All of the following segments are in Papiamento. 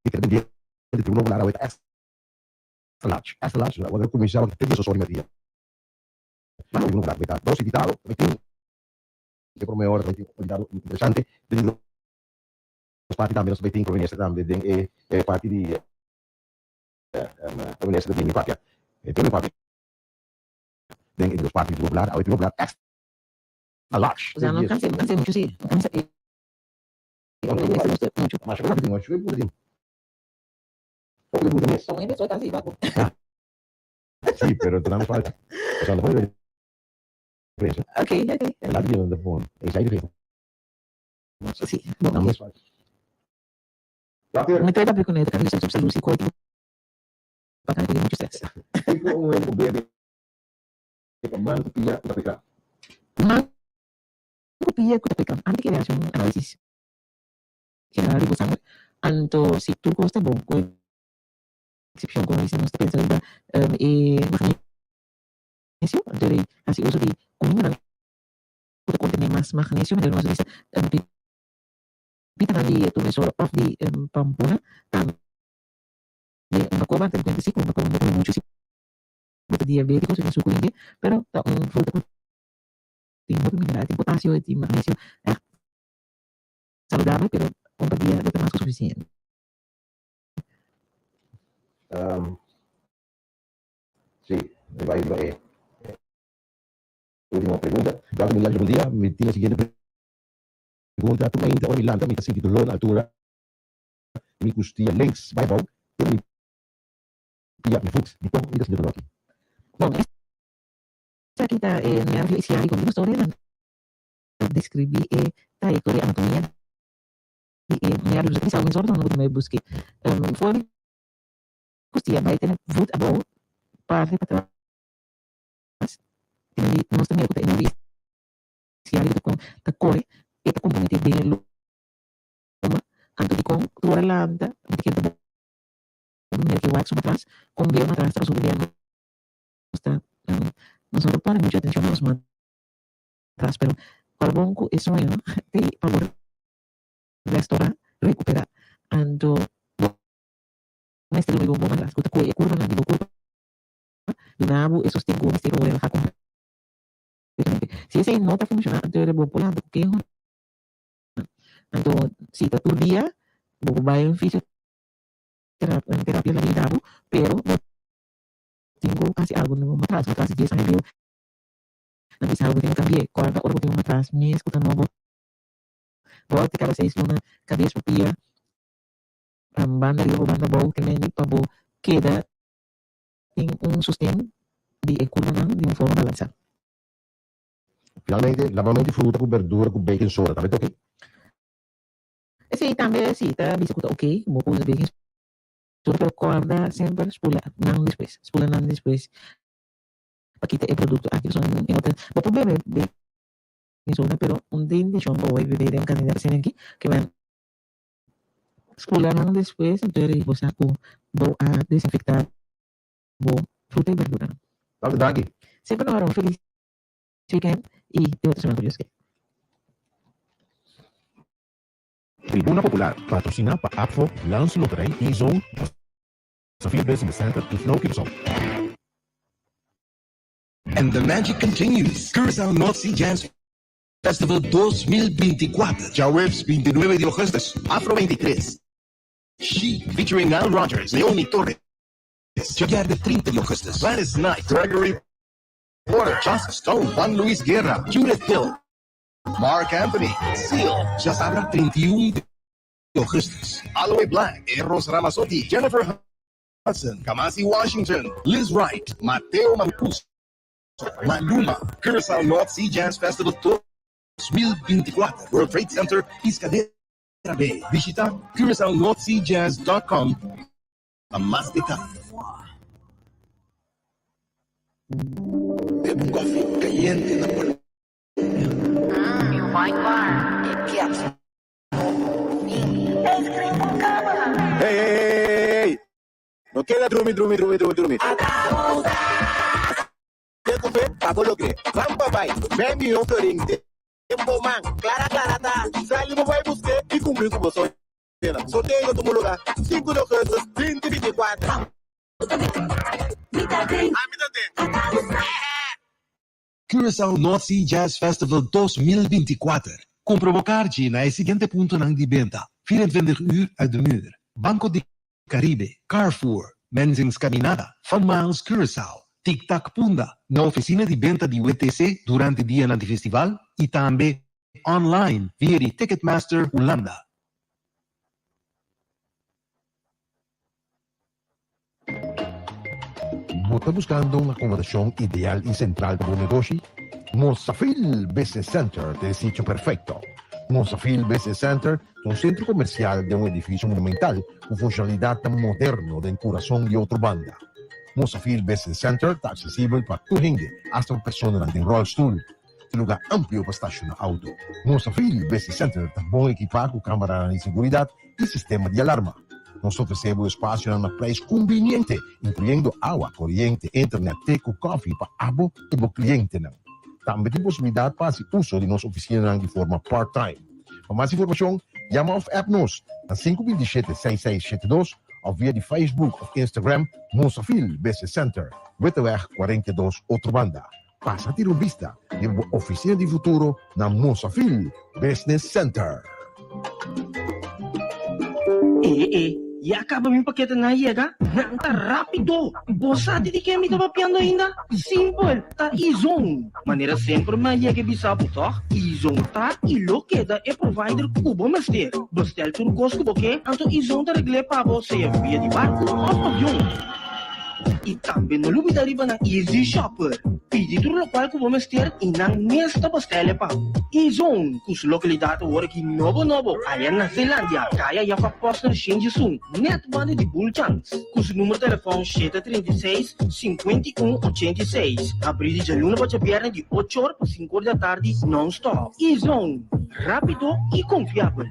Mi keda pendiente Tribuna Popular awe ta extra large, extra large, awor a kuminsá te dies oso ora di merdia. Mano Tribuna Popular ta dos invitado, ta tin e prome ora ta tin un invitado interesante den di dos parti tambe nos ta tin Prome Minister tambe den e parti di Prome Minister ta bini papia, e tin papia den e di dos parti di Tribuna Popular awe Tribuna Popular extra large. Osea no canse, no canse mucho si, no cansa e. Sí, pero te damos falta. O sea, no pone diferencia. Ok, ok. El lado de pon, esa hay diferencia. Sí, bon. Damos falta. Mi ta papia con él, ta bisa salud, si cuerpo pa kan mucho stress. Kiko un hende ku bebe pa man ku pia ku ta peka? Man ku pia ku ta peka. Antes kere hasi un análisis general di bo sanger, anto si tur kos ta bon, ku eksepshon ku nos ta pensa riba e magnesio, anto e hasi uso di kumindanan ku ta kontené mas magnesio, manera nos a bisa pipitanan di tornesol òf di pampuna tambe un bakoba, tene kuenta si ku un bakoba no ta muchu si bo ta diabétiko, si bo tin suku hende, pero ta un fruta ku tin hopi mineral, tin potasio, tin magnesio, ègt saludabel, pero un pa dia lo ta mas ku sufisiente. Sí, mi bai riba e ultimo pregunta. Dòkter Miguel, bon dia. Mi tin e siguiente pregunta. Tur mainta ora mi lanta mi ta sinti doló na altura mi kustia links bai abou te mi pia mi voet. Dikon mi ta sinti doló aki? Bon, esaki ta e nervio ischiadico. Mi gusta ora e nan ta describi e trayectoria anatomia di e nervio. Pasobra kisas algun sorto nan lo por buske. For di kustia bai tene voet abou parti patras tene di nos ta mira ku ta e nervio ischiadico ta ta kore e ta kompromete den e lomba. Anto dikon tur ora lanta mi ta kere ta bon mira ke wak su matras kon beu matras ta pasobra bia nos ta nos no ta pone muchu atencion na nos matras pero ora bon cu e soño te pa bo restora recupera anto bo mester duna un bon matras cu ta coge e curvanan di bo curva duna bo e sosten cu bo mester pa bo relaha completamente si esey no ta funciona anto bo por lanta cu keho anto si ta tur dia bo por bay un fisioterapia la yuda bo pero bo tin ku hasi algu den bo matras, matras di dies aña bieu nan bisa bo tin ku kambi'é, kòrda ora bo tin un matras mes ku ta nobo bo te kada seis luna kabes bo pia banda riba o banda abou te mende pa bo keda tin un sosten di e kurvanan di un forma balansá. Finalmente, labamento di fruta ku berdura ku baking soda tambe ta oke? Esei tambe si ta bisa ku ta oke, bo por usa baking Tur pero corda semper spula nan despues, spula nan despues pa kita e producto aki pasobra e no ta, bo por bebe baking soda pero un tin intencion pa bo bay bebe den un cantidad asina aki ke men spula nan despues anto e bo sa cu bo a desinfecta bo fruta y berduranan. Danki danki. Semper nos a un feliz weekend y te otro semana cu Dios kier. Tribuna Popular, patrociná pa APFO, Landsloterij, E-Zone, Safir Business Center y Flow Curaçao. And the magic continues! Curaçao North Sea Jazz Festival 2024, djaweps 29 di augustus, Afro 23, Chic featuring Nile Rodgers, Leoni Torres, djabièrnè 30 di augustus, Gladys Knight, Gregory Porter, Joss Stone, Juan Luis Guerra, Judith Hill, Marc Anthony, Seal, djasabra 31 di augustus, Aloe Blacc, Eros Ramazzotti, Jennifer Hudson, Kamasi Washington, Lizz Wright, Matteo Mancuso, Maluma, Curaçao North Sea Jazz Festival 2024, World Trade Center, Piscadera Bay. Bishita curaçaonorthseajazz.com pa mas detaye. Bebe un koffie cayente na Colombia. Hey hey hey No keda drumi drumi drumi drumi drumi Te ku fe pa bo logr'é Van pa bai Mei miyon florin den bo man Klara klara ta Sali bo bai busk'é i kumpli ku bo soño. Sorteo lo tuma lugar 5 di augustus 2024. Ami ta den. Curaçao North Sea Jazz Festival 2024. Kumpra bo karchi na e siguiente puntonan di benta, 24 uur uit de muur, Banco di Caribe, Carrefour, Mensing's Caminada, Fun Miles Curaçao, Tic Tac Punda, na ofisina di benta di WTC durante dianan di festival i tambe online via di Ticketmaster Hulanda. Bo ta buskando un akomodashon ideal i sentral pa bo negoshi? Mosafil Business Center ta e sitio perfekto. Mosafil Business Center ta un sentro komersial den un edifisio monumental ku funshonalidatnan moderno den kurason di otro banda. Mosafil Business Center ta aksesibel pa tur hende, asta pa personanan den ròlstul. Tin lugar amplio pa stashona auto. Mosafil Business Center ta bon ekipá ku kameranan di seguridat i sistema di alarma. Nos ta ofresé bo espasionan na preis kumbiniente, inkluyendo awa, koriente, internet, te ku kòfi pa abo i bo klientenan. Tambe tin posibilidat pa hasi uso di nos ofisinanan di forma part-time. Pa mas informashon, yama òf app nos na 527 6672 òf via di Facebook òf Instagram Mosafil Business Center, Witteweg 42, Otrobanda. Pasa tira un bista riba bo oficina di futuro na Mosafil Business Center. E e, ya caba mi paketenan a yega? Nan ta rapido! Bo sa di di ken mi ta papiando ainda? Simpel, ta Izon! Manera semper mi a yega e bisa bo tòg? Izon ta i lo keda e provider ku bo mester. Bestel tur kos ku bo ke, anto Izon ta regl'é pa bo sea via di barku òf avion. I tambe no lubida riba nan Easy Shopper. Pidi tur lokual ku bo mester i nan mes ta bastele pa bo. E-Zone, ku su lokalidat awor aki nobo nobo aya na Zeelandia, kaya Jacob Posner Shinjisun, nèt banda di Bulchans. Ku su numero telefòn 736, 51, 86. Habrí di djaluna pa djabièrnè di ocho or pa sinku or di atardi nòn-stòp. E-Zone, rápido i konfiabel.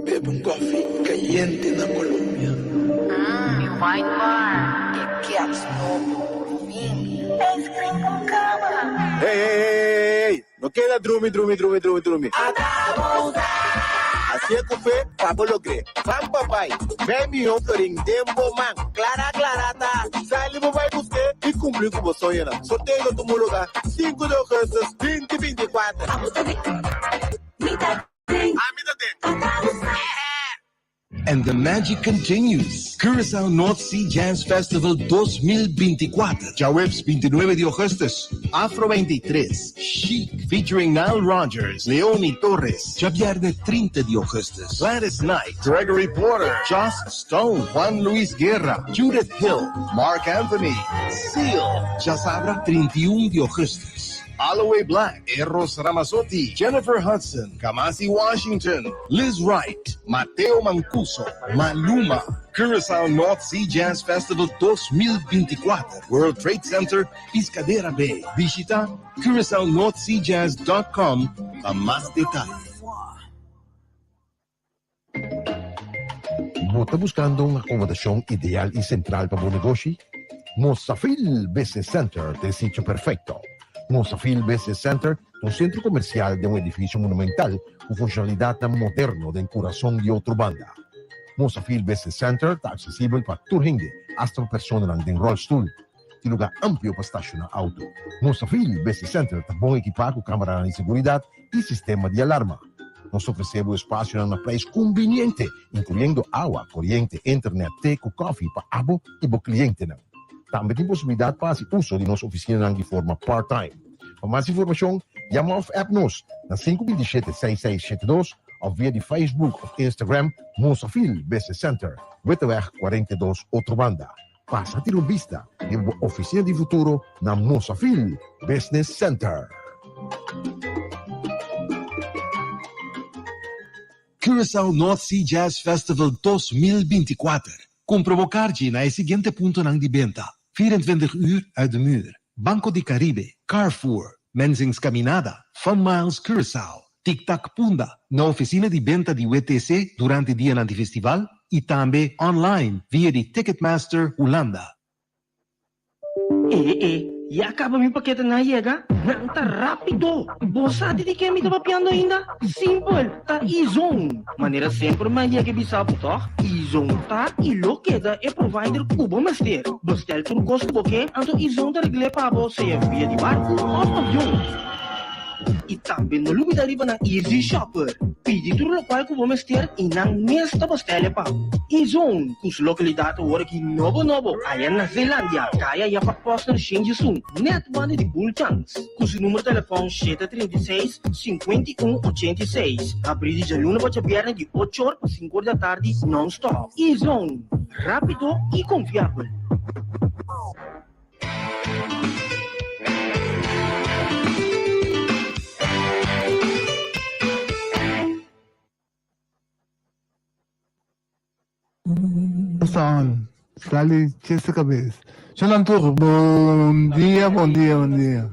Bebe un koffie kayente na Colombia. Mmm, mi wine bar. E caps nobo, por fin. Ice cream con cama. Hey, hey, hey, no keda drumi, drumi, drumi, drumi, drumi. Hacié cu fe pa bo logr'é. Van papai, bij mihó florin den bo man. Clara, clara ta. Sali bo bai busqué y cumpli cu bo soñonan. Sorteo lo tuma lugar 5 di augustus 2024. Ami ta den. And the magic continues! Curaçao North Sea Jazz Festival 2024, djaweps 29 di augustus, Afro 23, Chic featuring Nile Rodgers, Leoni Torres, djabièrnè 30 di augustus, Gladys Knight, Gregory Porter, Joss Stone, Juan Luis Guerra, Judith Hill, Marc Anthony, Seal, djasabra 31 di augustus. Aloe Blacc, Eros Ramazzotti, Jennifer Hudson, Kamasi Washington, Lizz Wright, Matteo Mancuso, Maluma, Curaçao North Sea Jazz Festival 2024, World Trade Center, Piscadera Bay. Bishita curaçaonorthseajazz.com pa mas detaye. Bo ta buskando un akomodashon ideal i sentral pa bo negoshi? Mosafil Business Center ta e sitio perfekto. Mosafil Business Center ta un sentro komersial den un edifisio monumental ku funshonalidatnan moderno den kurason di otro banda. Mosafil Business Center ta aksesibel pa tur hende, asta pa personanan den ròlstul. Tin lugar amplio pa stashoná auto. Mosafil Business Center ta bon ekipá ku kameranan di seguridat i sistema di alarma. Nos ta ofresé bo espasionan na preis kumbiniente, inkluyendo awa, koriente, internet, te ku kòfi pa abo i bo klientenan. Tambe tin posibilidat pa hasi uso di nos ofisinanan di forma part-time. Pa mas informashon, yama òf app nos na 527 6672 òf via di Facebook òf Instagram Mosafil Business Center, Witteweg 42, Otrobanda. Pasa tira un bista riba bo oficina di futuro na Mosafil Business Center. Curaçao North Sea Jazz Festival 2024. Cumpra bo carchi na e siguiente puntonan di benta, 24 uur uit de muur, Banco di Caribe, Carrefour, Mensing's Caminada, Fun Miles Curaçao, Tic Tac Punda, na oficina di benta di WTC durante dianan di festival y tambe online via di Ticketmaster Hulanda. E e. Ya kaba mi paketenan a yega? Nan ta rápido! Bo sa di di ke mi ta papiando ainda? Simpel, ta E-Zone! Manera semper mi a yega e bisa bo tòg? E-Zone ta i lo keda e provider ku bo mester. Bestel tur kos ku bo ke, anto E-Zone ta regl'é pa bo sea via di barku òf avion. I tambe no lubida riba nan Easy Shopper. Pidi tur lokual ku bo mester i nan mes ta bastele pa bo. E-Zone, ku su lokalidat awor aki nobo nobo aya na Zeelandia, kaya Jacob Posner Shinjisun, nèt banda di Bulchans. Ku su numero telefòn 736, 51 86. Habrí di djaluna pa djabièrnè di ocho or pa sinku or di atardi nònstòp. E-Zone, rápido i konfiabel. Son, sali chese cabes. Shonan tur, bon dia, bon dia, bon dia.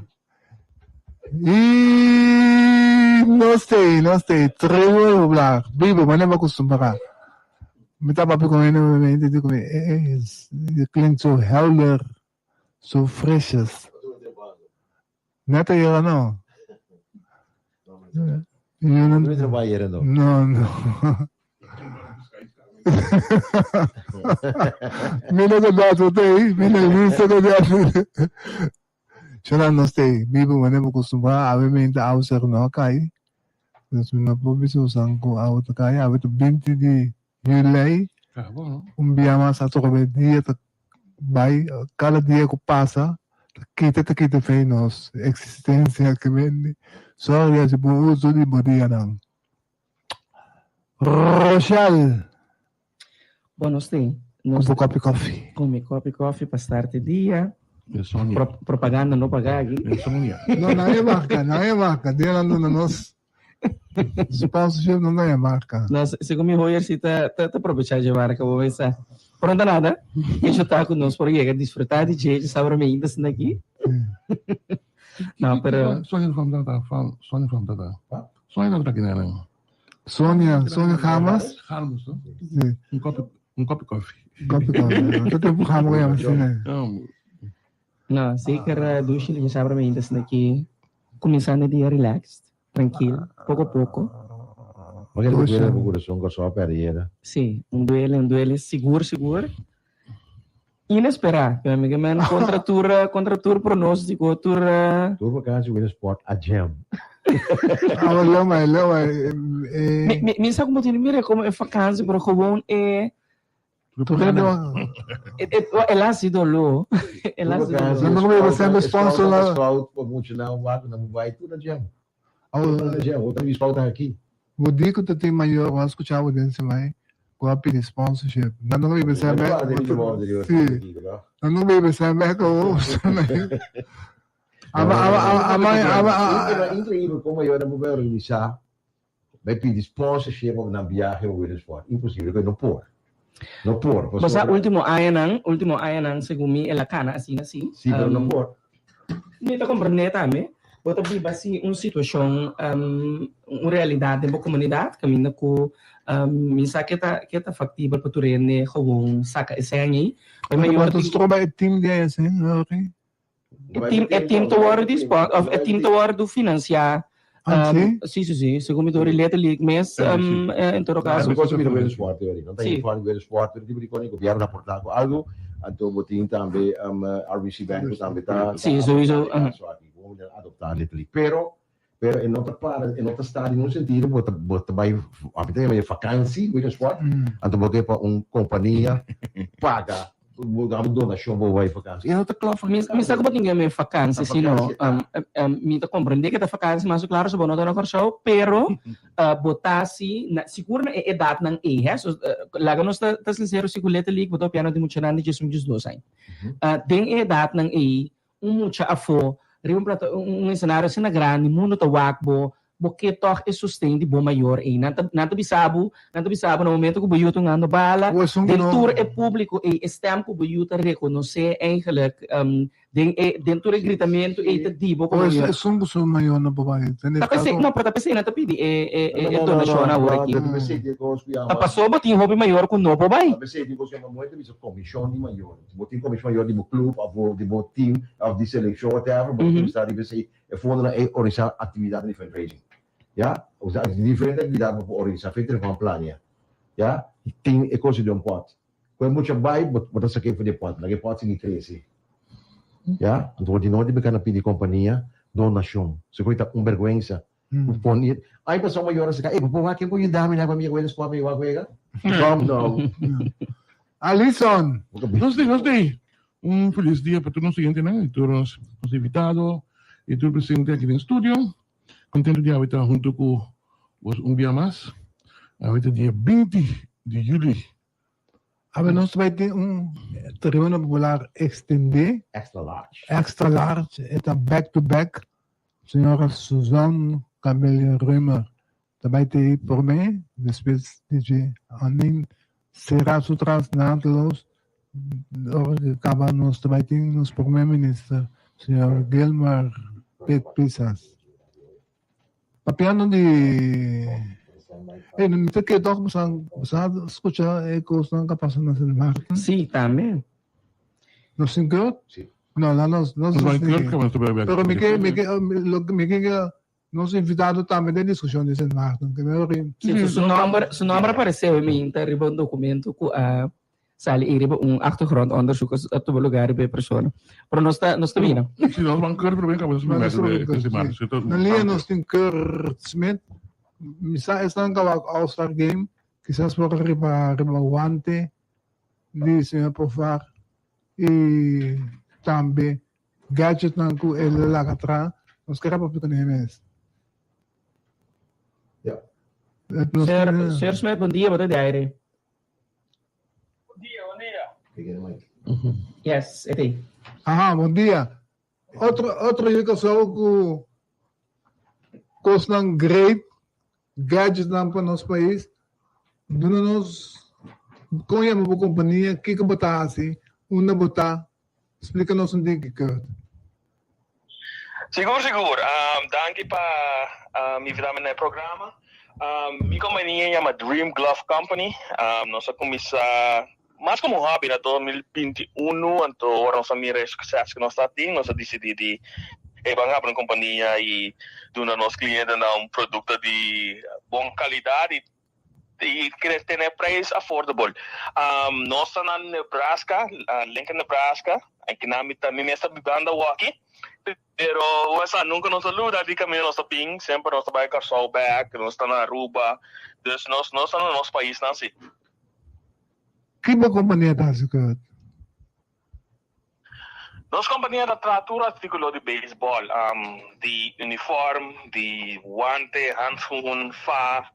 Y no stay, no stay. Tribu hablar. Bibo, manera acostumbrado. Mi ta papia con hende mi mente di come eh eh klinkt zo helder, zo frisjes. Net ayera no. Yo no no. No, no. Mi no ta dato tei, mi no lista ta dato. Shona nos tei, biba manera bo kustumbrá, awe meinta awa no a kai. Dus mi no por bisa usan ku awa ta kai. Awe ta binti di juli. Un bia mas atrobe dia ta bai. Kada dia ku pasa ta kita ta kita fe nos eksistensia ke bende. Sòru di hasi bon uso di bo dianan. Rochelle. Bon, nos tin. Nos Ku bo kopi kofi. Ku mi kopi kofi pa start e dia. Pro, propaganda no paga aki. No, no e marca, no e marca. Dia nan duna nos sponsorship no e marca. No, segun mi hoyer si ta ta ta aprovecha dje marca, bo pensa. Pero no ta nada. Hecho ta ku nos por yega disfruta di dje, dje sabra mi ainda esnan aki. No, pero Sonia van tata, van Sonia van tata. Sonia tata kinenan. Sonia, Sonia Gamas. Gamas, no? Sí. Un kopi, un kopi koffie. Kopi koffie. Tot tempo Gama ko yama asina. No, zeker douche li sabra mi ainda esnan aki kuminsando e dia relaxed, trankil, poko poko. Ma ke duele bo kurason Kòrsou a pèrdè yera? Sí, un duele, un duele sigur sigur. Inesperá, mi amiga men kontra tur kontra tur pronóstiko, tur. Tur vakantie win sport a jam. Awa loma, loma. Mi mi sa como tin mira como e vakantie, pero gewoon e El a hasi doló. El a hasi doló. No como sempre sponsor la. Scout pa mucha nan wak nan bai tur na jam. Tur na jam, otro mi scout aki. Bo di ku ta tin mayor bo a skucha bo den semai ku a pidi sponsorship. Nan no biba sembe. Si. Nan no biba sembe ku Ama ama ama ama. Increíble como mayornan por bai organisa Bai pidi sponsorship op nan biahe pa Williamsport. Imposible, koe no por. No por. Bo sa ultimo añanan, ultimo añanan segun mi el a kana asina si. Si, pero no por. Mi ta comprende tambe. Bo ta biba si un situacion, un realidad den bo comunidad caminda cu mi sa ke ta ke ta factibel pa tur hende gewoon saca e sèn ei. Pero bo ta stroba e team di esei, Rory? E team, e team ta wòrdu di spon, of e team ta wòrdu finansiá. Ah, sí? Sí, sí, sí. Segun mi ta hoor letterlijk mes, en todo caso. Because mi ta wele sport teori. No ta in van wele sport, pero tipo di koni gobierno ta aportá ku algo. Anto bo tin tambe RBC Bank ku tambe ta. Sí, sowieso. Adoptá letterlijk. Pero, pero e no ta para, e no ta sta den un sentido bo ta bo ta bai, ami ta yama e vakantie, wele sport. Anto bo ke pa un kompania paga. Bo daba donashon pa bo bai vakansi. E no ta kla Mi, mi sa ku bo tin ke me vakansi, si no, mi ta komprendé ke ta vakansi, mas klaro si bo no ta na Kòrsou, pero bo ta si, na, sigur na e edatnan ei, hè. So, laga nos ta, ta sinsero si ku letterlijk bo ta papia no di muchanan di diesun, diesdos aña. Den e edatnan ei, un mucha afó, riba un plata, un esenario asina grandi, mundu ta wak bo, bo ke tòg e sosten di bo mayor ei. Nan ta, nan ta bisa bo, nan ta bisa bo na momento ku bo yu ta un ando bala, den tur e públiko ei, e stèm ku bo yu ta rekonosé eigenlijk. Den e den tur e gritamentu ei ta di bo komo Es mayor. esun ku su mayor no por bai. Ta p'esei, no, pero ta p'esei nan ta pidi e e e donashon awor aki. Ta paso bo tin hopi mayor ku no por bai. Ta p'esei tin kos ku yama moe ta bisa komishon di mayor. Si bo tin komishon mayor di bo club òf di bo team òf di selekshon whatever, bo ta kuminsá riba esei e fondonan ei organisá aktividatnan di fundraising. Ya, osea diferente aktividat bo por organisá, fe telefòn plania. Ya, tin e kos di un pòt. Ku e mucha bai, bo bo ta sak'é for di e pòt, laga e pòt sigui krese. Ya, anto bo di no di beka na pidi kompania donashon. Segun ta un bèrgwensa. Bo pone, ai pasó mayor a saka, ey, bo por wak ken por yuda mi na pa mi wega sport mi wak wega? Kom nou. Alison! Nos di, nos di. Un felis dia pa tur nos oyentenan y tur nos nos invitado y tur presente aki den studio. Contento di awe ta hunto cu bos un bia mas. Awe ta dia 20 di juli. Awe nos bai tin un tribuna popular extendé. Extra large. Extra large. E ta back to back. Señora Suzanne Camelia Römer ta bai te promé, despues di dje Anin sera su tras naadloos. Ora ku kaba nos ta bai tin nos promé minister, señor Gilmar Pit Pisas. Papiando di e mi ta kere tok boso a skucha e kosnan ku a pasa na Sint Maarten? Sí, tambe. Nos tin kurt? Sí. No, la nos nos Nos tin kurt kaba Pero mi ke mi ke mi ke Nos invitado tambe den diskushon di Sint Maarten. Ke mero rin. Sí, su nomber, su nomber a aparece hoy minta riba un documento cu a sali y riba un achtergrondonderzoek a tuma lugar riba e persona. Pero nos ta, nos ta bina. Sí, nos ban keur pero caba nos Nos primer de Sint Maarten. Sí. Na liña nos tin Kurt Smit. Mi sa esnan ka wak All Star Game. Kisas por riba riba guante di señor Profar y tambe Gadgetnan ku el a laga tra, nos kere papia ku nan mes. Ja. Señor, señor Smith, bon dia, bo ta di aire. Bon dia, bon dia. Yes, e t'ei. Aha, bon dia. Otro, otro yu Kòrsou ku kosnan great, gadgetnan pa nos pais. Duna nos kon yama bo kompania, kiko bo ta hasi, unda bo ta. Splika nos un tiki, Kurt. Sigur, sigur. Danki pa invita mi na e programa. Mi kompania yama Dream Glove Company. Nos a kuminsá mas komo un hobby na 2021, anto ora nos a mira e sukses ku nos ta tin, nos a disidí di e ban habri un kompania i duna nos klientenan un produkto di bon kalidat i I kere tene prijs affordable. Nos ta na Nebraska, Lincoln, Nebraska. Aki mi ta, mi mes ta bibando awoki. Pero bo sa, nunca nos a luda di caminda nos ta bin. Semper nos ta bai Kòrsou bek, nos ta na Aruba. Dus nos, nos ta na nos paisnan si. Ki bo kompania ta hasi, Kurt? Nos kompania ta traha tur artíkulo di beisbòl, di uniform, di wante, handschoen, fa.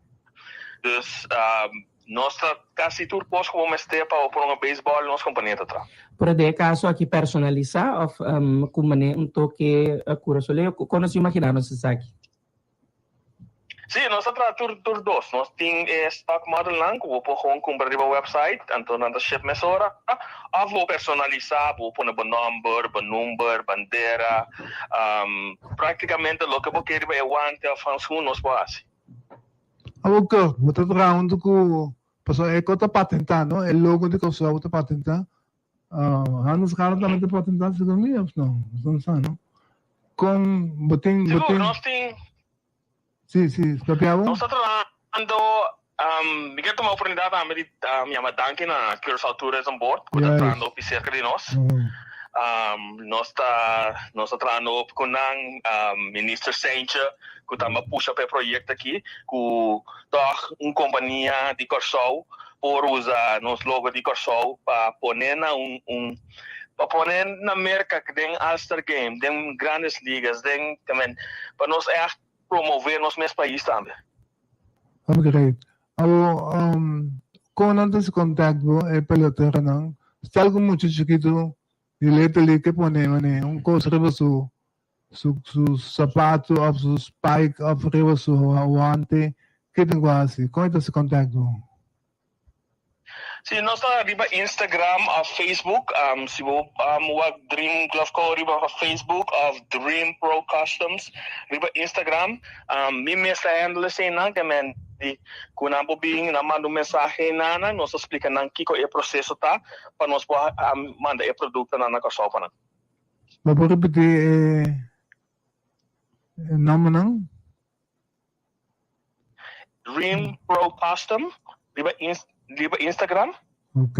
Dus nos ta kasi tur kos ku bo mester pa bo por hunga beisbòl, nos kompania ta traha. Pero den e kaso aki personalisá òf ku manera un toke kurasoleo? Kon nos imaginá nos esaki? Sí, nos ta traha tur tur dos. Nos tin e stock modelnan ku bo por gewoon kumpra riba website, anto nan ta ship mesora. Òf bo personalisá, bo pone bo nòmber, bo number, bandera, práktikamente loke bo ke riba e wante òf hanskun nos por hasi. Awor Kurt, bo ta traha huntu ku, pasobra e kos ta patentá, no? E logo di Kòrsou ta patentá. Hans Garda tambe ta patentá segun mi òf no? Nos no sa, no? Kon bo tin, bo Sigur, tin. nos tin. Sí, sí, papia bo. Nos ta trahando, mi ker tuma oportunidat tambe di yama danki na Curaçao Tourism Board ku ta Juist. trahando hopi serka di nos. Nos ta, nos ta trahando hopi ku nan, Minister Seintje ku tambe a pusha pa e proyekto aki ku tòg un kompania di Kòrsou por usa nos logo di Kòrsou pa pone na un un pa pone na Merka den All Star Game, den Grandes Ligas, den tamen pa nos ègt promove nos mes pais tambe. Hopi great. Awor, kon nan ta hasi contact bo e peloteronan? Stel ku mucha chikitu di Little League ke pone mane un kos riba su su su sapato of su spike of riba su wante, ke tin ku hasi? Kon e ta hasi contact bo? Si, nos ta riba Instagram of Facebook. Si bo wak Dream Glove Co riba Facebook of Dream Pro Customs riba Instagram. Mi mes ta handle eseinan, ke men di ku nan por bin, nan manda un mensahe na nan, nos ta splika nan kiko e proseso ta pa nos por manda e produktonan na Kòrsou pa nan. Bo por ripití e nòmbernan? Dream Pro Custom riba riba Instagram. Ok.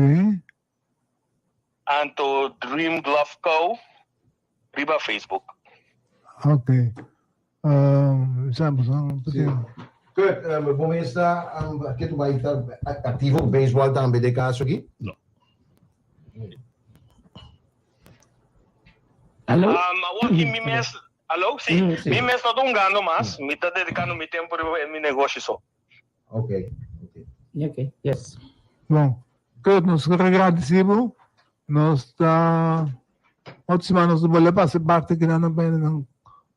Anto Dream Glove Co riba Facebook. Ok. Um, sa, Sí. Kurt, um, bo mes ta um, ke tu bai ta aktivo ku baseball tambe de kaso aki? No. Aló? Um, awor ki mi mes, aló, sí, Mm, sí. mi mes no ta hungando mas, mi ta dedicando mi tempo riba e mi negoshi so. Ok, ok. Ok, yes. Bon, Kurt, nos ta agradeci bo. Nos ta otro siman nos ta bolbe pasa e parte ki nan a bini nan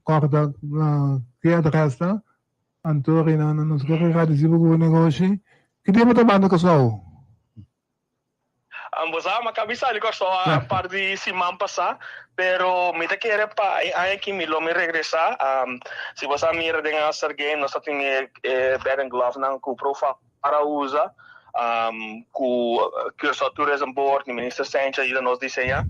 corda na ki adres ta. Anto Rinanda nos ta agradeci bo ku bo negoshi. Ki dia bo ta banda Kòrsou? Bo sa, mi a kabi sali Kòrsou a un par di siman pasá, pero mi ta kere pa e aña aki mi lo mi regresá. Si bo sa mira den All-Star Game nos ta tin e bat and glovenan ku Profar a usa, ku Curaçao Tourism Board, Minister Sanchez a yuda nos diseñá.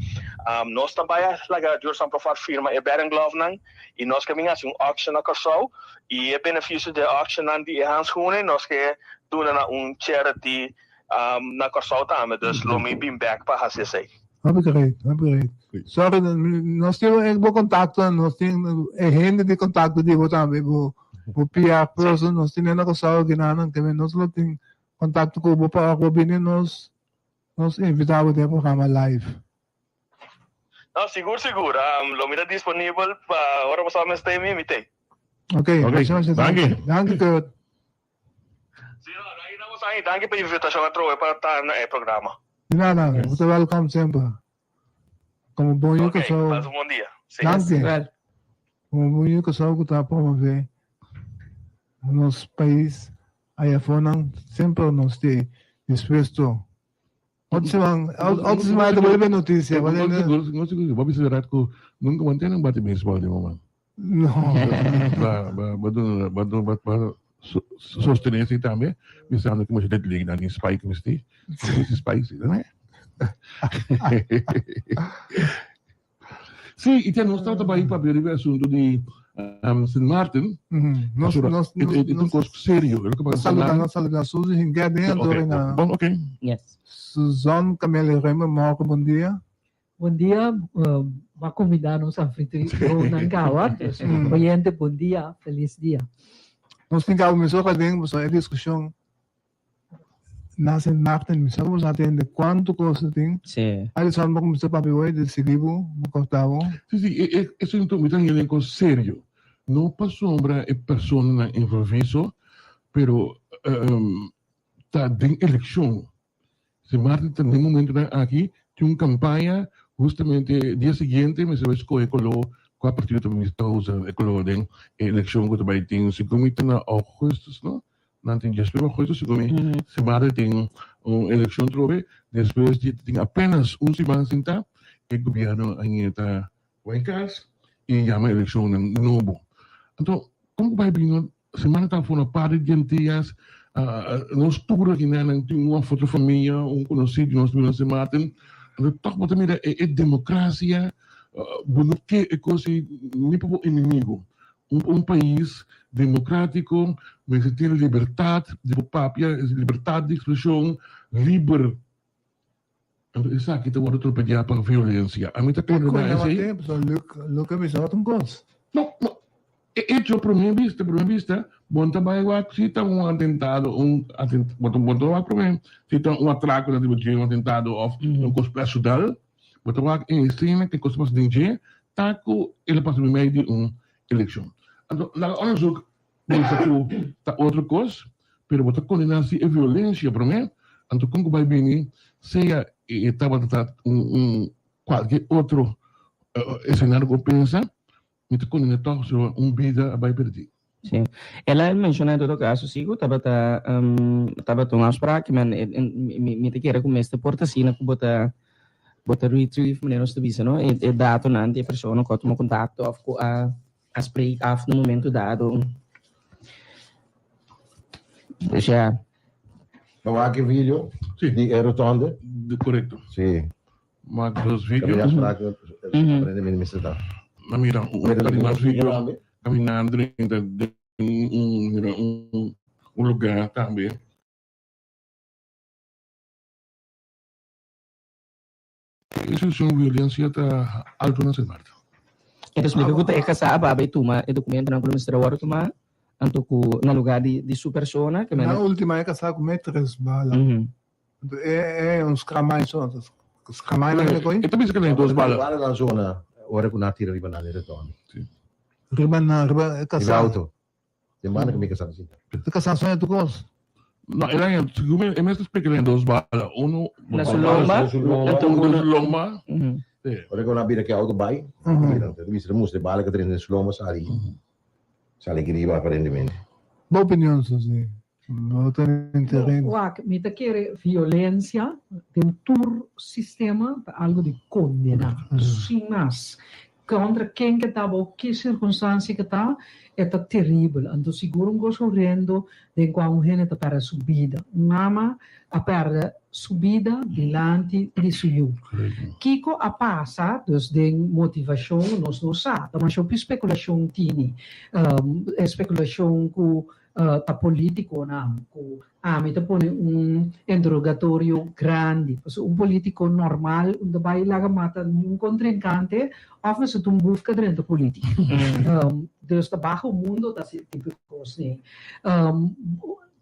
Nos ta bai a laga Jurson Profar firma e bat and glovenan i nos ke bin hasi un auction na Kòrsou i e benefisio di e auctionnan di e handschoenen nos ke duna na un charity na Kòrsou tambe, dus lo mi bin bèk pa hasi esei. Hopi great, hopi great. Sorry, nos tin e bo kontakto, nos tin e hende di kontakto di bo tambe, bo bo PR person, nos tin na Kòrsou ginanan, ke nos lo tin kontakto ku bo pa ora bo bini nos nos invita bo den e programa live. No, sigur sigur, lo mi ta disponibel pa ora bo sa mester mi, mi t'ei. Ok, Ok, danki. Danki Kurt. Sí, no, danki na boso i danki pa e invitashon atrobe pa ta na e programa. Di nada, bo ta welcome semper. Como bon yu Ok, Kòrsou. pasa un bon dia. Sí. Danki. Igual. Como bon yu Kòrsou ku ta promove nos pais ayafonan semper nos te dispuesto. Otro siman, otro siman ta bolbe noticia. No sigur, bo bisa verdad ku nunka bo tene un bate baseball di mama. No. Ba ba ba duna ba duna ba ba sostener si tambe pensando ku masha det liga ni spike misti. Si spike si, no? Sí, i te nos tabata bai papia riba e asunto di Sint Maarten. Nos, nos, nos, e un kos serio. E loke Nos saluda, nos saluda Suzy Hinguer den anto na. Bon, ok. Yes. Suzanne Camelia Römer, morgen, bon dia. Bon dia, m'a cuminda nos anfitrionnan caba, dus oyente bon dia, feliz dia. Nos tin caba mesora den pasobra e discusion na Sint Maarten mi sa cu bo sa tende cuanto cos ta tin. Sí. Alison bo cuminsa papia hoy decidi bo, bo corta bo. Sí, sí, e e asunto mi ta hende cos serio. No pasobra e personanan envolvi so, pero ta den eleccion. Sint Maarten ta den momentonan aki tin un campaña hustamente dia siguiente mester bai scoge color cua partido ta ta usa e color den e eleccion cu ta bai tin segun mi ta na augustus no nan tin despues di augustus segun mi Sint Maarten tin un eleccion trobe despues di tin apenas un siman sinta e gobierno a yeta bai cas y yama eleccionnan nobo anto con cu bai bini Semana ta forma parti di Antillas. Nos tur aki nan tin un of otro famia, un conoci di nos na Sint Maarten. Anto toch bo ta mira e democracia, bo no ke e cos ei ni pa bo enemigo. Un pais democratico mester tin libertad di por papia, libertad di expresion, liber. Anto esaki ta wordo tropedia pa violencia. Ami ta condena esey. Luke a bisa otro cos. No, no. E hecho prome bista, prome bista, bon ta bay wak si ta un atentado, un atent, bo ta bo ta wak prome si ta un atraco na riba dje, un atentado of un cos personal, bo ta wak e escena ke cos ta pasa den dje, ta cu el a pasa meimei di un eleccion. Anto laga onderzoek Pensa ku ta otro kos, pero bo ta kondená si e violensia promé, anto kon ku bai bini sea e tabata ta un un kualke otro esenario ku bo pensa, mi ta kondená tòg so un bida a bai perdí. Sí. El a menciona en todo caso sí cu tabata tabata un afspraak, men mi ta kere cu mester por ta asina cu bo ta bo ta retrieve manera nos ta bisa no e e datonan di e persona cu a tuma contacto of cu a a spreek af na momento dado. Dus ja. Bo wak e video di e rotonde? Correcto. Sí. Maak dos video. Camina afspraak aparentemente mester ta. Na mira un di mas video caminando drenta den un mira un un lugar tambe. E situacion violencia ta alto na Sint Maarten. E ta splika ku ta e kasá pa bai tuma e dokumentonan ku lo mester a wòrdu tumá, anto ku na lugá di su persona. Na última e kasá ku me tres bala. E un skramai so, skramai nan ke koi? E ta bisa ke tin dos bala. Bala nan zona ora ku nan tira riba nan e retorno. Riba nan, riba e kasá. Riba auto. Den banda ku mi kasá ta sinta. E kasá soña tur kos. No, el a segun mi e mes ta splika el a dos bala. Uno Na su lomba, anto uno na su lomba. Ora ku nan bira ke auto bai, ta bisa ta mustra e bala ku ta drenta den su lomba sali sali aki riba aparentemente. Bo opinion, Susie? No ta interent. Wak, mi ta kere violencia den tur sistema ta algo di condena, sin mas. Contra ken ke ta bo, ki circunstancia ke ta, e ta teribel. Anto sigur un cos horendo den cua un hende ta perde su bida. Un mama a perde su bida dilanti di su yu. Kico a pasa, dus den motivacion nos no sa. Ta masha hopi speculacion tini. E speculacion cu ta politiconan cu ami ta pone un interrogatorio grandi pasobra un politico normal un ta bay laga mata niun contrincante of mester ta un buf ca drenta politica dus ta baho mundo ta haci e tipo di cos ey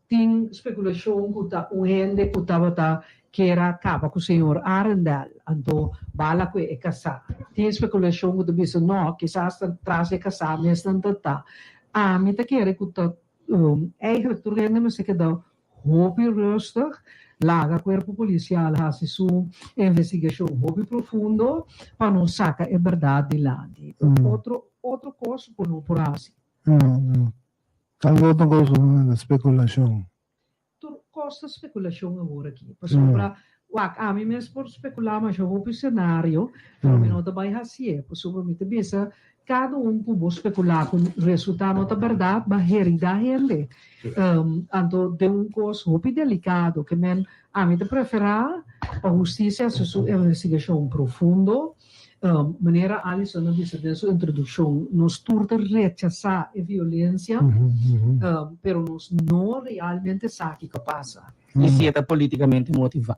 tin speculacion cu ta un hende cu tabata kier a caba cu señor Arrindell anto bala cu e casa tin speculacion cu ta bisa no kisas ta tras e casa mes nan ta ta Ami ta kere ku ta eigenlijk tur hende mester keda hopi rustig, laga kuerpo polisial hasi su investigashon hopi profundo pa nos saka e bèrdat dilanti. Otro otro kos ku no por hasi. No, no. Algo otro kos ku spekulashon. Tur kos ta spekulashon awor aki. Pasobra, wak, ami mes por spekulá masha hopi senario, pero mi no ta bai hasié. Pasobra mi ta bisa, kada un ku bo spekulá ku resultá no ta bèrdat, ba heridá hende. Anto den un kos hopi delikado, ke men ami ta preferá pa hustisia hasi su investigashon profundo. Manera Alison a bisa den su introdukshon, nos tur ta rechasá e violensia, pero nos no realmente sa kiko a pasa. I si e ta politikamente motivá?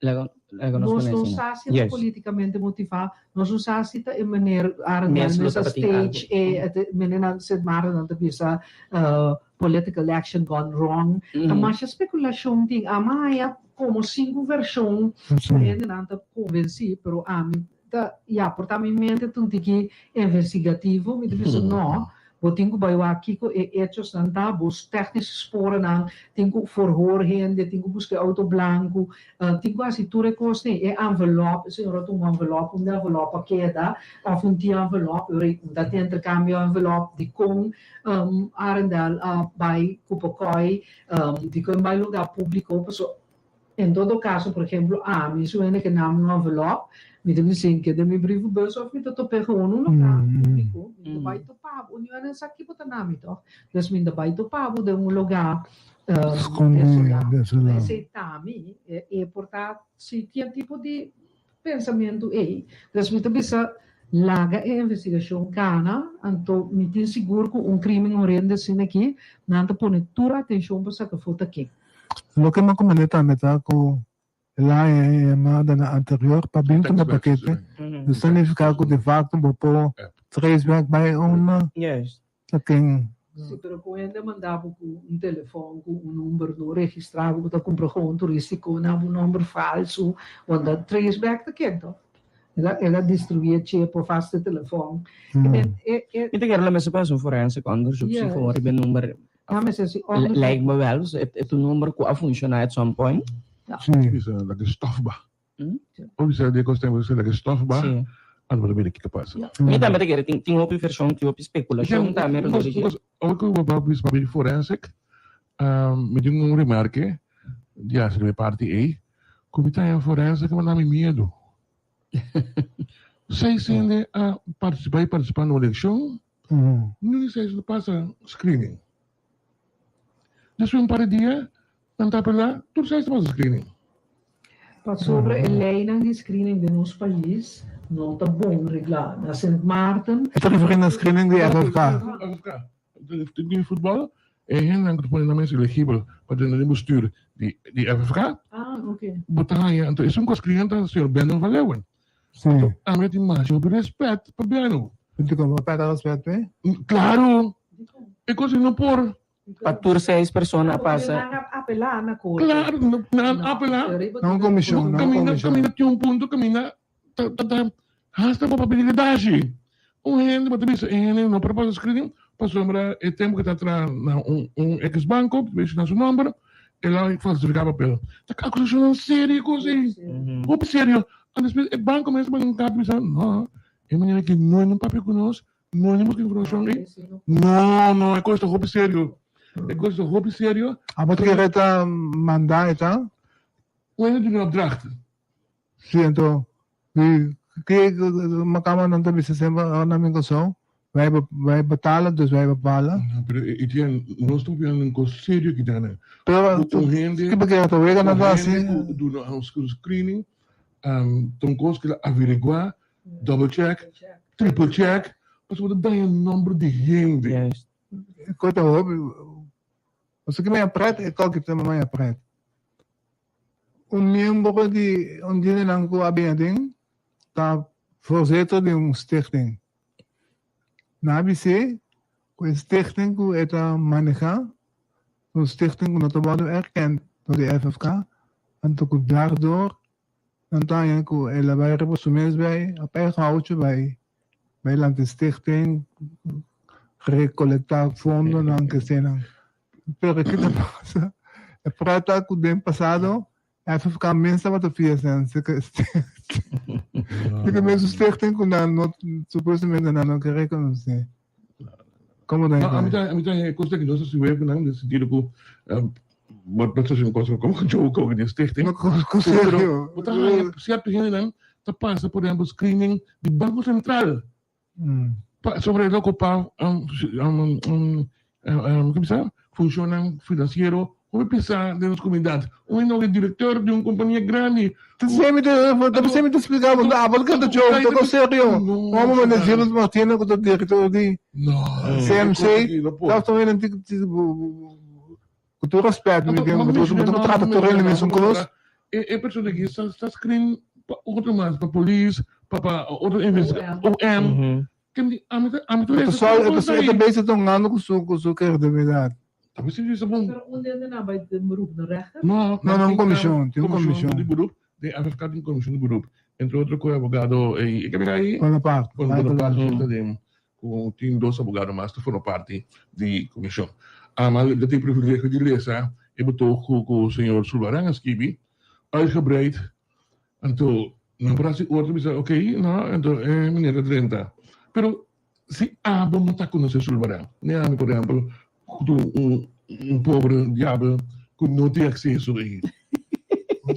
Laga nos no sa si e ta politikamente motivá, nos no sa si ta e meneer Arendel mes a stage e, meneer nan Sint Maarten nan ta bisa political action gone wrong. Ta masha spekulashon tin. Ama haya Como sinku vershon ku hendenan ta konvensí, pero ami ta, ya, por ta mi mente ta un tiki investigativo, mi ta bisa no, bo tin ku bai wak kiko e echosnan ta, bo tèknische sporennan, tin ku forhor hende, tin ku buska e outo blanku, tin ku hasi tur e kosnan, e envelòp, e señor a tuma un envelòp, unda e envelòp a keda, òf un tin envelòp, e ora ei unda tin interkambio envelòp, dikon Arendel a bai ku Pokoi, Dikon bai lugá públiko? Paso en todo kaso, por ejemplo, ami su hende ke nami un envelop, mi ta bisa ke den mi brievenbus òf mi ta top'é gewoon un lugá públiko, mi ta bai topa bo, niun hende sa ki bo ta nami tòg? Dus mi ta bai topa bo den un lugá desolá. Esei ta mi, e por ta si tin tipo di pensamentu ei. Dus mi ta bisa laga e investigashon kana, anto mi tin sigur ku un krimen horendo asina aki, nan ta pone tur atenshon pa saka foto aki. Loke mi a komprende tambe ta ku el a haña e yamadanan anterior pa bin tuma pakete, dus ta nifiká ku defakto bo por trace back bai unda Ta ken. Si, pero ku hende manda bo ku un telefòn ku un number no registrá, bo ta kumpra gewoon turístiko na bo nòmber falsu, want dat trace back ta ken to. El a el a destruí e chip of hasta e telefòn. Mi ta kere lo mester pasa un forensic onderzoek si gewoon riba e number. Ja, mester hasi onderzoek. Lijkt me wel, e ta un number ku a funshoná at some point. Bisa laga e stòf ba. Bo bisa di e kos tempu bisa laga e stòf ba. Anto bo ta mira kiko pasa. Mi tambe ta kere tin tin hopi vershon, tin hopi spekulashon tambe rondó di dje. Ora ku bo bisa papia di forensic, mi tin un remarke di hasi riba e parti ei, ku mi ta haña forensic a manda mi miedu. Seis hende a partisipá i partisipá na un elekshon, niun di seis no pasa screening. Despues un par di dia Nan ta apelá tur seis ta pasa screening. Pasobra e leinan di screening den nos pais no ta bon reglá. Na Sint Maarten. E ta referí na screening di FFK. FFK. Den futbòl e hendenan ku ta pone nan mes elegibel pa drenta den bestuur di FFK. Ah, oke. Bo ta haña anto esun ku a screen ta señor Benno van Leeuwen. Sí. Anto ami a tin masha hopi rèspèt pa Benno. Dikon bo pèrdè rèspèt p'e? Klaro! E kos ei no por. Pa tur seis persona a pasa. Nan a apelá na korte. Claro, nan a apelá. Na un komishon, na un komishon. Kaminda tin un punto kaminda ta ta hasta bo papia di ledashi. Un hende bo ta bisa e hende no por pasa screening pasobra e tempo ku ta traha na un un ex banko na su nomber el a falsifiká papel. Ta akusashonnan serio kos ei. Hopi serio. Anto despues e banko mes ta pone un karta bisa no e manera aki no e papia ku nos. No ni busca informacion ei. No, no, e cosa ta hopi serio. E cosa ta hopi serio. Abo ta kere ta manda e ta? Wen e duna opdracht. Si, anto di ke makamba nan ta bisa semper ora nan bin Kòrsou, wij wij betalen dus wij bepalen. No, pero Etienne, nos ta papiando un kos serio aki dana. Pero Un hende, ki pakera ta wega nan ta un hasi? hende ku duna un screening, ta un kos ku el a averiguá Double check, triple check, pasobra bo ta daña nomber di hende. Juist. Koe ta hopi. Pasobra ki maya pret, e koki ta maya pret. Un miembro di un dienenan ku a bini aden ta voorzitter di un stichting. Nan a bis'é ku e stichting ku e ta maneha ta un stichting ku no ta wòrdu erkend dor di FFK, anto ku daardoor Nan ta haña ku el a bai riba su mes bai a pega houchi bai bai lanta e stichting rekolektá fondonan kesenan. Pero ke ta pasa? E prata ku den pasado FFK mes tabata fia esnan seka seka mesun stichting ku nan no supuestamente nan no ke rekonosé. Como ta No, a mi ta a mi ta e cosa ki nos a siwe ku nan den sentido ku bo ta hasi un cosa como joke ook den stichting. No, ku serio. Bo ta haña sierto hendenan ta pasa por ehempel screening di Banco Central. Pa sobre el ocupa kibisa funcionnan financiero hopi pisa den nos comunidad. Un hende hopi director di un compania grandi. Ta semi ta ta semi ta explica bo ta abel canta joke ta ko serio. Como manda Gilles Martina cu ta director di CMC ta ta wena cu tur respet mi tin bo ta trata tur hende mesun cos. E persona aki sta screen pa otro mas pa polis pa pa otro investiga OM. E ta bezig ta hungando cu su cu su credibilidad. Pero un dende nan bai den beroep na rechter? No, no, no, un comision, tin un comision. Di beroep, den FFK tin comision di beroep. Entre otro cu e abogado ey, e kende ey? Bonaparte. Bonaparte ta den, cu tin dos abogado mas ta forma parti di comision. Ama lo tin privilegio di lesa e betoog cu cu señor Sulvaran a skibi, uitgebreid. Anto nan por hasi otro bisa ok no anto e meneer ta drenta. Pero si abo no ta conoce Sulvaran, ni ami por ehempel cu ta un un pobre diabel cu no tin acceso ei.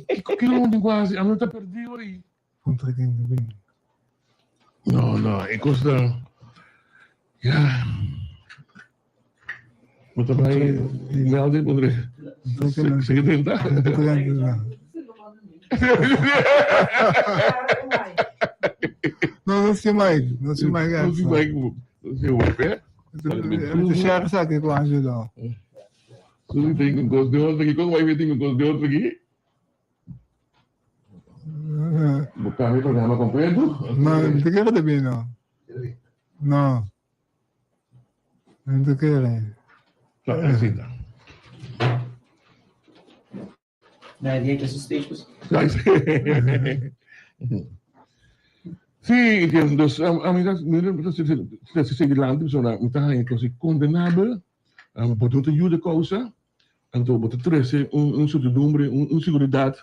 Kico ki lo tin cu hasi? Ami no ta perdi ora ei. No no e cos ta ya. Bo ta bai melde pondre 70. No, no si Mike, no si Mike. No si Mike, no si WP. Te share sa ke ku Angelo. Susi tin un kos di otro aki, kon WP tin un kos di otro aki? Bo cambia programa completo? No, no te kere te bino. No. No te kere. No, así ta. Na dia que sospecho. Sí, entiendo. Dus, a mi ta, mi ta ta sigui dilanti, pasobra mi ta haña cos condenabel, bo no ta yuda causa, anto bo ta trece un incertidumbre, un inseguridad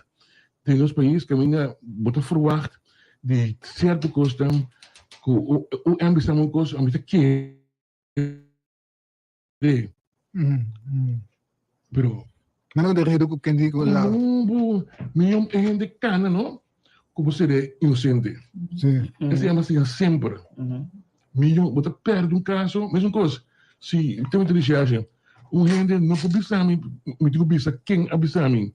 den nos pais, caminda bo ta verwacht di cierto cosnan. Ku un bisa mi un kos, ami ta kere. Pero. Mano de redo ku ken di ku la. No bo, mi e hende kana no, ku bo sere inosente. Si. Esei a siña semper. Mi bo ta perde un kaso, mesun kos, si tema di recherche, un hende no por bisa mi, mi tin ku bisa ken a bisa mi.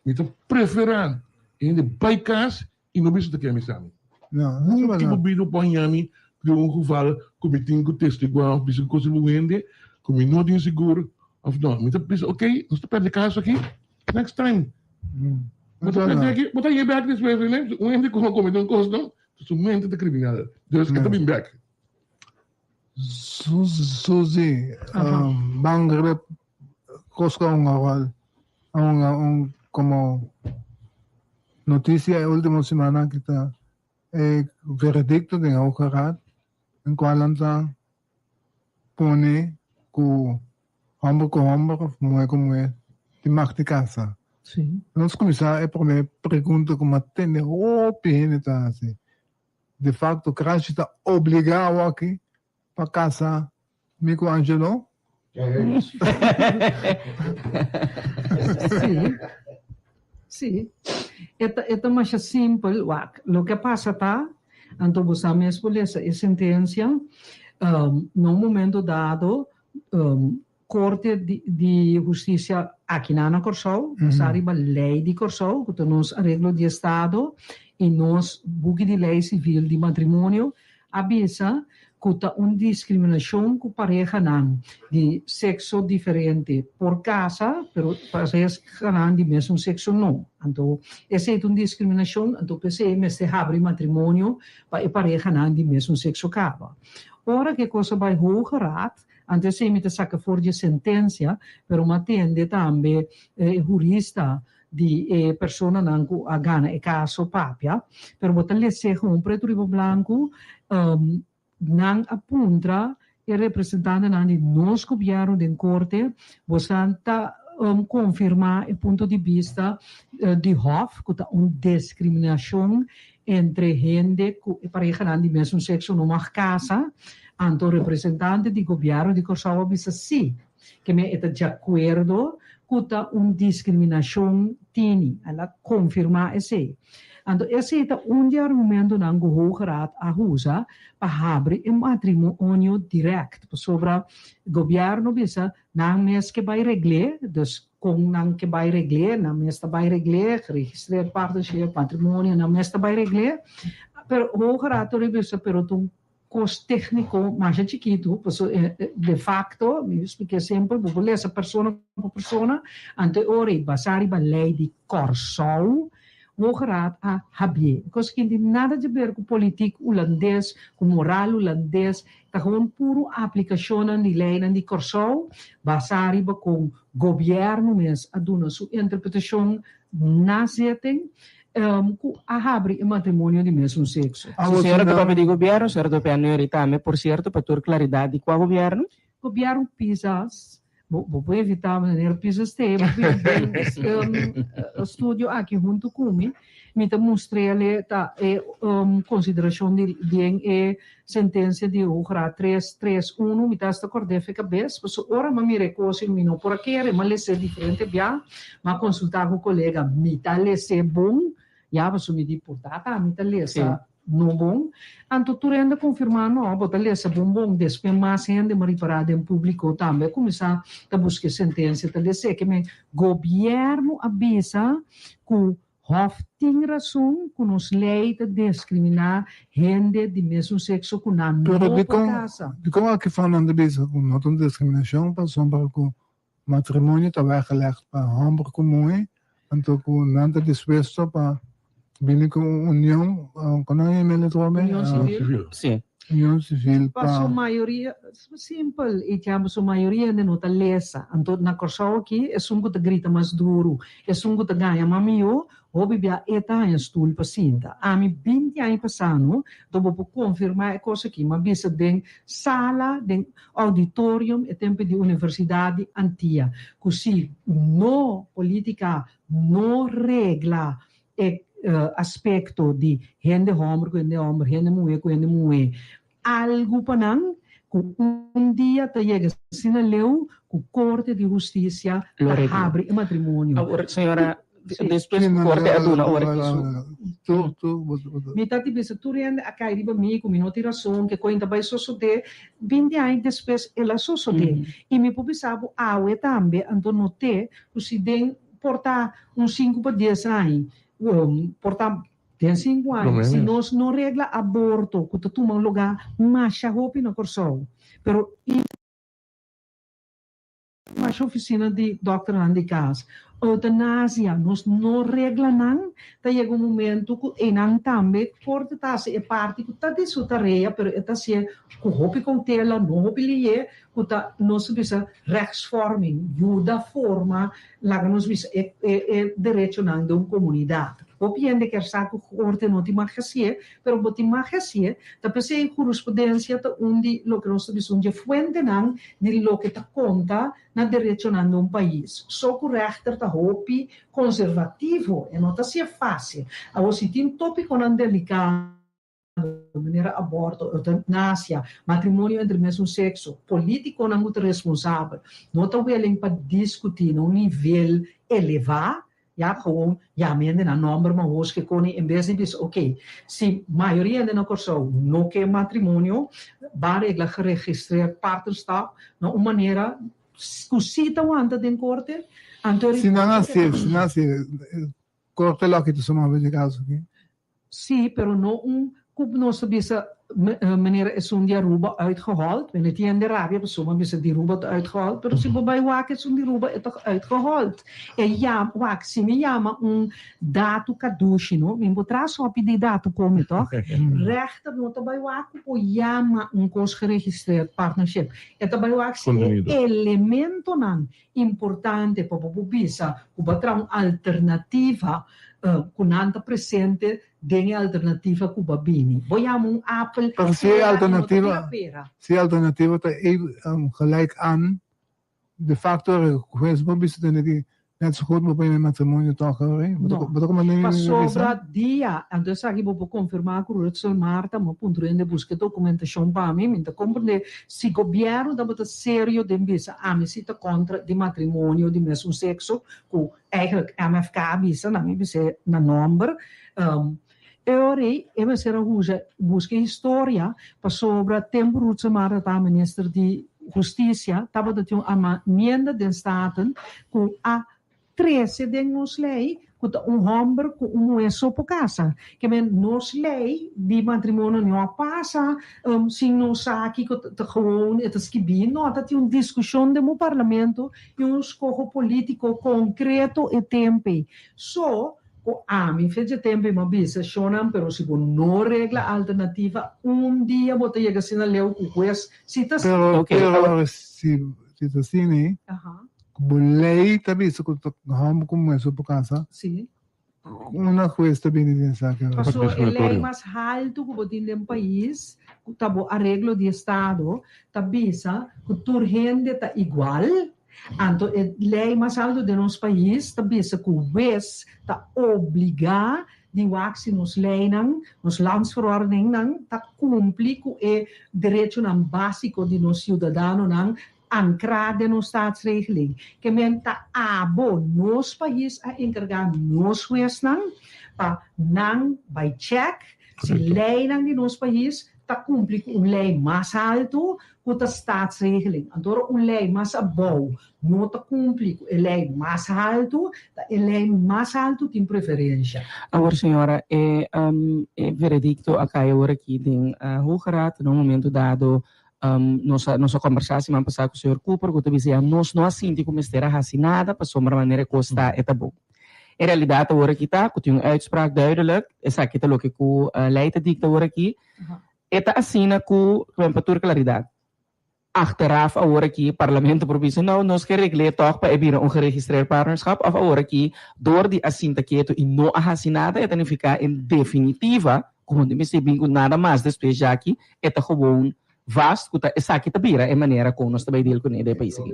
Mi ta prefera e hende bai kas i no bisa ta ken a bisa mi. Nunka bo bida por haña mi den un geval ku mi tin ku testiguá òf bisa kos riba un hende ku mi no tin sigur òf no. Mi ta bisa ok, nos ta perde kaso aki, next time. Bo ta perde aki, bo ta haña bèk despues. Un hende ku a komete un kos no, su mente ta kriminal, dus e ta bin bèk. Suzy, ban riba kos ku a hunga ròl, a hunga un komo notisia e último simannan ki ta e veredikto den Hoge Raad den kual nan ta pone ku hòmber ku hòmber òf muhé ku muhé tin mag di kasa. Nos kuminsá e promé pregunta ku mi a tende hopi hende ta hasi. De facto Krashi ta obliga awoki pa casa mi cu Angelo? Sí, sí. E ta, e ta masha simpel. Wak, loke a pasa ta, anto bo sa mes por lesa e sentencia, na un momento dado, Korte di Hustisia akinan na Kòrsou, basá riba lei di Kòrsou, ku ta nos Areglo di Estado i nos Buki di Lei Sivil di Matrimonio, a bisa ku ta un diskriminashon ku parehanan di sekso diferente por kasa, pero parehanan di mesun sekso no. Anto esei ta un diskriminashon, anto p'esei mester habri matrimonio pa e parehanan di mesun sekso kaba. Ora ku e kos a bai Hoge Raad, Anto esei mi ta saka for dje sentensia, pero mi a tende tambe e hurista di e personanan ku a gana e kaso papia. Pero bo ta les'é gewoon pretu riba blanku, nan a puntra e representantenan di nos gobièrnu den korte, bosan ta konfirmá e punto di bista di hòf ku ta un deskriminashon entre hende ku e parehanan di mesun sekso no mag kasa, anto representante di gobièrnu di Kòrsou a bisa sí, ke men e ta djakuerdo ku ta un diskriminashon tini, el a konfirmá esei. Anto esei ta un di e argumentonan ku Hoge Raad a usa pa habri e matrimonio dirèkt, pasobra gobièrnu bisa nan mes ke bai regl'é, dus Kon nan ke bai regl'é, nan mes ta bai regl'é, geregistreerd partnership, matrimonio, nan mes ta bai regl'é. Pero Hoge Raad ta revisa, pero ta un kos tékniko masha chikitu, paso de fakto, mi a splik'é semper, bo por lesa persona pa persona, anto e ora ei basá riba lei di Kòrsou, Hoge Raad a habié. E kos aki no tin nada di ber ku politik hulandes, ku moral hulandes, ta gewoon puru aplikashonnan di leinan di Kòrsou basá riba kon gobièrnu mes a duna su interpretashon na zitting ku a habri e matrimonio di mesun sekso. Si señora ta papia di gobièrnu, señora ta papia nu ahorita tambe. Por sierto, pa tur klaridat di kua gobièrnu? Gobièrnu Pisas. Bo bo por evitá meneer Pisas te bo bin den studio aki huntu ku mi. Mi ta mustr'é ta e konsiderashon di den e sentensia di Hoge Raad tres tres unu. Mi ta hasta kòrd'é fe kabes pasobra ora mi a mira e kos i mi no por a kere. Mi a les'é diferente bia. Mi a konsultá ku kolega. Mi ta les'é bon. Ya pasobra mi di por tata mi ta lesa no bon. Anto tur hende a konfirmá no, bo ta lesa bon bon. Despues mas hende m'a ripará den públiko tambe a kuminsá ta buska e sentensia ta les'é. Ke men gobièrnu a bisa ku Hof tin rason ku nos lei ta diskriminá hende di mesun sekso ku nan no Pero por dikon kasa. dikon aki Fernando bisa ku no ta un diskriminashon pasobra ku Matrimonio ta weggelegd pa homber cu muhe, anto cu nan ta dispuesto pa bini cu un union, con nan yama el otro Union civil. Si. Union civil pa. Paso mayoria, simpel, y tiampo su mayoria hende no ta lesa. Anto na Corsou aki esun cu ta grita mas duru, esun cu ta gaña mas miho, Hopi bia e ta haña stul pa sinta. Ami binti aña pasá no, anto bo por konfirmá e kos aki. M'a bisa den sala, den auditorium e tempu di Universidat di Antia, ku si no polítika no regla e. aspekto di hende hòmber ku hende hòmber, hende muhé ku hende muhé, algu pa nan ku un dia ta yega asina leu ku Korte di Hustisia ta habri e matrimonio. Awor, señora, despues ku Korte a duna ora ki su. Mi ta di bisa tur hende a kai riba mi ku mi no tin rason, ke koin ta bai sosodé. Binti aña despues el a sosodé. I mi por bisa bo awe tambe, anto noté ku si den por ta un sinku pa dies aña, por ta den sinku aña, si nos no regla aborto ku ta tuma un lugá masha hopi na Kòrsou, pero i masha ofisina di dòkternan di kas, eutanasia, nos no regla nan, ta yega un momento ku einan tambe korte ta hasi e parti ku ta di su tarea, pero e ta hasié ku hopi koutela, no hopi lihé, ku ta nos ta bisa rechtsvorming, yuda forma, laga nos bisa e e derechonan den un komunidat. Hopi hende kier sa ku korte no tin mag hasié, pero bo tin mag hasié, ta p'esei hurisprudensia ta un di loke nos ta bisa un di e fuentenan di loke ta konta na derechonan den un pais. So ku rechter ta hopi konservativo, e no ta hasié fásil. Awor si tin tópikonan delikado, manera aborto, eutanasia, matrimonio entre mesun sexo, politiconan cu ta responsabel no ta willing pa discuti na un nivel eleva, ya gewoon yama hende na nomber mahos ke koni en bes di bisa ok, si mayoria hende na Corsou no ke matrimonio, ban regla geregistreerd partnerschap na un manera cu si ta wanta den corte, anto Si nan hacié, si nan hacié, corte lo a kita su man for di caso aki. Sí, pero no un cu nos ta bisa manera esun di Aruba uitgehold. Mi no tin hende rabia pasobra mi bisa di Aruba ta uitgehold, pero si bo bay wak esun di Aruba e ta uitgehold. E yama, wak, si mi yama un datu kadushi no, mi por traha sopi di datu come toch? Rechter no ta bay wak cu por yama un cos geregistreerd partnership. E ta bay wak si e elementonan importante pa bo por bisa ku bo a traha un alternativa ku nan ta presente den e alternativa ku bo a bini. Bo yama un apel Pero si e pera i no ta alternativa, bira pera. si e alternativa ta gelijk aan de facto hues bo bisa tende ki Net zo goed bo pone matrimonio toch hoor. Bo No. bo ta como nene Pasobra dia, anto esaki bo por confirma cu Rutsel Marta, mi a puntra hende busca e documentacion pa mi, mi ta comprende si gobierno tabata serio den bisa ami si ta contra di matrimonio di mesun sexo, cu eigenlijk MFK a bisa, nan mi bis'e na nomber, e ora ey e mester a usa busca e historia pasobra tempo Rutsel Marta tabata minister di Husticia tabata tin un amamienda den Staten cu a trece den nos ley cu ta un homber cu un muher so por casa. Ke men nos ley di matrimonio no a pasa sin nos sa kico ta gewoon e ta skibi. No, ta tin un discusion den bo parlamento y un scoho politico concreto e tempo ey. So, Ku ami fecha tempu i m'a bisa shonnan pero si bo no regla alternativa un dia bo ta yega asina leu ku hues si ta Pero Ok, pero awor. si si ta asina ei ku bo lei ta bisa ku ta hòmber ku muhé so por kasa Si. una hues ta bini den esaki ora. Paso e lei mas haltu ku bo tin den pais ku ta bo areglo di estado ta bisa ku tur hende ta igual. Anto e lei mas alto den nos pais ta bisa ku wes ta obligá di wak si nos leinan, nos landsverordeningnan ta kumpli ku e derechonan básiko di nos siudadanonan ankrá den nos staatsregeling. Ke men ta abo, nos pais a enkargá nos wesnan pa nan bai chèk si leinan di nos pais ta kumpli ku un lei mas alto ku ta staatsregeling. Anto ora un lei mas abou no ta kumpli ku e lei mas haltu, ta e lei mas haltu tin preferensha. Awor señora, e e veredicto a kai awor aki den Hoge Raad na un momento dado nos a nos a kombersá siman pasá ku señor Cooper ku ta bisa ya nos no a sinti ku mester a hasi nada pasobra manera e kos ta e ta bon. En realidat awor aki ta ku tin un uitspraak duidelijk, esaki ta loke ku lei ta dikta awor aki. E ta asina ku, ku pa tur klaridat, achteraf awor aki Parlamento por bisa, nou, nos ke regl'é tòg pa e bira un geregistreerd partnerschap, òf awor aki dor di a sinta ketu i no a hasi nada, e ta nifiká en definitiva ku no mester bin ku nada mas despues djaki, e ta gewoon vast ku ta esaki ta bira e manera kon nos ta bai deal kuné den e pais aki.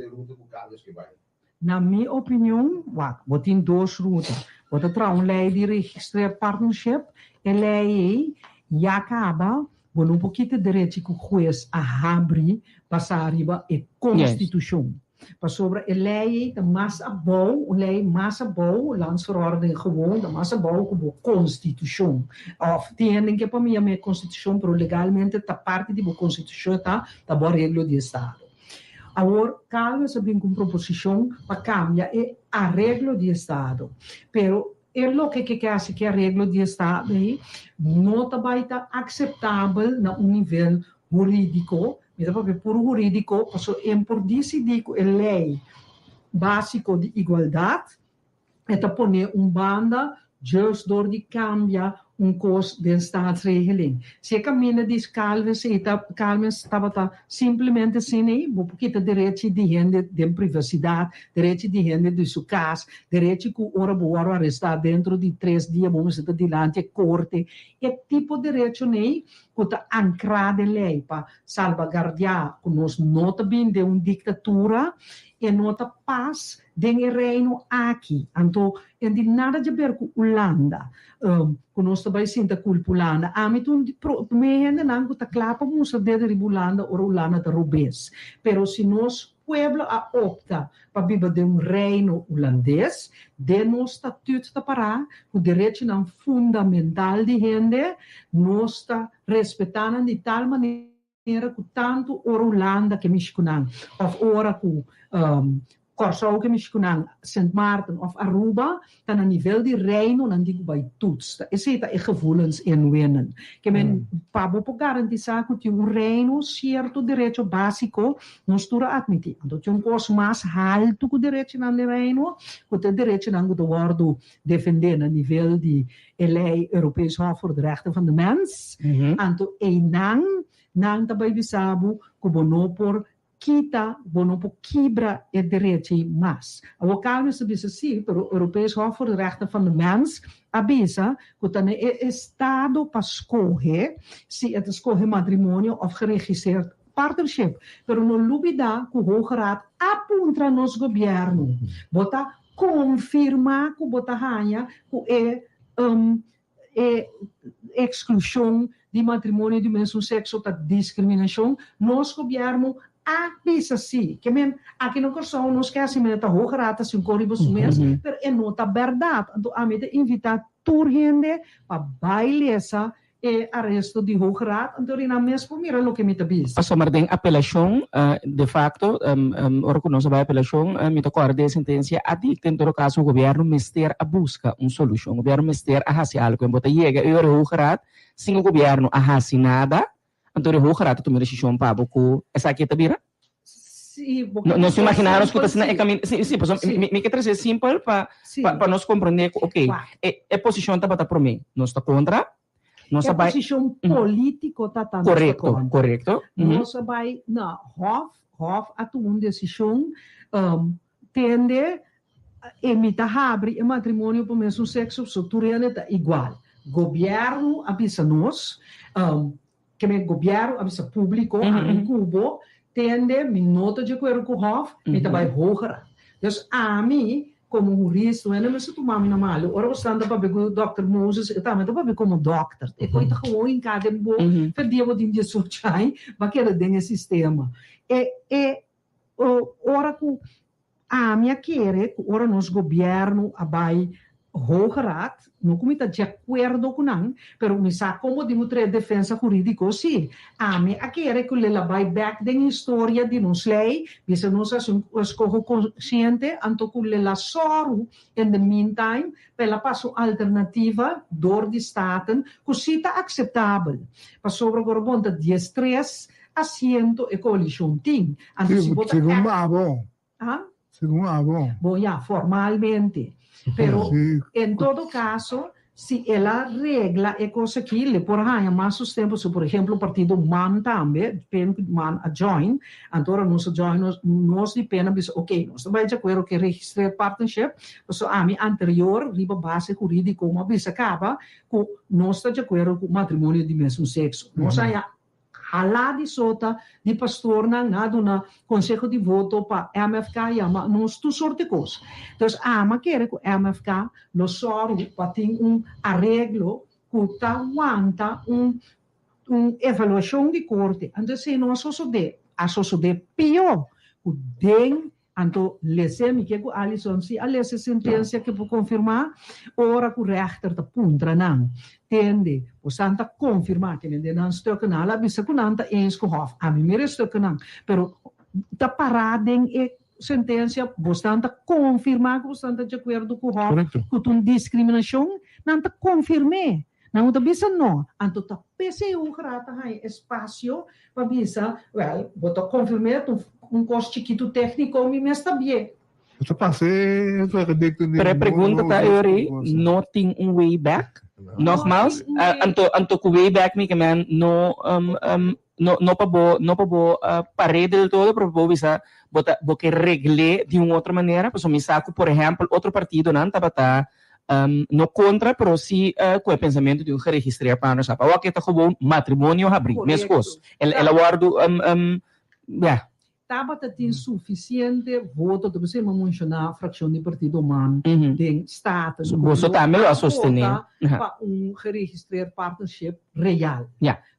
Na mi opinion, wak, bo tin dos ruta. Bo ta traha un lei di registreerd partnership, e lei ei ya kaba, bo no por kita derechi ku hues a habri basá riba e konstitushon. Pasobra e lei ei ta mas abou, un lei mas abou, landsverordening gewoon, ta mas abou ku bo konstitushon. Òf tin hende ke pa mi yama e konstitushon, pero legalmente ta parti di bo konstitushon ta, ta bo areglo di estado. Awor Calmes a bin ku un proposishon pa kambia e areglo di estado, pero e loke ke ke hasi ku e areglo di estado ei no ta bai ta akseptabel na un nivel hurídiko, mi ta papia puru hurídiko, pasobra e por disidí ku e lei básiko di igualdat e ta pone un banda just dor di cambia un cos den staatsregeling. Si e caminda di Calmes ei ta Calmes tabata simplemente asina ei, bo por kita derechi di hende den privacidad, derechi di hende di su cas, derechi cu ora bo wòrdu aresta dentro di tres dia bo mester ta dilanti e corte. E tipo derechonan ei cu ta ancra den ley pa salbagardia cu nos no ta bin den un dictatura, e no ta pas Den e reino aki, anto en di nada djaber ku Ulanda, ku nos ta bai sinta kulpa Ulanda. Ami ta un di promé hendenan ku ta kla pa mustra dedo riba Ulanda ora Ulanda ta robes. Pero si nos pueblo a opta pa biba den un reino ulandes, den nos statut ta pará ku derechonan fundamental di hende, nos ta respetá nan di tal manera, Manera ku tantu ora Hulanda ke mishi ku nan òf ora ku Kòrsou ke mishi ku nan, Sint Maarten òf Aruba, ta na nivel di Reino nan tin ku bai toets. Ta esei ta e gevoelens inwinnen. Ke men pa bo por garantisá ku tin un Reino sierto derecho básiko nos tur a atmití. Anto tin un kos mas haltu ku derechonan den Reino ku ta e derechonan ku ta wòrdu defendé na nivel di e lei Europees Hof voor de Rechten van de Mens, anto einan nan ta bai bisa bo ku bo no por kita, bo no por kibra e derechi mas. Awor Calmes ta bisa si, pero Europees Hof voor de Rechten van de Mens a bisa ku ta na e estado pa skohe si e ta skohe matrimonio òf geregistreerd partnership. Pero no lubida ku Hoge Raad a puntra nos gobièrnu, bo ta Konfirmá ku bo ta haña ku e e eksklushon di matrimonio di mesun sekso ta diskriminashon, nos gobièrnu a bisa sí. Ke men, aki na Kòrsou nos ke hasi manera ta hoge raad ta sin kor riba su mes, pero e no ta bèrdat. Anto ami ta invitá tur hende pa bai lesa E aresto di Hoge Raad, anto ri nan mes por mira loke mi ta bisa. Pasobra den apelashon, de facto, ora ku nos a bai apelashon, mi ta kòrda di e sentensia a dikta en todo kaso gobièrnu mester a buska un solushon, gobièrnu mester a hasi algu. En bo ta yega e ora e Hoge Raad sin ku gobièrnu a hasi nada, anto e Hoge Raad a tuma e desishon pa bo ku esaki ta bira. Sí, bo ke Nos trese imaginá nos ku ta simpel, asina e sí. kaminda. Sí, sí, pasobra Sí. mi mi ke trese simpel pa Sí. pa pa nos komprendé ku okey, Wak. e e posishon tabata promé, nos ta kontra, nos E a bai posishon polítiko ta ta nos ta Korekto, kontra. korekto. Nos a bai na Hof, Hof a tuma un desishon, tende e mi ta habri e matrimonio pa mesun sekso, so tur hende ta igual. Gobièrnu a bisa nos, Ke men gobièrnu a bisa públiko, ami ku bo, tende mi no ta di akuerdo ku Hof, mi ta bai Hoge Raad. Dus ami komo hurista, wende mester tuma mi na malu. Ora bo standa papia ku dòkter Moses, e tambe ta papia komo dòkter. E koi ta gewoon hinká den bo, fer dia bo tin diesocho aña, bo a keda den e sistema. E e ora ku Ami a kere ku ora nos gobièrnu a bai Hoge Raad, no ku mi ta di akuerdo ku nan, pero mi sa kon bo tin ku trae defensa hurídiko sí. Ami a kere ku lel a bai bèk den historia di nos lei, bisa nos hasi un eskoho konsiente, anto ku lel a sòru in the meantime pa el a pasa un alternativa dor di Staten ku sí ta akseptabel. Pasobra ku ora bon ta diestres asiento e koalishon tin. Anto si bo ta Segun abo. Ah? Segun abo. Bon ya, formalmente. Pero en todo caso, si el a regla e cos aki, le por haña mas sosten pasobra por ejemplo partido man tambe, pen cu man a join, anto ora nos a join nos, nos di pen a bisa ok, nos ta bai di acuerdo cu e registrerd partnership, pasobra ami anterior riba base huridico mi a bisa caba cu nos ta di acuerdo cu matrimonio di mesun sexo. Nos a haña. Halá di sota di pastornan nan a duna konseho di voto pa MFK yama nos tur sorte kos. Dus ama kere ku MFK lo sòru pa tin un areglo ku ta wanta un un evaluashon di korte. Anto esei no a sosodé. A sosodé pió ku den Anto lese, mi ke ku Alison si a lese sentensia ke por konfirmá, ora ku rèchter ta puntra nan, tende, bosan ta konfirmá ke men den nan stukkennan, al a bisa ku nan ta eens ku hòf, ami mira e stukkennan, pero ta pará den e sentensia, bosnan ta konfirmá ku bosnan ta djakuerdo ku hòf ku ta un diskriminashon, nan ta konfirm'é. Nan no ta bisa no, anto ta PCU graag ta haña espasio pa bisa, wèl, bo ta konfirm'é, ta un kos chikitu tékniko, mi mes ta bié. Bo ta pasa e veredikto di Pero e pregunta ta Uri, no tin un way back? Nogmaals, anto anto ku way back mi ke men no no no pa bo no pa bo par'é del todo pero pa bo bisa bo ta bo ke regl'é di un otro manera pasobra mi sa ku por ehèmpel otro partidonan tabata No kontra, pero si ku e pensamentu di un geregistreer partnerschap. Awor ke ta gewoon matrimonio habrí, meskos. El a wòrdu, ya. Tabata tin sufisiente voto, ta bisa mi a menshoná frakshon di partido man den Staten. Boso tambe lo a sostené. Pa un geregistreer partnership real.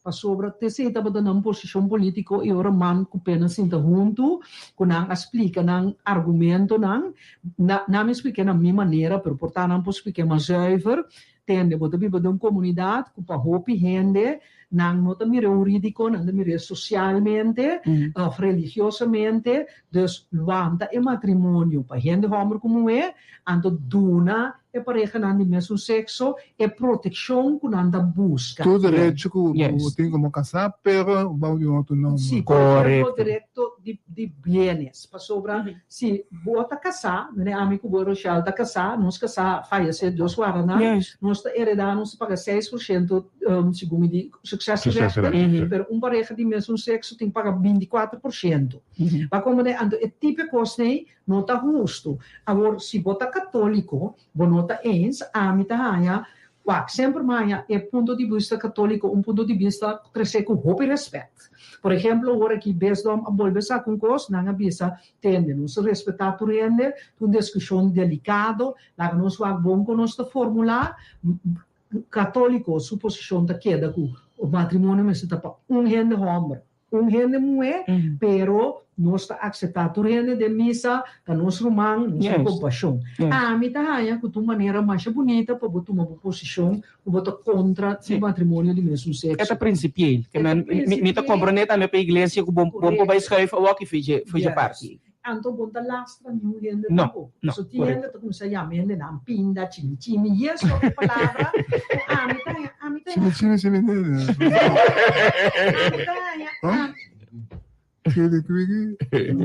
Pasobra t'esei tabata nan posishon polítiko i ora man ku pena sinta huntu ku nan a splika nan argumentonan, na nan mi splik'é na mi manera, pero por ta nan por splik'é mas zuiver, tende bo ta biba den un komunidat ku pa hopi hende nan no ta mir'é hurídiko, nan ta mir'é sosialmente òf religiosamente, dus wanta e matrimonio pa hende hòmber ku muhé, anto duna e parehanan di mesun sekso e protekshon ku nan ta buska. Tur derecho ku bo tin komo kasá, pero bou di un otro nòmber. Sí, por ehemplo derecho di bienes. Pasobra si bo ta kasá, mene ami ku bo Rochelle ta kasá, nos kasá fayesé, Dios warda nan, nos ta heredá, nos ta paga 6% segun mi di successierechten, pero un pareha di mesun sekso tin paga 24%. Pa komo de anto e tipo e kosnan No ta hustu. Awor, si bo ta katóliko, bo no ta eens, ami ta haña, wak, semper mi haña e punto di bista katóliko un punto di bista tresé ku hopi rèspèt. Por ehemplo, ora ki Bisdom a bolbe saka un kos, nan a bisa, Tende, nos ta respetá tur hende, ta un diskushon delikado, laga nos wak bon kon nos ta formulá. Katóliko su posishon ta keda ku matrimonio mester ta pa un hende hòmber. Un hende muhé, pero nos ta akseptá tur hende den misa, ta nos ruman, nos tin kompashon. Ami ta haña ku ta un manera masha bunita pa bo tuma bo posishon ku bo ta kontra di matrimonio di mesun sekso. E ta prinsipiel. Mi ta komprondé tambe pa iglesia ku bo por bai schuif awor ki for dje parti. Anto bo no ta lastra niun hende tampoco. So tin hende ta cuminsa yama hendenan pinda, chimichimi, y eso e palabra cu ami ta haña, ami ta haña. Chimichimi si mi ntende. Ami ta haña, ami. Kirikwiki.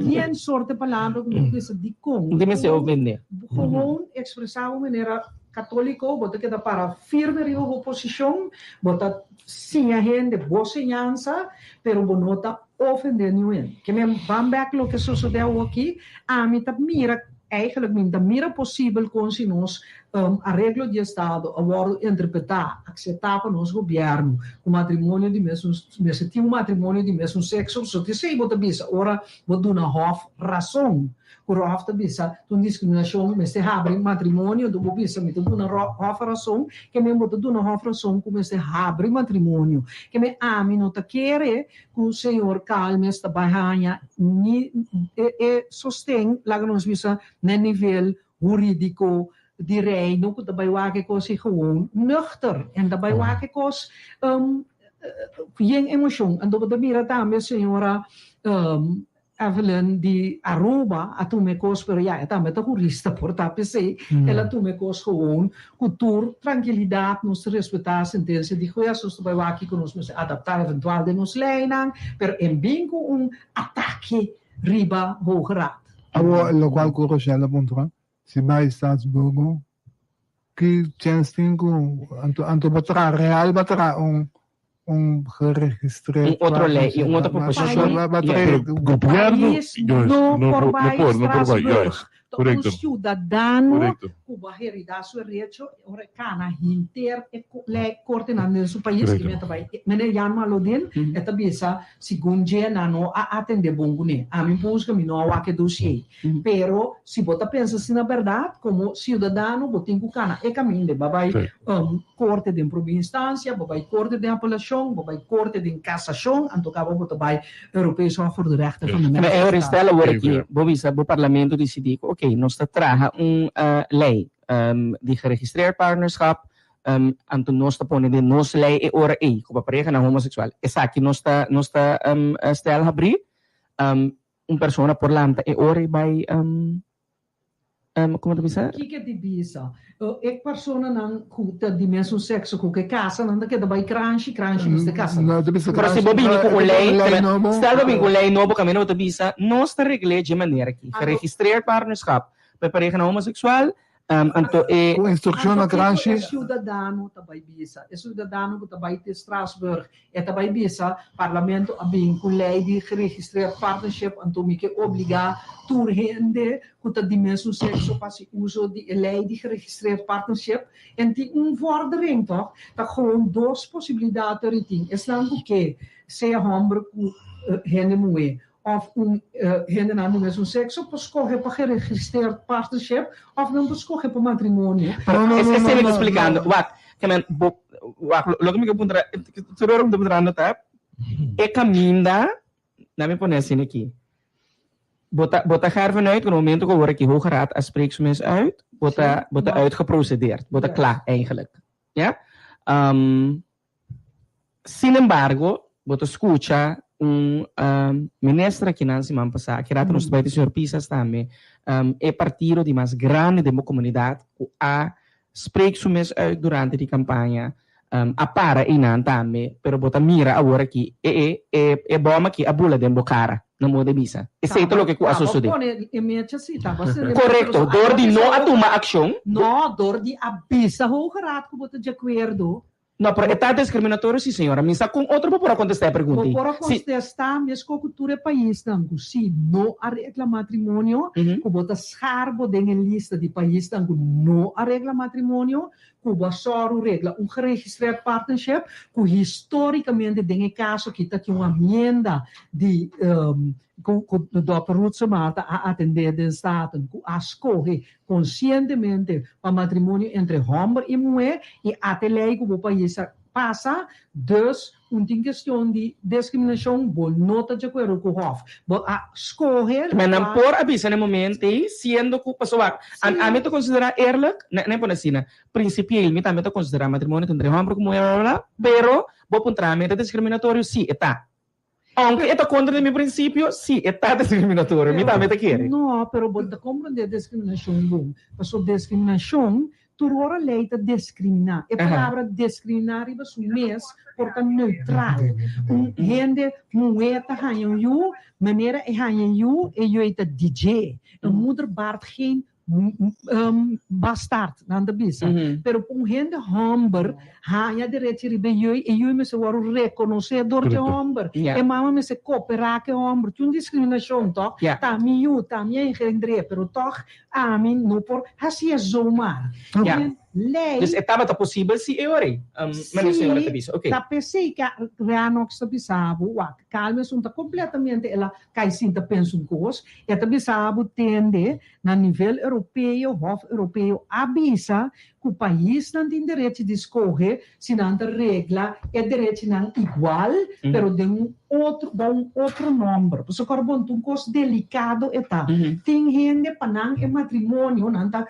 Yen soort e palabra cu mi ta bisa dicon. Di mester ofende. Gewoon expresa bo manera catolico, bo ta keda para firme riba bo posicion, bo ta siña hende bo señansa, pero bo no ta ofendé niun hende. Ke men ban bek loke sosodé awoki, ami ta mira, eigenlijk mi ta mira posibel kon si nos areglo di estado a wòrdu interpretá, akseptá pa nos gobièrnu, ku matrimonio di mesun, mester tin un matrimonio di mesun sekso, so t'esei bo ta bisa ora bo duna hòf rason. Ku Rof ta bisa ta un diskriminashon mester habri matrimonio, anto bo bisa mi ta duna Hof rason, ke men bo ta duna Hof rason ku mester habri matrimonio. Ke men ami no ta kere ku señor Calmes ta bai haña ni e sosten, laga nos bisa, na nivel huridiko di Reino ku ta bai wak e kos ei gewoon nuchter en ta bai wak e kos yen emoshon. Anto bo ta mira tambe señora Evelyn di Aruba a tuma e kos, pero ya e tambe ta hurista por ta p'esei el a tuma e kos gewoon ku tur trankilidat. Nos ta respetá sentensia di hues, nos ta bai wak kiko nos mester adaptá eventual den nos leinan, pero en bin ku un atake riba Hoge Raad. Awor lokual ku Rochelle a puntra, si bai Straatsburgo ki chèns tin ku anto anto bo traha real bo traha un un geregistreerd Un otro ley y un otro proposicion. Pero gobierno País no por bai no por bai Straatsburg. Ta un ciudadano cu bo a herida su derecho ora e cana henter e ley cortenan den su pais ki men ta bay. Meneer Jan Malodin e ta bisa segun dje nan no a atende bon cune. Ami busca mi no a wak e dossier. Pero si bo ta pensa asina berdad como ciudadano bo tin cu cana e caminda. Bo a bay corte den prome instancia, bo bay corte den apelacion, bo bay corte den casacion, anto caba bo ta bay Europees Hof voor de Rechten van de Mens. Maar e stel awor aki, bo bisa bo parlamento dicidi cu ok, nos ta traha un ley di geregistreerd partnerschap, anto nos ta pone den nos ley e ora ey cu pa parehanan homosexual esaki nos ta nos ta stel habri, un persona por lanta e ora y bay Como ta bisa? Kiko di bisa? E personanan ku ta di mesun sekso ku ke kasa, nan ta keda bai kranshi, kranshi mester kasa. No ta bisa Pero si bo bini ku un lei, stel bo bini ku un lei nobo kaminda bo ta bisa, nos ta regl'é dje manera aki, geregistreerd partnerschap pa e parehanan homoseksual, anto e. Ku instrukshon na kranshi. E siudadano ta bai bisa, e siudadano ku ta bai te Strasbourg, E ta bai bisa, Parlamento a bin ku lei di geregistreerd partnership, anto mi ke obligá tur hende ku ta di mesun sekso pa hasi uso di e lei di geregistreerd partnership. En tin un vordering tòg? Ta gewoon dos posibilidat er i tin, esnan ku ke sea hòmber ku hende muhé òf un hendenan di mesun sekso por skohe pa geregistreerd partnership òf nan por skohe pa matrimonio. Pero es esei mi ta splikando. Wak, ke men bo, wak, loke mi ke puntra, tur ora mi ta puntrando ta, e kaminda, na mi pone asina aki, bo ta, bo ta ga ervan uit ku na momento ku awor aki Hoge Raad a spreek su mes uit, bo ta, bo ta uitgeprocedeerd, bo ta kla eigenlijk. Ya? Sin embargo, bo ta skucha un minister akinan siman pasá, aki rato nos ta bai di señor Pisas tambe, e partido di mas grandi den bo komunidat ku a spreek su mes uit durante di kampaña, a para einan tambe, pero bo ta mira awor aki e e e bòm aki a bula den bo kara, na moda di bisa. Esei ta loke ku a sosodé. Korekto, dor di no a tuma akshon. No, dor di a bisa Hoge Raad ku bo ta di akuerdo. No, pero e ta discriminatorio si, señora. Mi sa con otro bo por a contesta e pregunta ei. Bo por a contesta mesco cu tur e paisnan cu si no a regla matrimonio, cu bo ta schaar bo den e lista di paisnan cu no a regla matrimonio, cu bo a sòru regla un geregistreerd partnership, cu historicamente den e caso aki ta tin un amienda di cu Dòkter Rutsema ta a atende den Staten, cu a scoge konsientemente pa matrimonio entre hòmber i muhé i ate lei ku bo pais a pasa, dus un tin kestion di diskriminashon, bo no ta djakuerdo ku hòf. Bo a skohe Ma nan por a bisa na e momento ei, siendo ku, pasobra wak, ami ta konsiderá eerlijk, nan pone asina, prinsipieel mi tambe ta konsiderá matrimonio entre hòmber ku muhé, bla bla bla, pero bo puntra mi e ta diskriminatorio? Sí, e ta. Aunke e ta kontra di mi prinsipio, sí, e ta diskriminatorio. Mi tambe ta kere. No, pero bo ta komprendé diskriminashon bon. Pasobra diskriminashon, tur ora lei ta diskriminá. E palabra diskriminá riba su mes por ta neutral. Un hende muhé ta haña un yu, manera e haña e yu, e yu ei ta di dje. E moeder baart geen Bastard, nan ta bisa. Pero pa un hende hòmber haña derechi riba e yui, e yui mester wòrdu rekonosé dor dje hòmber. E mama mester koperá ku e hòmber. Tin un diskriminashon, tòg? Ta mi yu, ta mi a engendr'é, pero tòg ami no por hasié zomaar. Lei. Dus e tabata posibel si e ora ei, manera señora ta bisa. Sí, ta p'esei ku Ranox ta bisa bo, wak, kalma esun ta kompletamente el a kai sinta pensa un kos. E ta bisa bo tende Na nivel europeo, Hof Europeo a bisa ku paisnan tin derechi di skohe si nan ta regla e derechinan igual, pero den un otro, bou un otro nòmber. Pasobra kòrda bon, ta un kos delikado e ta. Tin hende pa nan e matrimonio nan ta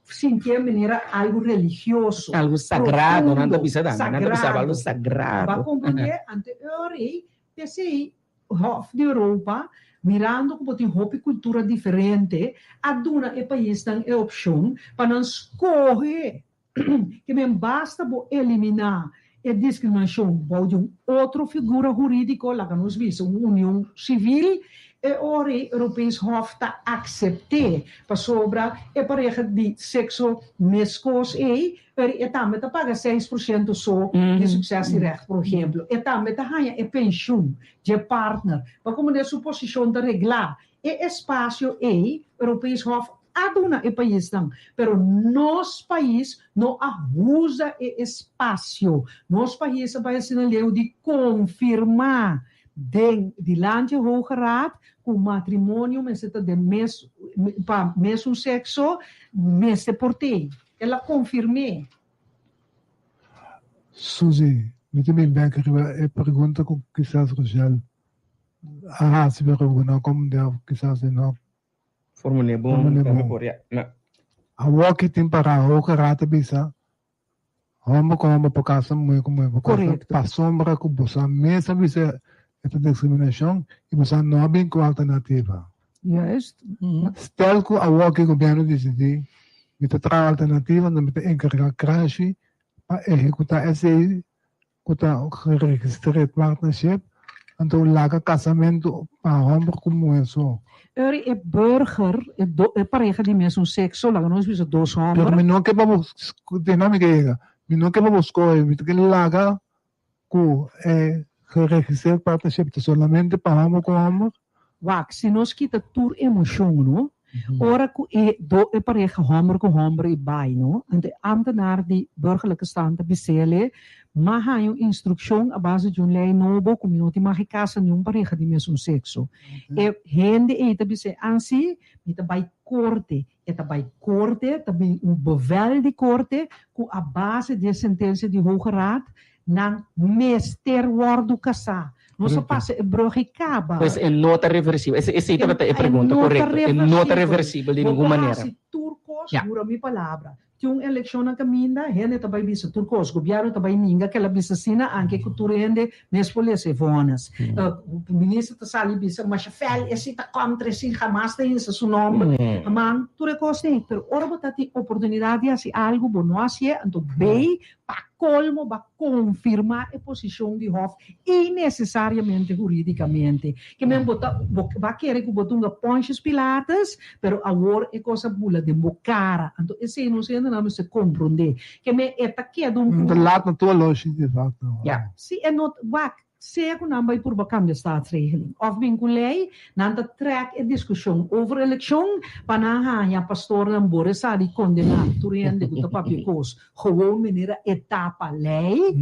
sintié manera algu religioso, Algu sagrado, nan ta bisa tambe, nan ta bisa algu sagrado. Bo a komprondé? Ante e ora ei, p'esei Hof di Europa, mirando ku bo tin hopi kultura diferente, a duna e paisnan e opshon pa nan skohe ke men basta bo eliminá e diskriminashon bou di un otro figura hurídiko, laga nos bisa un union sivil, e ora ei Europees Hof ta aksept'é pasobra e pareha di sekso meskos ei Pero e tambe ta paga 6% so di successierecht, por ehemplo. E tambe ta haña e penshun dje partner. Pa komo den su posishon ta reglá e espasio ei, Europees Hof a duna e paisnan, pero nos pais no a usa e espasio. Nos pais a bai asina leu di konfirmá den dilanti Hoge Raad ku matrimonio mester ta den mes pa mesun sekso mester por tei. El a konfirm'é. Suzy, mi ta bin bek riba e pregunta ku kisas Rochelle a hasi pero ku no komprendé òf kisas e no Formul'é bon, formul'é tambe bon. por, ya. Na. Awor ki tin pará Hoge Raad ta bisa hòmber ku hòmber por kasa, muhé ku muhé por kasa, Korekto. pasobra ku boso mes a bisa e ta diskriminashon i boso no a bin ku alternativa. Juist. Stel ku awor ki gobièrnu disidí mi ta traha alternativa, mi ta enkargá Kranshi pa ehekutá esei ku ta geregistreerd partnership, anto laga kasamentu pa hòmber ku muhé so. Eri e burger, e do, e pareha di mesun sekso, laga nos bisa dos hòmber. Pero mi no ke pa bo, te na mi ke yega, mi no ke pa bo skohe, mi ta ke laga ku e geregistreerd partnership ta solamente pa hòmber ku hòmber. Wak, si nos kita tur emoshon, no, ora ku e do e pareha hòmber ku hòmber i bai, no, anto e ámtenar di burgerlijke stand ta bis'é, M'a haña un instrukshon a base di un lei nobo ku mi no tin mag e kasa niun pareha di mesun sekso. E hende ei ta bis'é, Ansi, mi ta bai korte. E ta bai korte, ta bin un bevel di korte ku a base di e sentensia di Hoge Raad nan mester wòrdu kasá. Nos a pasa e brug i kaba. Pues e no ta reversibel. Ese esei tabata e pregunta, korekto. E no ta reversibel di ningun manera. Bo por hasi tur kos, hura mi palabra. Tin un elekshon na kaminda, hende ta bai bisa tur kos. Gobièrnu ta bai ninga kel a bisa asina, anke ku tur hende mes por lesa e vònes. Minister ta sali bisa masha fèl, esei ta kontra esei, hamas ta hisa su nòmber. Man, tur e kos ei. Pero ora bo ta tin oportunidat di hasi algu, bo no hasié, anto bei pa kolmo bo a konfirmá e posishon di hòf inesesariamente hurídikamente. Ke men bo ta bo a kere ku bo dunga Pontius Pilatus, pero awor e kos a bula den bo kara. Anto esei nos hendenan mester komprondé. Ke men e ta keda un. Ta laat na tur oloshi di facto. Ya. Si e no wak, sea ku nan bai purba kambia staatsregeling òf bin ku lei, nan ta trèk e diskushon over elekshon pa nan haña pastornan bore sa di kondená tur hende ku ta papia kos gewoon manera e ta pa lei,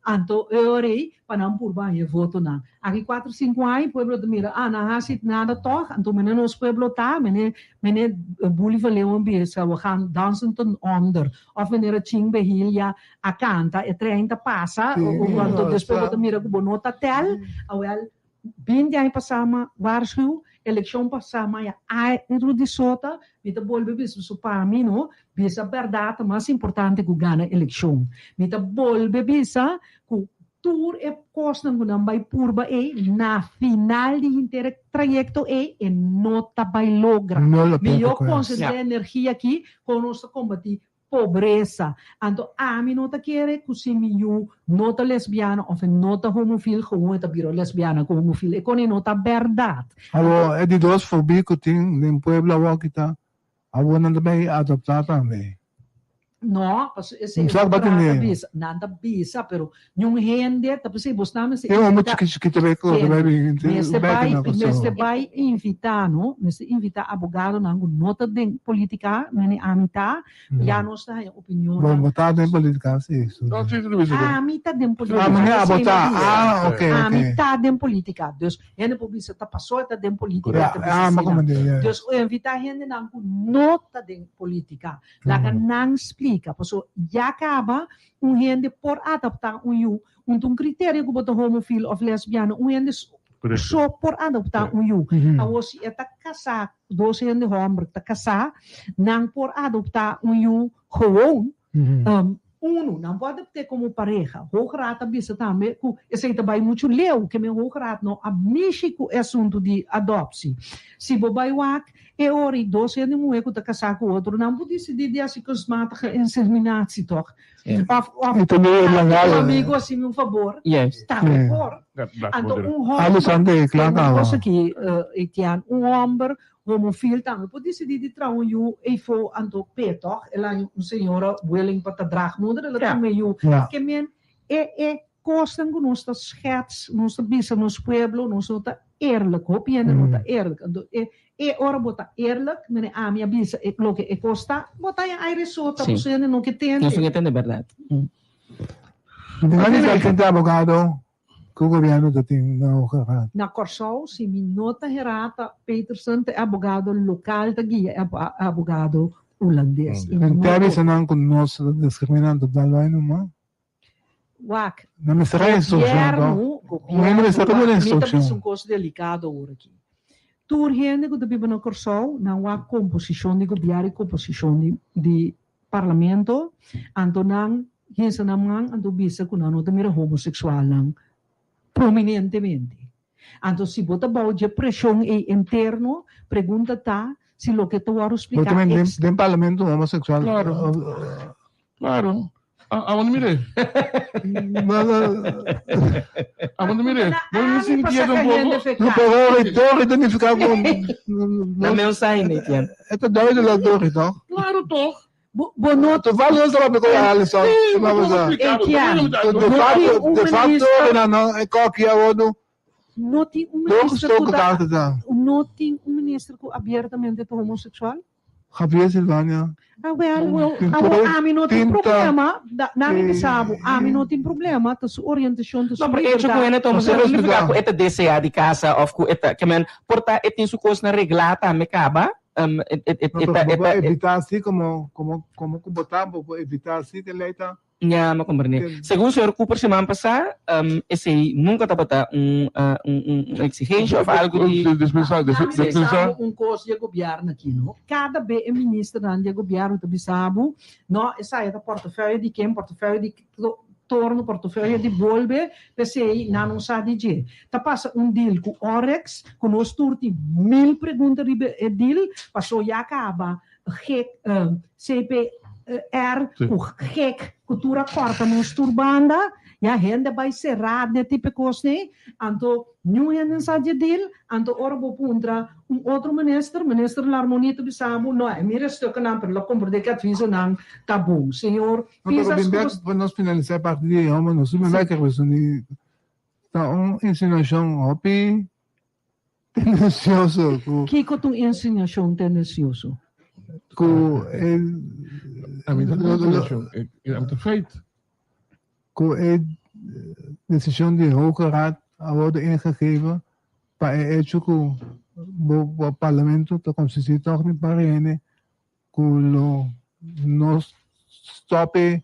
anto e ora ei pa nan purba haña e votonan. Aki kuater sinku aña pueblo ta mira, ah, nan hasi nada tòg, anto mene nos pueblo ta, mene mene Bully van Leeuwen bisa, we gaan dansen ten onder, òf manera Ching Behilia a kanta, e trein ta pasa, anto despues bo ta mira ku bo no ta tèl, awèl binti aña pasá m'a waarschuw, elekshon pasá m'a ya airu di sota, mi ta bolbe bisa su pa mi no, bisa bèrdat ta mas importante ku gana elekshon. Mi ta bolbe bisa ku tur e kosnan ku nan bai purba ei, na final di henter e trayekto ei, e no ta bai logra. Mihó konsentrá e energia aki kon nos ta kombatí pobresa. Anto ami no ta kere ku si mi yu no ta lesbiana of e no ta homofil, gewoon e ta bira lesbiana ku homofil. E kon e no ta bèrdat. Awor e di dos fobia ku tin den pueblo awor ki ta awor nan ta bay adopta tambe. No, paso esei Nan e sa ta bisa. Nan ta bisa, pero niun hende ta p'esei bos nan mester Tin homber invitá. chiki chiki ta bay ku ta bay bin Mester bay bai, na paso. mester bai invitá no, mester invitá abogadonan ku no ta den polítika, mene ami ta, ya nos ta haña opinionnan. Bo bo ta den polítika si. No, si, si, si. Ami ta den polítika. Ah, muhé abo Esei ta. mi bisa. Ah, ok, ok. Ami ta den polítika. Dus hende por bisa ta pasó e ta den polítika, Ja, ta bisa ah, mi asina. komprendé, ja. Dus invitá hendenan ku no ta den polítika. Laga nan splika, paso ya kaba un hende por adoptá un yu, un ta un kriterio ku bo ta homofil òf lesbiana, un hende so por adoptá un yu. Awor si e ta kasá, dos hende hòmber ta kasá, nan por adoptá un yu gewoon, Unu, nan por adopt'é komo pareha. Hoogeraad a bisa tambe ku esei ta bai muchu leu, ke men Hoogeraad no a mishi ku e asuntu di adopsi. Si bo bai wak e ora i dos hende muhé ku ta kasá ku otro, nan por disidí di hasi kunstmatige inseminatie tòg? Òf òf I tambe e legal. Un amigu hasi mi un fabor, tambe por. Anto un hòmber, Algo sante kla kaba. Kos aki, Etienne, un hòmber Homofil tambe por disidí di traha un yu eifó anto p'e tòg? El haña un señora willing pa ta draagmoeder, el a tuma e yu. Ke men e e kosnan ku nos ta schets, nos ta bisa nos pueblo, nos no ta. Eerlijk, hopi hende no ta eerlijk. Anto e e ora bo ta eerlijk, mene ami a bisa e loke e kos ta, bo ta den aire sota, Sí. pasobra hende no ke tende. Nos no ke tende bèrdat. Mi tin gana di sa ken ta abogado ku gobièrnu ta tin na Hoge Raad. Na Kòrsou, si mi no ta herá, ta Peterson ta e abogado lokal ta guia e abogado hulandes. I Men no te a otro. bisa nan ku nos ta diskriminá total bai numa. Wak, Na mester a instrukshon gobièrnu, toch? Un hende gobièrnu, mester ta wak, duna mi ta instrukshon. bisa un kos delikado awor aki. Tur hende ku ta biba na Kòrsou, nan wak komposishon di gobièrnu i komposishon di di parlamento, anto nan hisa nan man anto bisa ku nan no ta mira homoseksualnan prominentemente. Anto si bo ta bou dje preshon ei interno, pregunta ta si loke ta wòrdu Bo spliká ta men ex. den parlamento homoseksual. Claro. Claro. Awor mire. Awor mire. Bo no sintié tampoco. No, pero Dori ta nifiká ku. Na meu sign, Etienne. E ta duidelijk Dori, toch? Claro, toch? Bo, bo no. Toevallig nos tabata ku Alison. Sí, Siman pasá. Etienne, De no tin facto, un de facto, minister. na no, e koki a wordu No tin un minister ku doorgestoken ta, kaart ta. no tin un minister ku abiertamente ta homoseksual? Javier Silvania. Ah, wel, wel, Tin awor tur ami no tin tinta. problema, da, na mi Eh, bisa bo, ami no tin problema, ta su orientacion, ta su No, pero hecho ku libertad. hende ta Nos homosexual no significa respetá. ku e ta desea di casa of ku e ta, ke men, por ta e tin su kosnan reglá tambe kaba, um, e, e, e, No, e pero ta, bo e por ta, e, evitá así como, como, como ku bo ta, bo por evitá así ke lei ta. Ya, mi a komprendé. Segun señor Cooper siman pasá, esei nunka tabata un un eksigensia òf algu di. Dispensá, Ami dispensá. bisa bo un kos di e gobièrnu aki, no. Kada be e ministernan di e gobièrnu ta bisa bo, no, esei ta portefeuille di ken, portefeuille di torno, portefeuille di bolbe, p'esei nan no sa di dje. Ta pasa un deal ku Oryx, ku nos tur tin mil pregunta riba e deal, paso ya kaba gek CPR ku gek ku tur a kòrta nos tur banda, ya hende bai será den tipo kosnan, anto niun hende sa dje deal, anto ora bo puntra un otro minister, minister Larmonie ta bisa bo, no, e mira e stukkennan pero lo komprendé ku e advisonan ta bon. Señor No, pero Pisas bin ku bek bo. pa nos finalisá e parti di e homber, nos bin bek riba di ta un insinuashon hopi Tendencioso ku. Kiko ta un insinuashon tendencioso? Ku e. Ami ta insinuashon, ami ta feit. Ku e desishon di Hoge Raad a wordo ingegeven pa e echo ku bo parlamento ta konsistí tòg di par hende ku lo no stòp e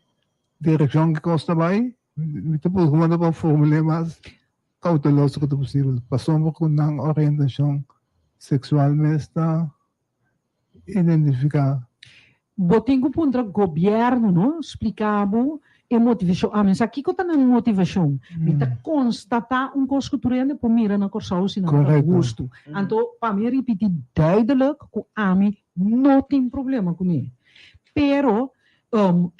direkshon ku kos ta bai, mi ta busca manera pa formul'é mas kouteloso ku ta posibel, pasobra ku nan orientashon seksual mes ta identifiká. Bo tin ku puntra gobièrnu no splika bo e motivashon. Ami sa kiko ta nan motivashon. Mi ta konstatá un kos ku tur hende por mira na Kòrsou si nan ta gustu. Anto pa mi ripití duidelik ku ami no tin problema kuné. Pero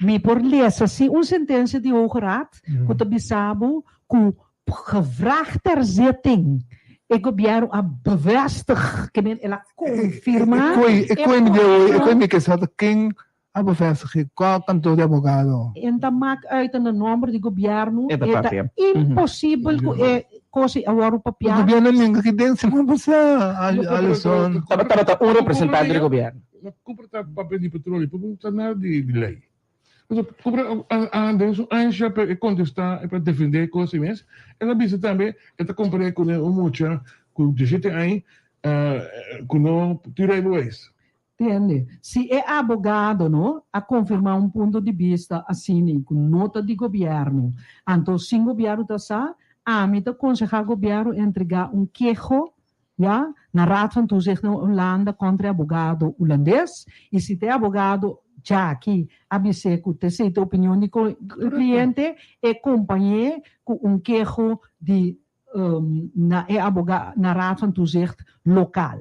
mi por lesa si un sentensia di Hoge Raad ku ta bisa bo ku gevraagd ter zitting e gobièrnu a bevestig, ke men el a konfirmá E e koe mi posishon. e koe mi ke sa ta ken a bevestig, kua kantor di abogado? En ta mak uit na nomber di gobièrnu, E ta e ta papia. imposibel ku e kos ei a wòrdu E papiá. gobièrnu ninga ki den siman pasá, Alison. Tabata un representante di gobièrnu. Cooper ta papia di petroleo, pero no ta nada di ley. Pasobra Cooper a den su ansha pa e contesta, pa defende e cos ei mes. El a bisa tambe, e ta compare cu un mucha cu diesisiete aña cu no tin rijbewijs. Tende, si e abogado no a confirma un punto di bista asina cu no ta di gobierno, anto sin gobierno ta sa, ami ta conseha gobierno entrega un keho Ya, na Raad van Toezicht na Hulanda kontra e abogado hulandes i si ta e abogado djaki a bis'é ku ta esei ta opinion di kliente, e kompañ'é ku un keho di na e aboga na Raad van Toezicht lokal.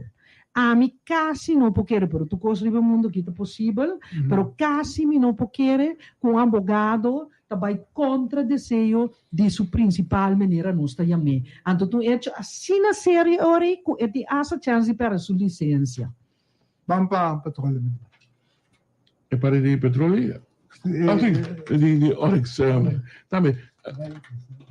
Ami kasi no por kere, pero tur kos riba e mundu aki ta posibel, pero kasi mi no por kere ku un abogado ta bai kontra deseo di su principal manera nos ta yam'é. Anto ta un hecho asina serio e ora ei cu e tin hasta chance di perde su licencia. Ban pa petroleo. E pare di petroleo? Ah, si, di, di Oryx. Tambe,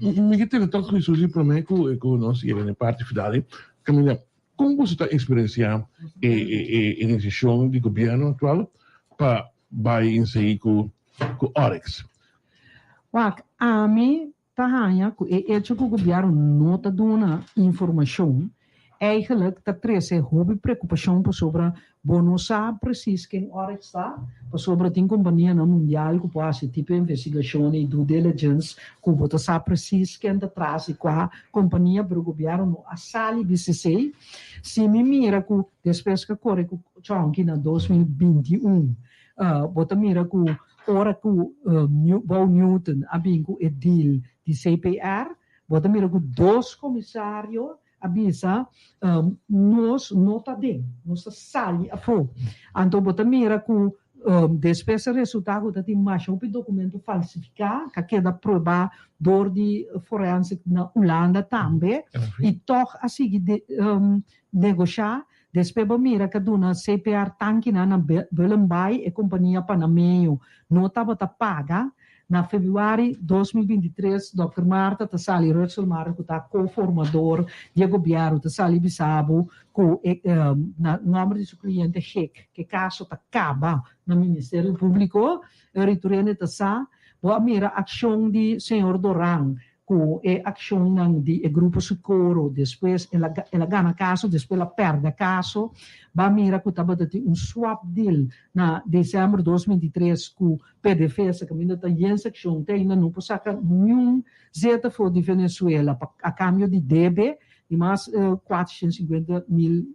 mi ke tene tok cu Suzy prome cu, cu nos yega na e parti final ei. Kaminda, kon boso ta eksperensiá e e e desishon di gobièrnu aktual pa bai insei ku ku Oryx? Wak, ami ta haña ku e echo ku gobièrnu no ta duna informashon eigenlijk ta trese hopi preokupashon pasobra bo no sa presis ken Oryx ta, pasobra tin kompanianan mundial ku por hasi tipo investigashon i due diligence ku bo ta sa presis ken ta tras di kua kompania, pero gobièrnu no a sali bisa esei. Si mi mira ku despues ku a kore ku Chonky na 2021 bo ta mira ku Ora ku Bo Newton a bin ku e deal di CPR, bo ta mira ku dos komisario a bisa, Nos no ta den, nos ta sali afó. Anto bo ta mira ku despues a resultá ku ta tin masha hopi dokumento falsifiká ku a keda probá dor di forensic na Hulanda tambe i tòg a sigui negoshá. Despues bo mira ka duna CPR tankinan na Bullenbaai, e kompania panameño no tabata paga. Na februari 2023 Dòkter Martha ta sali Rutzel Martha ku ta ko-formador di e gobièrnu ta sali bisa bo ku e na nòmber di su kliente Gek ku e kaso ta kaba na Ministerio Públiko. Riturende ta sa bo a mira akshon di señor Doran Ku e akshonnan di e grupo Socorro despues el a el a gana kaso, despues el a pèrdè kaso. Ba mira ku tabata tin un swap deal na desèmber 2023 ku PDVSA kaminda ta yen sekshon te ainda no por saka niun zeta for di Venezuela pa a kambio di debe di mas 450 mil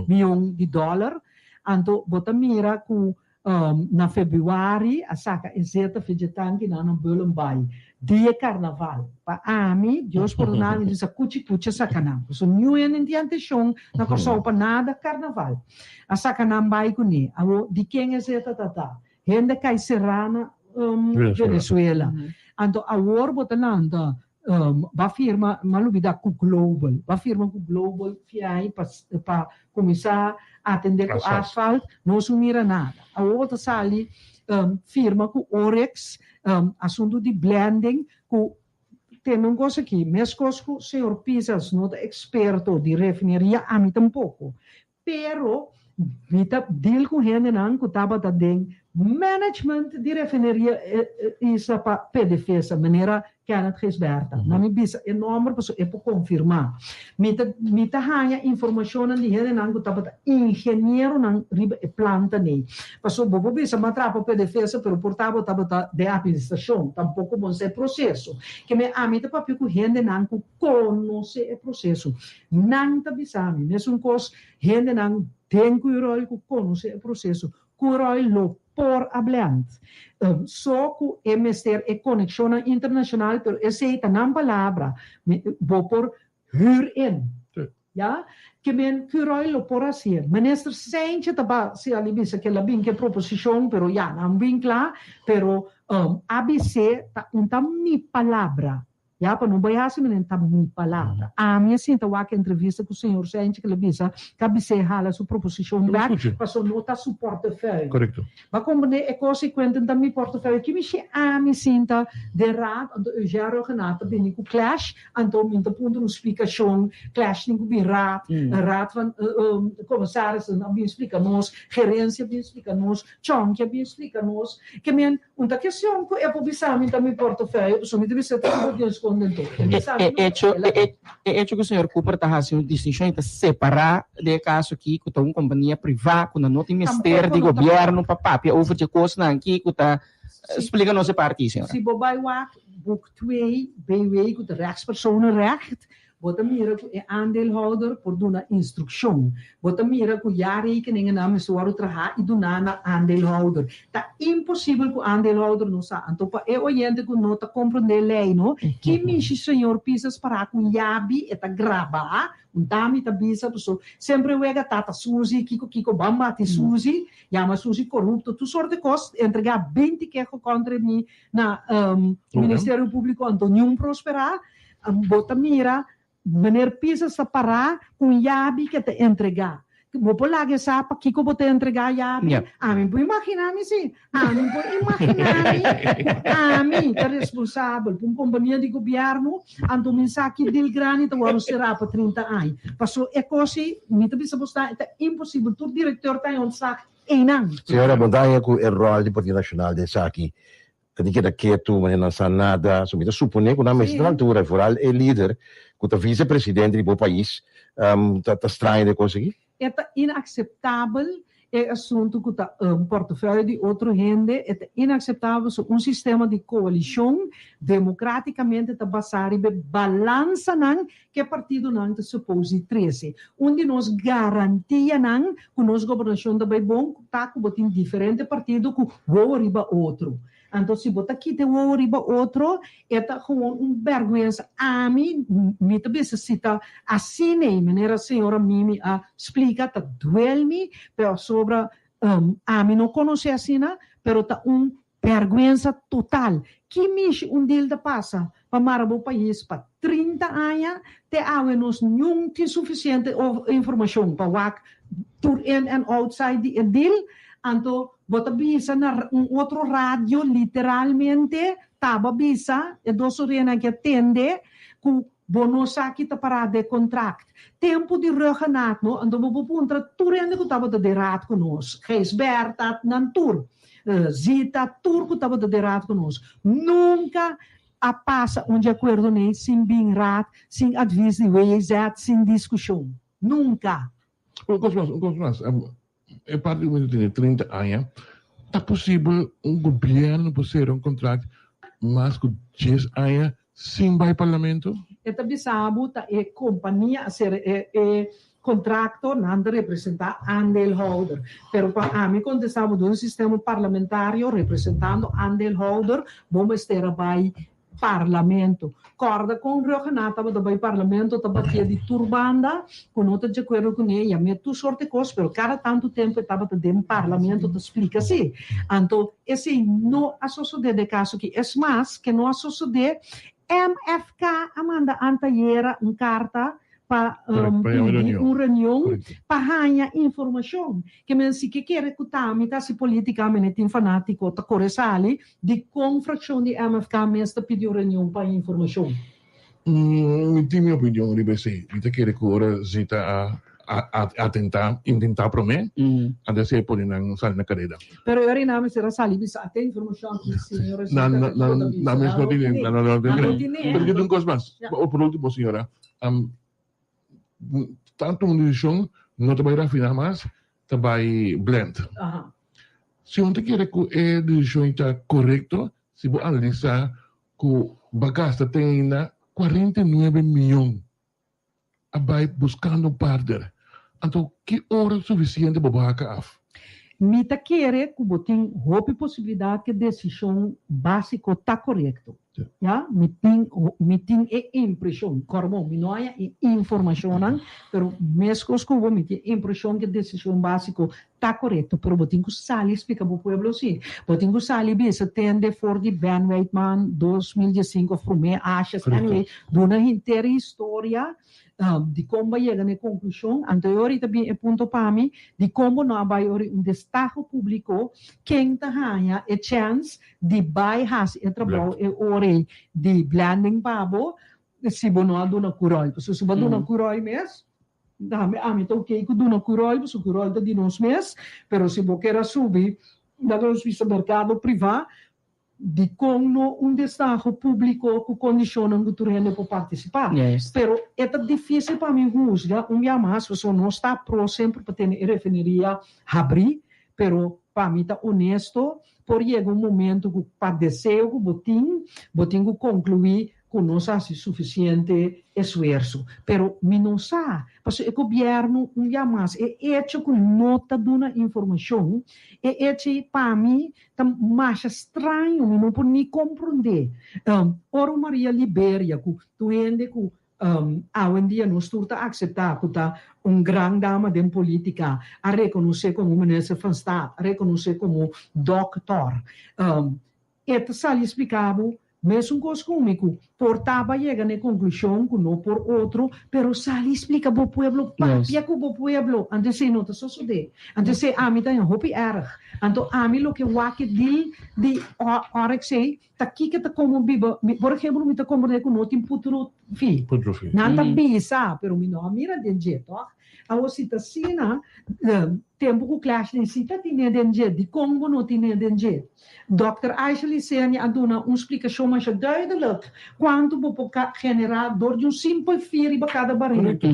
mion di dòler. Anto bo ta mira ku Na februari a saka e zeta vegetankinan na Bullenbaai dia karnaval. Pa ami, Dios pordona mi di sa kuchi kuchi a saka nan. Pasobra niun hende no tin anteshon na Kòrsou pa nada karnaval. A saka nan bai kuné. Awor, di ken e zeta ta ta? Hende kai será na Venezuela. Anto awor bo ta lanta Ba firma, m'a lubida ku Global. Ba firma ku Global fiai pa pa kuminsá atendé ku asfalt, no su mira nada. Awor bo ta sali firma ku Oryx, asuntu di blending ku tende un kos aki, meskos ku señor Pisas no ta eksperto di refineria, ami tampoko. Pero mi ta deal ku hendenan ku tabata den management di refineria Isla pa PDVSA, manera Kenneth Gijsbertha. No mi bisa e nomber pasobra e por konfirmá. Mi ta mi ta haña informashonnan di hendenan ku tabata ingenieronan riba e planta nei. Pasobra bo por bisa m'a traha pa PDVSA pero por ta bo tabata den administrashon, tampoko bon sa e proseso. Ke men ami ta papia ku hendenan ku konosé e proseso. Nan ta bisa mi mesun kos, hendenan den Curoil ku konosé e proseso, Curoil lo por a blend. So ku e mester e konekshonnan internashonal, pero esei ta nan palabra, bo por huur in. Ya? Ke men Curoil lo por hasié. Minister Seintje ta ba si a bisa ke el a bin ku e proposishon, pero ya, nan bin kla, pero a bis'é ta un ta mi palabra. Ya, pa no bai hasi menen ta mi palabra. Ami a sinta wak entrevista ku señor Sánchez ku el a bisa ku a bis'é hala su proposishon bèk paso no ta su portefeuille. Korekto. Bo a komprendé e kos i kuenten ta mi portefeuille. Ki mishi ami sinta den raad anto Eugène Rhuggenaath ta bini ku clash anto mi ta puntra un splikashon clash tin ku bin raad, raad van commissarissen a bin splika nos, gerencia a bin splika nos, Chonky a bin splika nos. Ke men Un ta kestion ku e por bisa mi ta mi portofeuille, pasobra mi ta bisa tur bo tin skonde anto. E bisa mi E echo, e e echo ku señor Cooper ta hasi un distinshon i ta separá den e kaso aki ku ta un kompania privá ku nan no tin mester di gobièrnu pa papia over dje kosnan aki ku ta splika nos e parti ei, señora. Si bo bai wak boek twee BW ku ta rechtspersonenrecht, Bo ta mira ku e aandeelhouder por duna instrukshon. Bo ta mira ku jaarrekeningennan mester wòrdu trahá i duná na aandeelhouder. Ta imposibel ku aandeelhouder no sa. Anto pa e oyente ku no ta komprondé lei no, ki mishi señor Pisas pará ku un yabi e ta graba, un tami ta bisa paso sempre wega tata Suzy kiko kiko ban bati Suzy, yama Suzy korupto tur sorte kos, entregá binti keho kontra mi na Ministerio Públiko anto niun prosperá. Bo ta mira meneer Pisas ta pará ku un yabi ke ta entregá. Bo por laga e sa pakiko bo ta entregá yabi? Ami por imaginá mi si. Ami por imaginá mi ku ami ta responsabel pa un kompania di gobièrnu, anto mi sa ki deal grandi ta wòrdu será pa 30 aña. Paso e kos ei, mi ta bisa bo sta, e ta imposibel. Tur direktor ta ontslag einan. Señora, bo daña ku e ròl di Partido Nashonal den esaki. Ta di keda ketu, manera nan sa nada. So mi ta suponé ku nan mester ta na altura, vooral e lider ku ta visepresidente di bo pais, ta straña den e kos aki. E ta inakseptabel e asuntu ku ta un portefeuille di otro hende, e ta inakseptabel so un sistema di koalishon demokratikamente ta basá riba e balansanan ku e partidonan ta suppose di trese. Un di nos garantianan ku nos gobernashon ta bai bon ta ku bo tin diferente partido ku wowo riba otro. Anto si bo ta kita e wowo riba otro, e ta gewoon un bèrgwensa. Ami, mi ta bisa si ta asina ei, manera señora Mimi a splika, ta duel mi, pero sobra ami no konosé asina, pero ta un bèrgwensa total. Ki mishi un deal ta pasa pa mara bo pais pa 30 aña, te awe nos niun tin sufisiente informashon pa wak tur in en outside di e deal, anto bo ta bisa na un otro radio literalmente taba bisa e dos orenan ke tende ku bo no sa ki ta pará den kontrakt. Tempu di Rhuggenaath no, anto bo por puntra tur hende ku tabata den raad ku nos, Gijsbertha, nan tur, Zita, tur ku tabata den raad ku nos, nunka a pasa un di akuerdo nei sin bin raad, sin advis di WJZ, sin diskushon. Nunka. Un kos mas, un kos mas. E parti ku mi ta tene 30 aña, ta posibel un gobièrnu por sera un kontrakt mas ku dies aña sin bai parlamento? E ta bisa bo ta e kompania a sera e e kontrakto, nan ta representá aandeelhouder. Pero pa ami kontestá bo den un sistema parlamentario representando aandeelhouder, bo mester a bai Parlamento. Corda con Rhuggenaath tabata bay Parlamento ta batia di tur banda cu no ta djacuerdo cune y a met tur soort cos pero cada tanto tempo e tabata den Parlamento ta splica si. Anto esey no a sosode den caso aki. Es mas ke no a sosode MFK a manda antayera un carta pa pidi un reunion pa haña informashon. Ke men si ke kere ku ta mi ta hasi politika mene tin fanatiko ta kore sali dikon frakshon di MFK mes ta pidi un reunion pa haña informashon. Mi tin mi opinion riba esei. Mi ta kere ku ora Zita a atentá, intentá promé, antes e pone nan sali na kareda. Pero e ora mester a sali bisa ate informashon aki señora Zita ta kiko ta bisa. Nan mes no tine, nan no tine. Pero ki ta un kos mas. Por ultimo señora. Tantu un desishon no ta bai rafiná mas, ta bai blend. Si un ta kere ku e desishon ta korekto, si bo analisá ku bo a gasta te ainda 49 mion a bai buskando un partner, anto ki ora sufisiente bo baka af? Mi ta kere ku bo tin hopi posibilidat ku e desishon básiko ta korekto. Ya, mi tin mi tin e impreshon, kòrmon, mi no haña e informashonnan, pero meskos ku bo mi tin e impreshon ku e desishon básiko ta korekto, pero bo tin ku sali splika bo pueblo si. Bo tin ku sali bisa tende for di Ben Whiteman 2015 òf promé ashes, anyway, duna henter e historia Dikon bo a yega na e konklushon? Anto e ora ei ta bin e punto pa mi, dikon bo no a bai ora un destaho públiko? Ken ta haña e chèns di bai hasi e trabou e ora ei di blending pa bo si bo no a duna Curoil? Pasobra si bo a duna Curoil mes, tambe ami ta oké ku duna Curoil, pasobra Curoil ta di nos mes, pero si bo kier a subi na nos bisa merkado privá, Dikon no un destaho públiko ku kondishonnan ku tur hende por partisipá? Pero e ta difísil pa mi husga un bia mas, pasobra nos ta pro semper pa tene e refineria habrí, pero pa mi ta honesto, por yega un momento ku pa deseo ku bo tin, bo tin ku konkluí ku nos a hasi sufisiente esfuerso. Pero mi no sa, pasobra e gobièrnu un bia mas, e echo ku no ta duna informashon, e echo ei pa mi Ta masha straño, mi no por ni comprende. Ora un Maria Liberia cu tur hende cu awendia nos tur ta acepta cu ta un gran dama den politica, a reconoce como minister van Staat, a reconoce como doctor, e ta sali splica bo. Mesun kos ku mi ku por taba yega na e konklushon ku no por otro, pero sali splika bo pueblo, papia ku bo pueblo. Anto esei no ta sosodé. Anto esei ami ta haña hopi erg. Anto ami loke wak e deal di Oryx ei ta kiko ta komo biba. Mi, por ehemplo, mi ta komprendé ku no tin putru fi. Nan ta bisa, pero mi no a mira den dje, tòg? Awor si ta asina, tempu ku Clash si ta tine den dje, dikon bo no tine den dje? Dòkter Aisha Licenia a duna un splikashon masha duidelik kuantu bo por generá dor di un simpel fee riba kada baril. Korekto.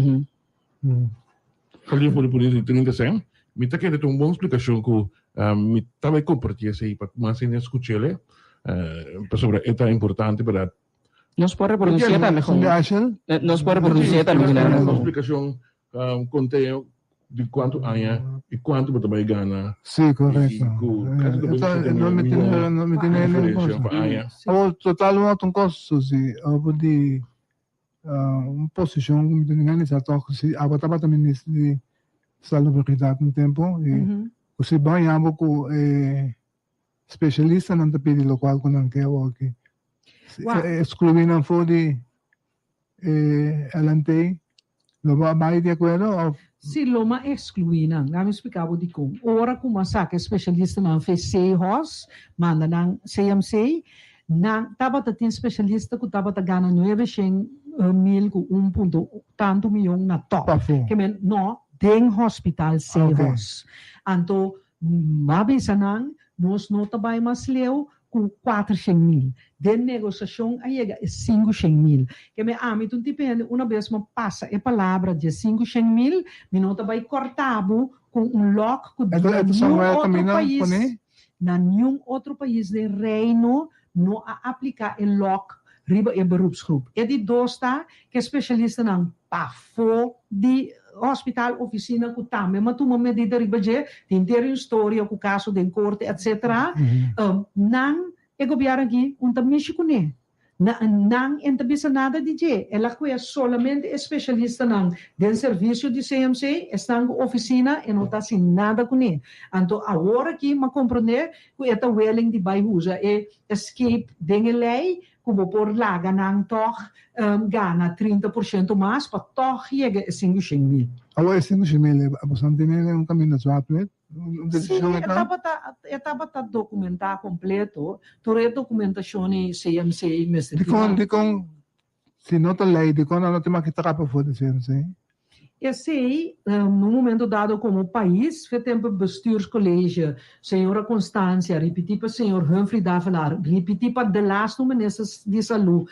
Kalin por pone di 30 sèn. Mi ta kere ta un bon splikashon ku mi ta bai kompartí esei pa mas hende skuch'el, pasobra e ta importante pa dat. Nos por reproducié tambe gewoon. Nos por reproducié tambe gewoon. Un splikashon konteo di kuantu aña i kuantu bo ta bai gana. Sí, korekto. No mi tene no mi tene diferensia pa aña. Awor total no ta un kos Susi, awor di un posishon ku mi ta organisa tòg si abo tabata minister di salubridat un tempu i ku si baña bo ku e Specialistanan ta pidi locual cu nan ke awor aki. Exclui nan for di e LNT, lo bo a bay di acuerdo of? Si, lo m'a exclui nan. Laat mi splica bo dicon. Ora cu m'a saca e specialistanan fe CHOS, manda nan CMC, nan tabata tin specialista cu tabata gana nuebe shen mil cu un punto tanto miyon na top. Pafo? Ke men, no, den hospital CHOS. Anto, M'a bisa nan, nos no ta bai mas leu ku 400.000. Den negosiashon a yega e 500.000. Ke me ami ta un tipo hende, una bes m'a pasa e palabra dje 500.000, mi no ta bai kòrta bo ku un lòk ku na niun otro pais, na niun otro pais den Reino no a apliká e lòk riba e beroepsgroep. E di dos ta ku e spesialistanan pafó di hospital, ofisina ku tambe m'a tuma medida riba dje, tin teri un storia ku kaso den korte etsetera, nan e gobièrnu aki un ta mishi kuné. Nan en ta bisa nada di dje. El a kue solamente e spesialistanan den servisio di CMC, esnan ku ofisina e no ta hasi nada kuné. Anto awor aki m'a komprondé ku e ta willing di bai usa e escape den e lei ku bo por laga nan tòg gana 30% mas pa tòg yega e 500.000. Awor e 500.000 e boso tene den un kaminda zwart wit? Un Sí, desishon e e ta? tabata e tabata dokumentá kompleto, tur e dokumentashon ei CMC mester tin. Dikon dikon si no ta lei dikon nan no tin maki trapa for di CMC? Esei, na un momento dado komo pais, fe tempu Bestuurscollege, señora Constancia, ripití pa señor Humphrey Davelaar, ripití pa de laatste minister di Salú,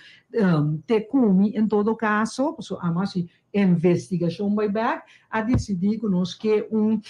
te kumi en todo kaso, pasobra amo hasi investigashon bai bèk, a disidí ku nos ke un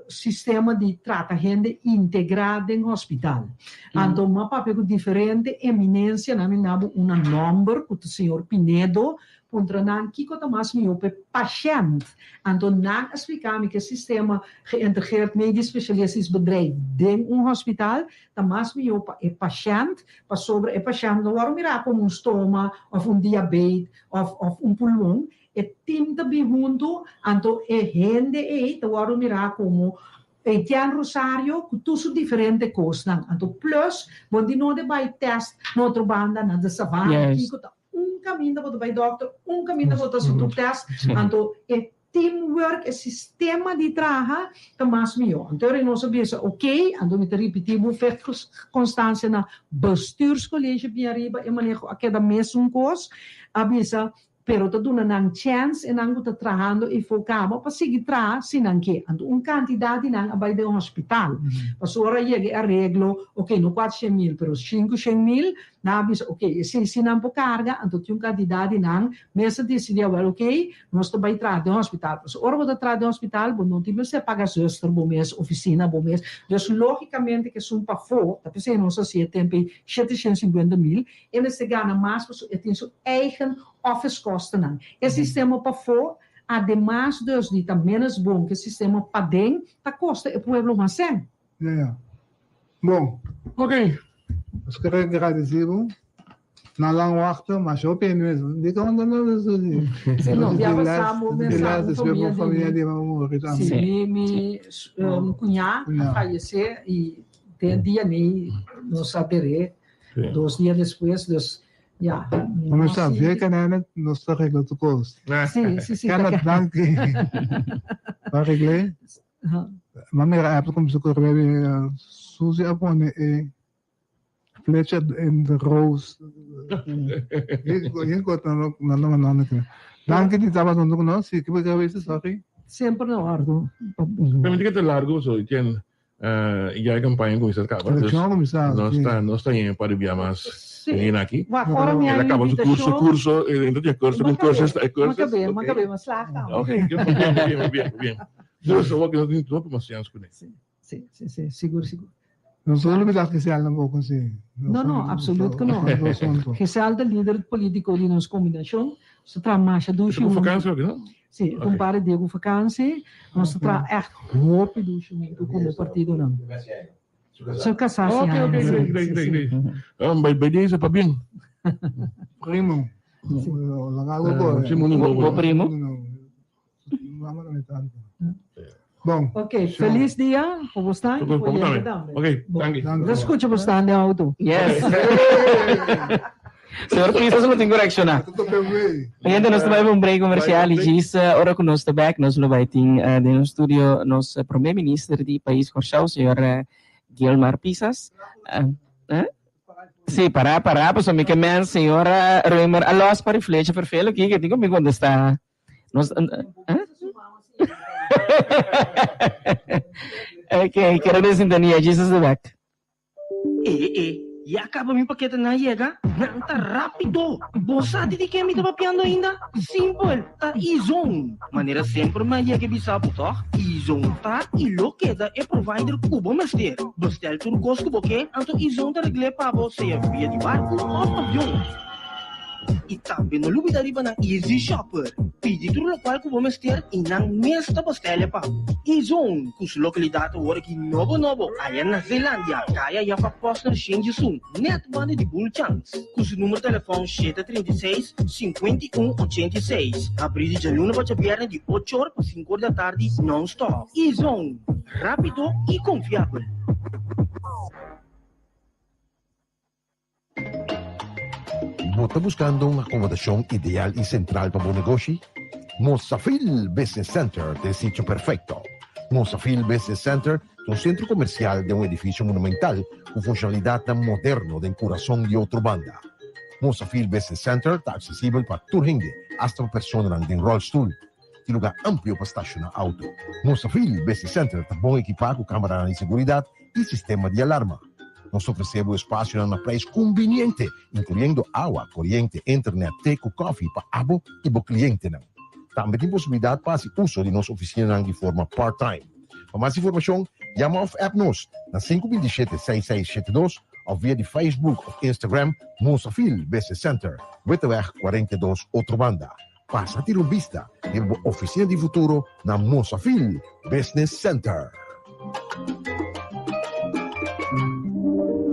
sistema di trata hende integrá den hospital. Anto mi a papia ku diferente eminensianan, mi na bo una nòmber ku ta señor Pinedo, puntra nan kiko ta mas mihó pa e pashènt. Anto nan a splika mi ku e sistema geïntegreerd medisch specialistisch bedrijf den un hospital ta mas mihó pa e pashènt, pasobra e pashènt no wòrdu mirá komo un stoma òf un diabet òf òf un pulmon, e tim ta bin huntu, anto e hende ei ta wòrdu mirá komo Etienne Rosario ku tur su diferente kosnan. Anto plus bo di no de bai tèst na otro banda na de Savana kiko ta un kaminda bo ta bai dòkter, un kaminda bo ta hasi tur tèst, anto e teamwork, e sistema di traha ta mas mihó. Anto ora nos a bisa ok, anto mi ta ripití bo fe Constancia na Bestuurscollege bin ariba e maneho a keda mesun kos, a bisa pero ta duna nan chèns e nan ku ta trahando efo kaba pa sigui traha si nan ke. Anto un kantidat di nan a bai den hospital. Pasobra ora yega e areglo, ok, no 400.000, pero 500.000, nan a bisa, ok, esei si nan por karga, anto tin un kantidat di nan mes a disidí awor, ok, nos ta bai traha den hospital. Pasobra ora bo ta traha den hospital, bo no tin mester paga zuster bo mes, ofisina bo mes. Dus lógikamente ku esun pafó, ta p'esei nos a hasi e tempu ei 750.000, E mester gana mas pasobra e tin su eigen office kostennan. E sistema pafó, ademas dus di ta menos bon ku e sistema paden, ta kosta e pueblo mas sèn. Ja, ja. Bon. Ok. Nos kere gradisí bo. Na lang wachten, ma sho peni mes. Dikon ta no su di? Sí, no, ya pasá bo mes sa un famia di mi. mi. Sí, mi, mi cuñá a fallecé y den dia nei nos a der'é. Dos dia despues, dus ya. No sa, via Kenneth nos ta regla tur kos. Sí, sí, sí. Kenneth, danki. Pa regl'é. M'a mira app ta kuminsá kore mi Susie a pone e flecha in de roos. Yen kos nan ta mandando aki. Danki di tabata huntu ku nos. Si, ki bo kere bisa? Sorry. Semper na òrdu. Pero mi tin ke ta largu so ken ya e campaña cuminsa caba. Eleccion a cuminsa. Nos ta nos ta yen para bia mas Sí. aki. Wak, ora mi El a a caba su curso, invitacion. curso, entra di curso, con curso, esta curso. M'a cabé, m'a cabé, m'a slaag tambe. Ok, bien, bien, bien, bien. Dus awor nos tin hopi mas chance cune. Sí, sí, sí, sí, sigur, sigur. No solo mi ta Giselle tampoco, sí. No, no, absoluut que no. Giselle ta lider politico di nos combinacion. Nos ta traha masha dushi Cu hunto. vakantie ook, no? Sí, Ok. un par di dia cu vakantie. Nos ta traha echt hopi dushi hunto como partidonan. Su casá sí, Ok, ok, sí, great, great, sí, great, sí. great. Bij, bij deze, pabien. Primo. Laga algo corre. Sí, mundo nobo, Bo no? primo? Mama no tanto. Bon. Ok, feliz dia pa bo staan y pa oyente tambe. Ok, danki. Nos escucha bo staan den auto. Yes. Señor Pisas lo tin cu reacciona. Oyente, nos ta bai pa un break comercial y djis ora cu nos ta back nos lo bai tin den nos studio nos Prome Minister di Pais Corsou, señor Gilmar Pisas. Sí, para, para, pasobra mi ke men señor Römer a los pa reflecha ferfelo aki, ke tin cu mi contesta. Nos, eh? Ok, kere den sintonia, Jesus the back. E e, ya caba mi paketenan yega? Nan ta rapido! Bo sa di di ken mi ta papiando ainda? Simpel, ta Izon! Manera semper mi a yega e bisa bo tòg? Izon ta i lo keda e provider ku bo mester. Bestel tur kos ku bo ke, anto Izon ta regl'é pa bo sea via di barku òf avion. I tambe no lubida riba nan Easy Shopper. Pidi tur lokual ku bo mester i nan mes ta bastele pa bo. Izon, ku su lokalidat awor aki nobo nobo aya na Zeelandia, kaya Jacob Posner Shinjisun, nèt banda di Bulchans. Ku su numero telefòn 736, 51 86. Habrí di djaluna pa djabièrnè di ocho or pa sinku or di atardi nòn-stòp. Izon, rápido i konfiabel. Bo ta buscando un acomodacion ideal y central pa bo negoshi? Mosafil Business Center ta e sitio perfecto. Mosafil Business Center ta un centro comercial den un edificio monumental cu funcionalidadnan moderno den curason di Otrobanda. Mosafil Business Center ta accesibel pa tur hende, hasta pa personanan den rolstoel. Tin lugar amplio pa staciona auto. Mosafil Business Center ta bon ekipa cu cameranan di seguridad y sistema di alarma. Nos ta ofrece bo espacionan na prijs cumbiniente, incluyendo awa, coriente, internet, te cu koffie pa abo y bo clientenan. Tambe tin posibilidad pa haci uso di nos oficinanan di forma part-time. Pa mas informacion, yama of app nos na 527 6672 of via di Facebook of Instagram Mosafil Business Center, Witteweg 42, Otrobanda. Pasa tira un bista riba bo oficina di futuro na Mosafil Business Center.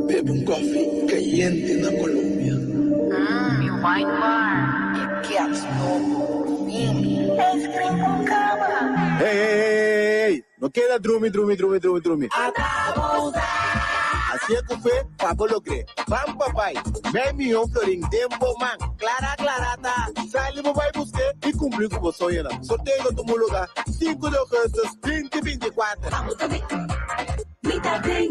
Bebe un koffie cayente na Colombia. Mmm, mi wine bar. E kèts nobo, por fin. Ice cream con cama. Hey, hey, hey, hey, hey. No keda drumi, drumi, drumi, drumi, drumi. Hasié ku fe pa bo logr'é. Ban pa bai. Mei miyon florin den bo man. Klara, klara ta. Sali bo bai busk'é i kumpli ku bo soñonan. Sorteo lo tuma lugá sinku di ougùstùs 2024. Ami ta den.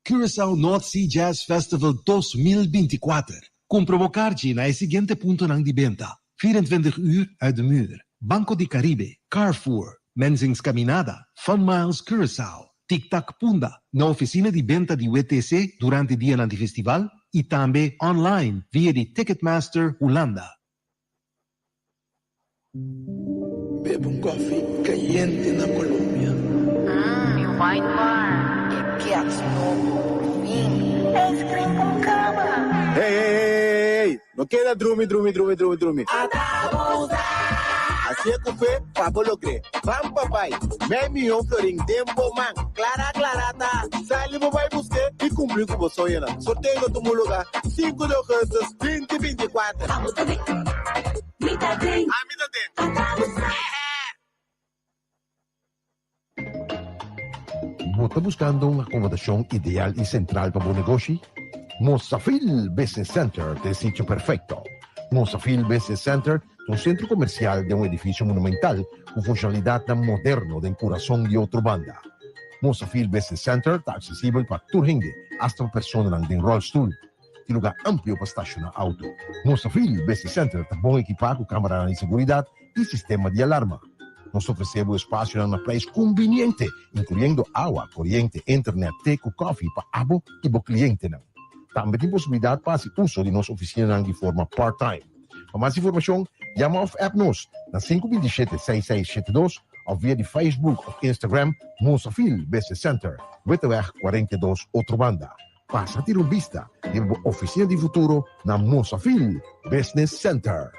Curaçao North Sea Jazz Festival 2024. Kumpra bo karchi na e siguiente puntonan di benta, 24 uur uit de muur, Banco di Caribe, Carrefour, Mensing's Caminada, Fun Miles Curaçao, Tic Tac Punda, na ofisina di benta di WTC durante dianan di festival i tambe online via di Ticketmaster Hulanda. Bebe un koffie cayente na Colombia. Mmm, mi wine bar. E kèts nobo, por fin. Ice cream con cama. Hey, hey, hey, hey, hey. No keda drumi, drumi, drumi, drumi, drumi. Hasié ku fe pa bo logr'é. Ban pa bai. Mei miyon florin den bo man. Klara, klara ta. Sali bo bai busk'é i kumpli ku bo soñonan. Sorteo lo tuma lugá sinku di ougùstùs 2024. Mi ta den. Ami ta den. Ata bo sa. Bo Bo ta buskando un akomodashon ideal i sentral pa bo negoshi? Mosafil Business Center ta e sitio perfekto. Mosafil Business Center ta un sentro komersial den un edifisio monumental ku funshonalidatnan moderno den kurason di Otrobanda. Mosafil Business Center ta aksesibel pa tur hende, asta pa personanan den ròlstul. Tin lugá amplio pa stashoná outo. Mosafil Business Center ta bon ekipá ku kameranan di seguridat i sistema di alarma. Nos ta ofresé bo espasionan na preis kumbiniente, inkluyendo awa, koriente, internet, te ku kòfi pa abo i bo klientenan. Tambe tin posibilidat pa hasi uso di nos ofisinanan di forma part-time. Pa mas informashon, yama òf app nos na 527 6672 òf via di Facebook òf Instagram Mosafil Business Center, Witteweg 42, Otrobanda. Pasa tira un bista riba bo oficina di futuro na Mosafil Business Center.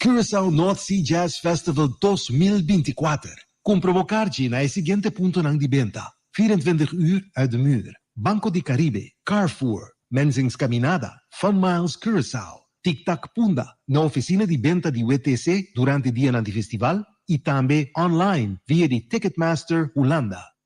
Curaçao North Sea Jazz Festival 2024. Kumpra bo karchi na e siguiente puntonan di benta, 24 uur uit de muur, Banco di Caribe, Carrefour, Mensing's Caminada, Fun Miles Curaçao, Tic Tac Punda, na oficina di benta di WTC durante dianan di festival y tambe online via di Ticketmaster Hulanda.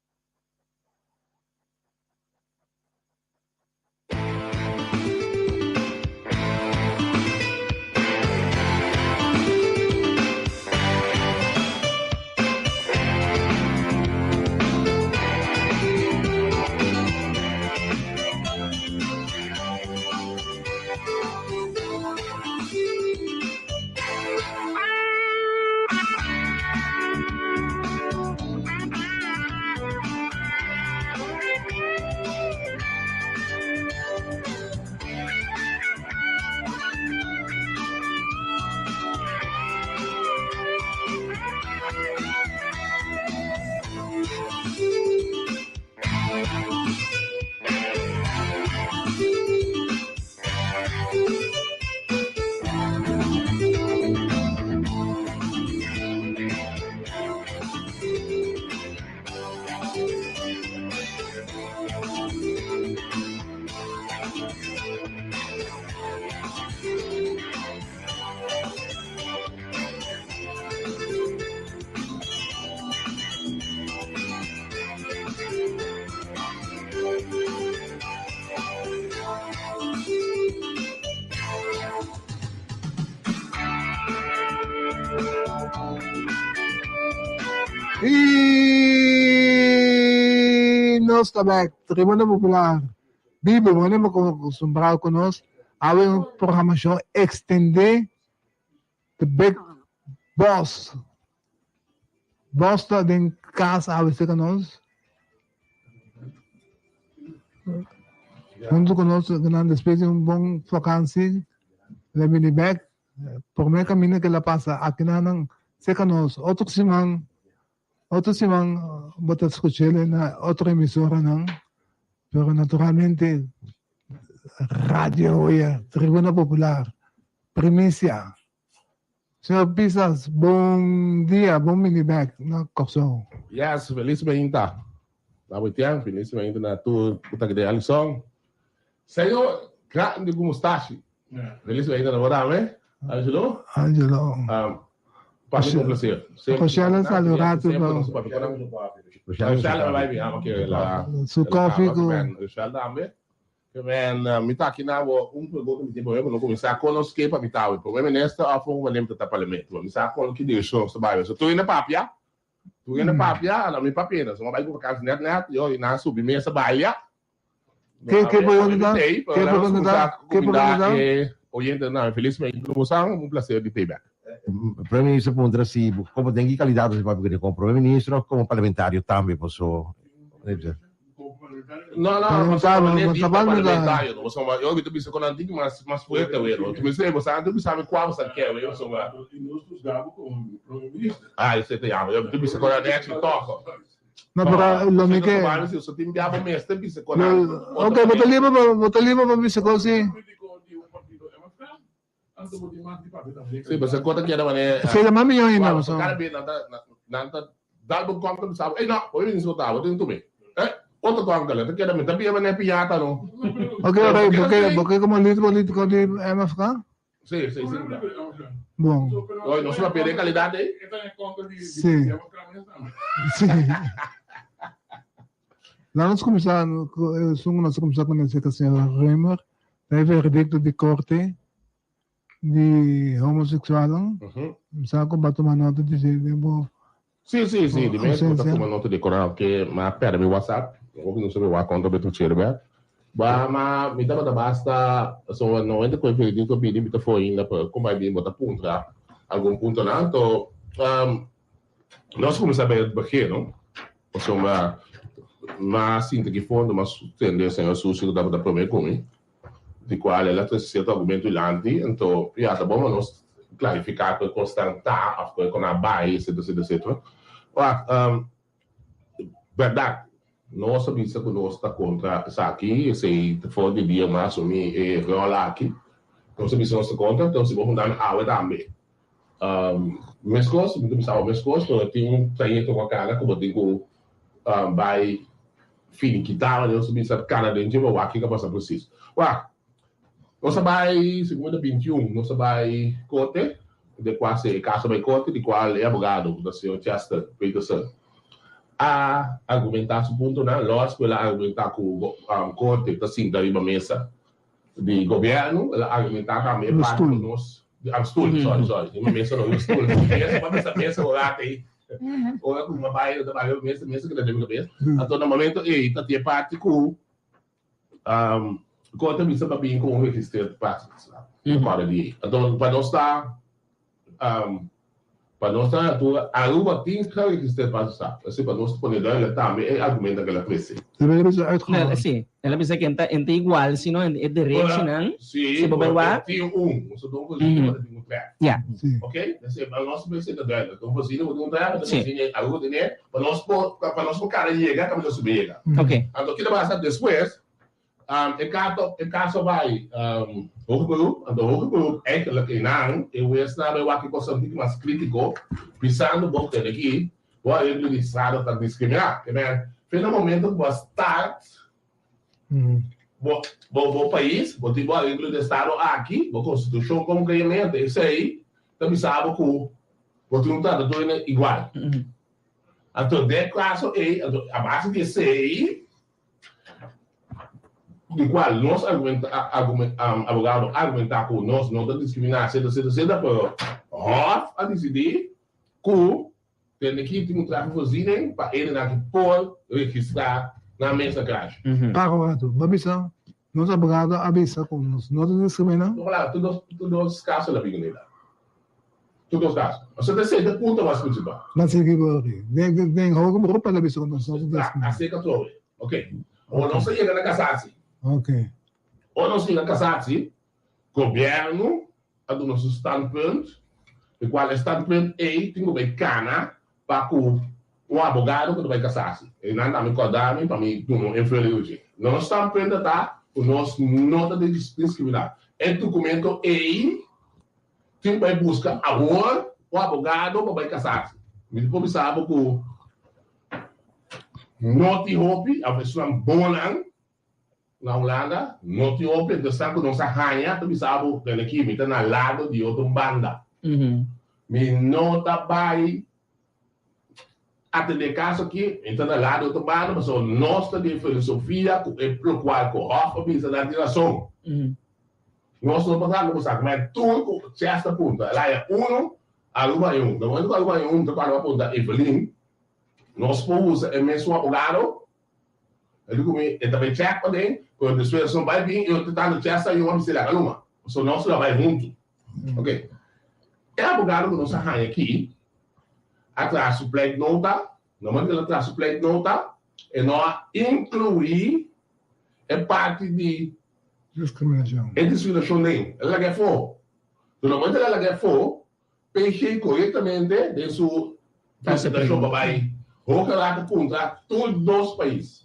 Y nos ta back, Tribuna Popular. Bibo, bo no acostumbrado con nos. Awe un programacion extende The Big Boss. Boss ta den cas awe cerca nos. Hunto cu nos nan despues di un bon vakantie le bini bek. Prome camino que la pasa aki nan cerca nos. Otro siman Otro siman bo ta scuch'el na otro emisoranan, pero naturalmente Radio Hoyer, Tribuna Popular, primicia. Señor Pisas, bon dia, bon bini bek na Kòrsou. Yes, felis meinta. Na Boitian, felis meinta na tur ku ta kede Alison. Señor grandi ku mustashi. Felis meinta na bo tambe, Angelo. Angelo. Pa mi un placer. Rochelle sali un rato pa. Rochelle a bai mi ama ke la. Su koffie ku. Rochelle tambe. Men mi ta aki na bo un pregunta mi tin pa mi no kuminsá kon nos ke pa mi ta awe prome minister òf un valente ta parlamento mi sa kon ki direkshon nos ta bai so tur hende papia tur hende papia anto mi papia so mi a bai ku vakansi nèt nèt yo i nan subi mesa balia Ke ke pregunta ta? Ke pregunta ta? Ke pregunta ta? Oyentenan felismente ku boso un placer di tei bek. Prome Ministro puntra si como den ki calidad bo papia cu como Prome Ministro of como parlamentario tambe boso No, no, no, parlamentario, no, boso yo mi ta bisa con antik mas mas fuerte wero. Tu mi boso antes bisa mi kwa boso ke wero so ba. Ah, ese te llamo. Yo mi ta bisa con antik toch. No, pero lo mi ke. Ok, bo ta liber pa, bo ta liber pa bisa kos si. Sí, pero se kota kier mane. Sí, la mami yo ainda, so. Cada vez nan ta nan ta dal bo konta bisa, "Ey no, hoy ni so ta, bo tin tumi." Eh, otro konta le, ta keda mi ta bia mane piñata no. Ok, ok, bo ke bo ke como líder político di MFK? Sí, sí, sí. Bon. Oye, no se va pierde calidad, eh? Sí. Sí. Laat ons kuminsá, esun ku nos a kuminsá ku nesei ta señor Römer, ta e veredikto di korte di homoseksualnan. Mi sa ku bo a tuma nota di esei den bo Sí, sí, sí, di mes bo ta tuma nota di koran ke mi a pèrdè mi WhatsApp, hopi no sabe wak konta beto chere bèk. Ba ma mi tabata basta, pasobra no enta ku e veredikto a bini mi ta for ainda, pero kon bai bin bo ta puntra algun puntonan. Anto nos kuminsá bij het begin, no? Pasobra mi a sinti ki fondo, mi a tende señor Susi ku tabata promé ku mi, di kual el a trese sierto argumento dilanti, anto ya ta bon pa nos klarifiká ku e kosnan ta òf ku e kon a bai, etcetera, etcetera, etcetera. Wak, bèrdat, nos a bisa ku nos ta kontra esaki, esei ta for di dia mas asumí e ròl aki, nos a bisa nos ta kontra, anto si bo puntra mi awe tambe, meskos, mi ta bisa awe meskos, pero tin un trayekto ku a kana ku bo tin ku bai finikitá manera nos ta bisa kana den dje pa wak kiko a pasa presis. Wak, nos a bai segun ta 21 nos a bai korte, de kua se e kaso a bai korte di kual e abogado ku ta señor Chester Peterson a argumentá su puntonan, lòs ku el a argumentá ku korte ta sinta riba mesa di gobièrnu, el a argumentá tambe e parti ku nos, stul, sorry, sorry, riba mesa no, riba stul, mesa, bo a bisa mesa un rato ei. Ora ku mi a bai, no ta bai mester mester keda den mi kabes. Anto na momento ei ta tin e parti ku Korte a bisa pa bin ku un registeerd partnerschap. Kòrda di ei. Anto pa nos ta pa nos ta na altura Aruba tin geregisteerd partnerschap. Esei pa nos pone duidelijk tambe e argumentonan ku el a trese. Debe bisa uitgehaald. Sí, el a bisa ku e ta igual sino e derechinan si bo bai wak. Tin un, nos ta dun voorziening maar ta tin un trèf. Ja. Ok, entonces pa nos mester ta duidelijk. Un voorziening bo tin un trèf, ta voorziening Aruba tene pa nos por pa nos por kada yega kaminda nos por yega. Ok. Anto kiko ta pasa despues e kato e kaso bai hoger beroep, anto hoger beroep eigenlijk einan e huesnan bai wak e kos un tiki mas kritiko pisando bo tene aki bo a registrado ta diskriminá. Ke men fe na momento ku bo a start bo bo bo pais, bo tin bo areglo di estado aki, bo konstitushon komo kreyamente, esei ta bisa bo ku bo tin un trata tur hende igual. Anto den e kaso ei, anto a base di esei, di kual nos argumenta abogado argumenta ku nos no ta diskriminá, etcetera, etcetera, etcetera, pero Hof a disidí ku Tende ki tin un traha voorziening pa edenan ki por registrá nan mes na krasje. Para un ratu, bo a bisa, nos abogado a bisa ku nos no ta diskriminá. No palabra, tur dos, tur dos kaso la bin neda. Tur dos kaso. Osea ta esei ta punto mas prinsipal. Mas sigui bo aki. Den, den, den hoger beroep el a bisa ku nos no ta diskriminá. Aserka trobe. Ok. Ora nos a yega na kasatsi. Ok. Ora nos yega na kasatsi, gobièrnu a duna su standpunt, di cual e standpunt ey tin cu bay cana pa cu un abogado cu ta bay casasi. E nan ta mi corda mi pa mi duna un invulling oye. Nos standpunt a ta cu nos no ta discrimina. E documento ey tin cu bay busca awor un abogado pa bay casasi. Mi ta por bisa bo cu no tin hopi, of esunnan bonan Na Hulanda no tin hopi entonces ku nos a haña ta bisa bo tene aki mi ta na lado di otro banda. Mi no ta bai atende kaso aki mi ta na lado di otro banda pasobra nos ta den filosofia ku e lokual ku Hof a bisa nan tin rason. Nos no por trata ku esaki ma e tur ku Chester punta el haya uno Aruba haya un. Na momento ku Aruba haya un ta cuando a punta Evelyn nos por usa e mesun abogado. E di ku mi, e ta bai chèk paden, pero despues no bai bin, i ta tando Chester i un a bisa laga luma. So nos lo a bai huntu. Ok. E abogado ku nos a haña aki a traha su pleitnota, na momento ku el a traha su pleitnota, e no a inkluí e parti di Diskriminashon. E diskriminashon den. El a laga afó. So na momento el a laga afó, PG korektamente den su presentashon pa bai Hoge Raad a puntra tur dos pais.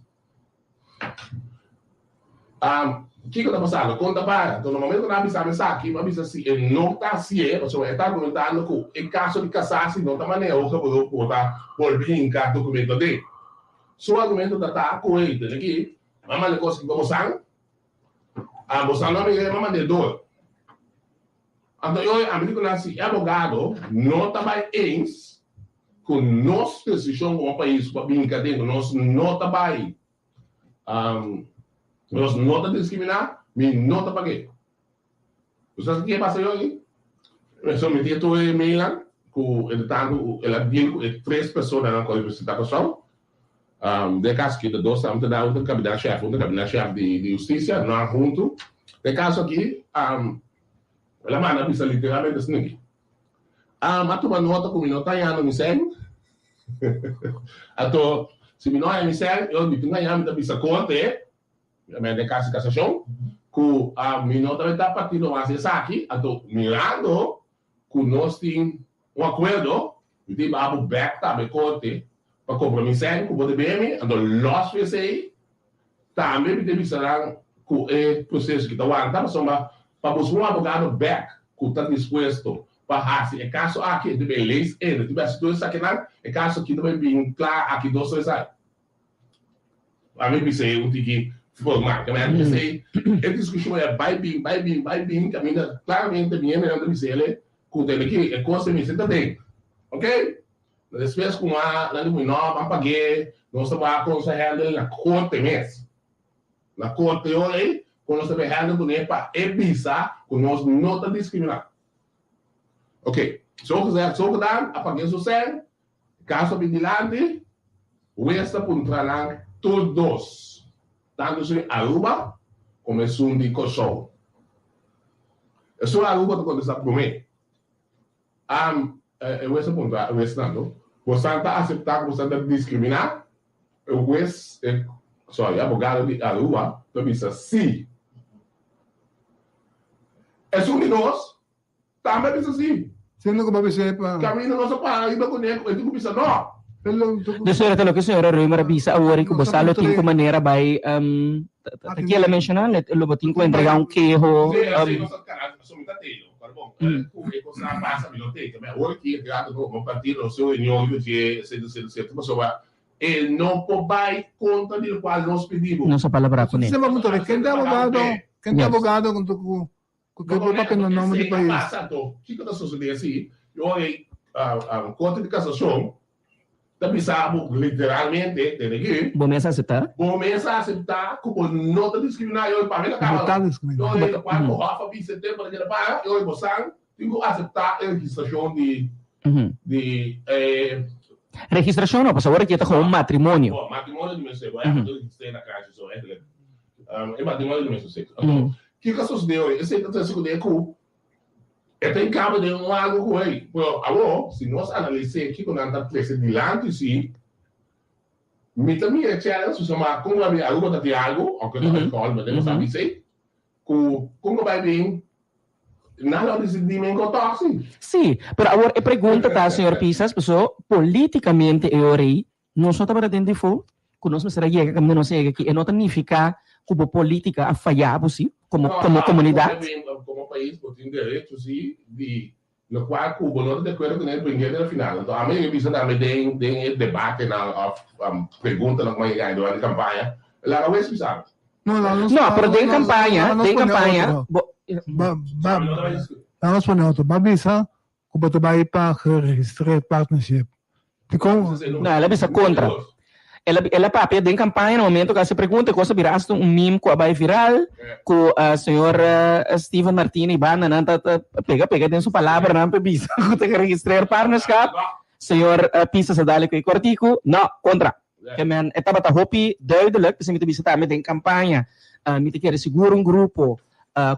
Kiko ta pasando? Kon ta para? Enton na momento ku nan a bisa mi esaki, mi a bisa si e no ta hasié, pasobra e ta argumentando ku e kaso di kasasi no ta manera hoge beroep ku bo ta bolbe hinka dokumento aden. Su argumento ta ta ku hey, tene ki, mi a manda e kos aki pa bosan, bosan no a mira, mi a manda e dor. Anto e ora ami di ku nan si e abogado no ta bai eens ku nos desishon komo pais ku a bin kaden ku nos no ta bai nos no ta diskriminá, mi no ta pag'é. Bo sa ke pasa yogi? So mi tin tur e mailnan ku entre tantu el a deal ku e tres personanan ku a representá Kòrsou. Den e kaso aki ta dos ta un ta un ta kabinet shèf un ta kabinet shèf di hustisia nan huntu. Den e kaso aki el a manda bisa literalmente asina aki, A tuma nota ku mi no ta hañando mi sèn. Anto si mi no haña mi sèn, yo mi tin haña mi ta bisa korte. Den kas di kasashon ku mi no ta ta partido mas esaki, anto mirando ku nos tin un akuerdo, mi tin baha bo bèk tambe korte pa kobra mi sèn ku bo debe mi, anto lòs for esei tambe mi ta bisa nan ku e proseso ki ta wanta pasobra pa buska un abogado bèk ku ta dispuesto pa hasi e kaso aki e ta bin lees in, e ta bin hasi tur esakinan, e kaso aki ta bin bin kla aki dos tres aña. Ami bis'é un tiki formal. Ke manera mi bis'é, e diskushon e bai bin, bai bin, bai bin, kaminda klaramente mi hendenan ta bis'é ku tende ki e kos e mester ta den. Ok? Despues ku a nan di mi no, ban pag'é, nos ta wak kon sa handle na korte mes. Na korte ora ei, kon nos ta bay handle kuné pa e bisa ku nos no ta diskriminá. Ok, so gezegd, so gedaan, a pag'é su sèn, Kaso bin dilanti, hues ta puntra nan tur dos, tantu esun di Aruba komo esun di Kòrsou. Esun Aruba ta kontestá promé. Am, e hues a puntra e huesnan no, Bosan ta aseptá ku bosan ta diskriminá? E hues, e, sorry, e abogado di Aruba ta bisa sí. Esun di nos Tambe a bisa si. Siendo ku bo a bis'é pa. Kaminda nos a para riba kuné ku e tin ku bisa no. De suerte loke señora Römer a bisa awor i ku bo sa lo tin ku manera bai ta kiel a menshoná lo bo tin ku entregá un keho. Sí, esei nos a kara pasobra mi ta tei lo pero bon ku e kos a pasa mi no tei tambe awor ki e trata ku bo parti nos reunion riba dje etcetera etcetera etcetera pasobra e no por bai kontra di lokual nos pidi bo. Nos a palabrá kuné. Sema punto ken ta abogado ken ta abogado ku ku Ku ke bo papia na nomber di Esei a pais. pasa anto, kiko ta sosodé si ora e Korte di Kasashon ta bisa bo literalmente, tende aki, Bo mes a aseptá? Bo mes a aseptá ku bo no ta diskriminá, i ora pa mi ta Bo kaba, ta diskriminá. i ora lokual ku Hof a bisa e tempu ta keda para, i ora bo san tin ku aseptá e registrashon di di e. Registrashon no, pasobra ora aki e ta gewoon matrimonio. Bo, matrimonio di mes sexo, bo ta registr'é na krasje so, eigenlijk. E matrimonio di mesun sexo. Anto, kiko a sosodé hoy? Esei ta trese kuné ku e ta enkaba den un algu ku hey. Pero awor, si nos analis'é kiko nan ta trese dilanti si, mi ta mira chèns, pasobra kon ku bai bin Aruba ta tin algu, ounke ta alkohòl, ma den nos a bisa ei, ku kon ku bai bin nan lo disidí men ku tòg si. Sí, pero awor e pregunta ta, señor Pisas, pasobra polítikamente e ora ei Nos no tabata den default ku nos mester a yega kaminda nos a yega aki. E no ta nifiká ku bo polítika a fayá bo si, komo komo komunidat. Komo pais bo tin derecho si di lokual ku bo no ta di akuerdo kuné bring'é den e final. Anto ami a bisa tambe den den e debatenan òf preguntanan ku mi a yega durante kampaña, laga wes bisa mi. No, pero den kampaña, den kampaña bo. Laga nos pone otro. Bo a bisa Ku bo ta bai pa geregistreerd partnership? Dikon? No, el a bisa kontra. El a, el a papia den kampaña na momento ku a hasi pregunta, e kos a bira asta un meme ku a bai viral, ku señor Steven Martina i bandanan ta ta pega pega den su palabranan pa bisa ku ta geregistreerd partnerschap. Señor Pisas a dale ku e kòrtiku, no, kontra. Ke men e tabata hopi duidelijk, p'esei mi ta bisa tambe den kampaña mi ta kere sigur un grupo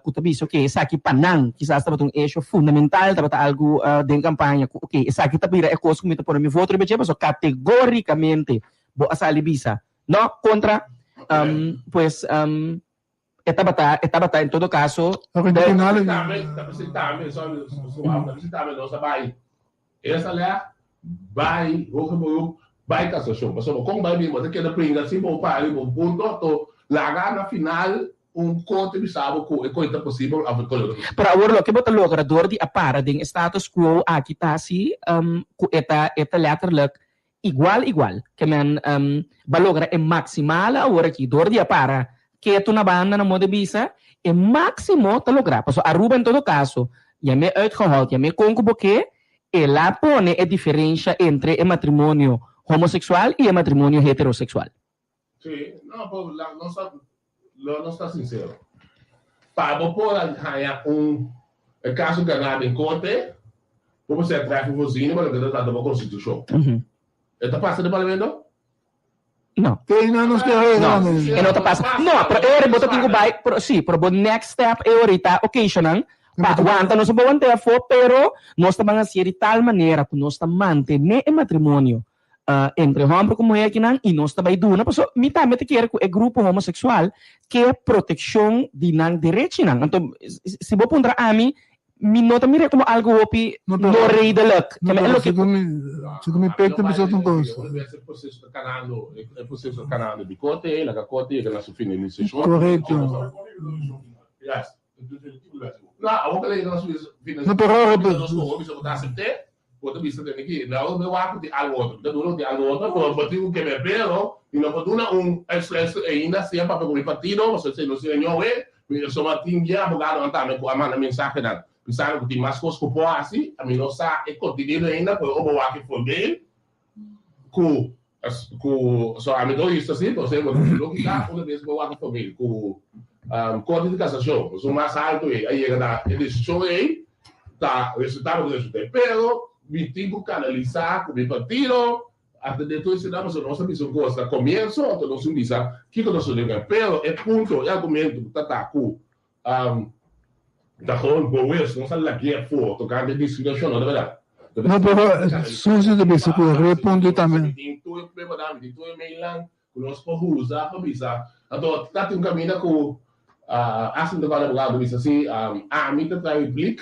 ku ta bisa oke esaki pa nan kisas tabata un esho fundamental, tabata algu den kampaña ku oke esaki ta bira e kos ku mi ta pone mi voto riba dje pasobra kategorikamente bo a sali bisa no kontra pues e tabata e tabata en todo kaso Tambe ta p'esei tambe sorry ta p'esei tambe nos a bai esta lè bai hoger beroep bai kasashon pasobra kon bai bin bo ta keda bringa sin bo para riba un punto to laga na final un korte bisa bo ku e koi ta posibel of e koi no ta posibel. Pero awor loke bo ta logra dor di a para den e status quo aki ta si ku e ta e ta letterlijk Igual igual, ke men ba logra e maximale awor aki dor di a para ketu na banda na moda bisa, e maximo ta logra. Pasobra Aruba en todo caso. Yam'é uitgehold, yam'é kon ku bo ke, el a pone e diferensha entre e matrimonio homoseksual i e matrimonio heteroseksual. Sí, no, pero la, nos ta, lo nos ta sincero. Pa bo por a haña un e caso ganá den corte, bo mester a trèf un voorziening pa loke ta trata bo constitucion. E ta pasa den parlamento? No. Te no nos ke regla No, no. e no ta pasa. No, pero e ora bo ta tin ku bai, pero sí, pero bo next step e orita, ok, shonan, pa wanta nos a bo want'é afó, pero nos ta ban hasié di tal manera ku nos ta mantené e matrimonio entre hòmber ku muhé akinan i nos ta bai duna, pasobra mi tambe ta kere ku e grupo homoseksual ke protekshon di nan derechinan. Anto, si bo puntra ami, Mi no ta mir'é komo algu hopi no redelijk. No, pero segun mi, segun mi pek ta bisa otro kos. E proceso ta kanando, e proceso ta kanando di korte, laga korte yega na su finalisacion. Korekto. Yes. No, awor ku a yega na su finalisacion. No, pero ora Bisa nos koho, bisa bo ta asept'é, bo ta bisa tene ki, no, mi wak ku tin algu otro, mi ta duna ku tin algu otro, pero bo tin ku keme, pero mi no por duna un uitsluitsel ainda sea papia ku mi partido, pasobra esei no sirve ñoe, Mi soma tin bien abogadonan tambe ku a manda mensahenan bisando ku tin mas kos ku por hasi. Mi no sa e kontenido ainda, pero ora bo wak e formeel ku ku so ami ta oyista si, pero bo ta logika una bes bo wak e formeel ku Korte di Kasashon, esun mas alto ei, a yega na e desishon ei, ta resultado ku resulta. Pero mi tin ku kanalisá ku mi partido Atendé tur esei pasobra nos a bisa un kos na komienso, anto nos tin bisa kiko nos lo debe. Pero e punto, e argumento ku ta ta ku ta gewoon boes, nos a lag'é afó tokante diskriminashon, no ta bèrdat? No, pero Susie ta bisa ku e punto tambe. Mi tin tur e pruebanan, mi tin tur e mailnan ku nos por usa pa bisa. Anto ta tin un kaminda ku asta mi ta kòrda abogado bisa si ami ta traha replik.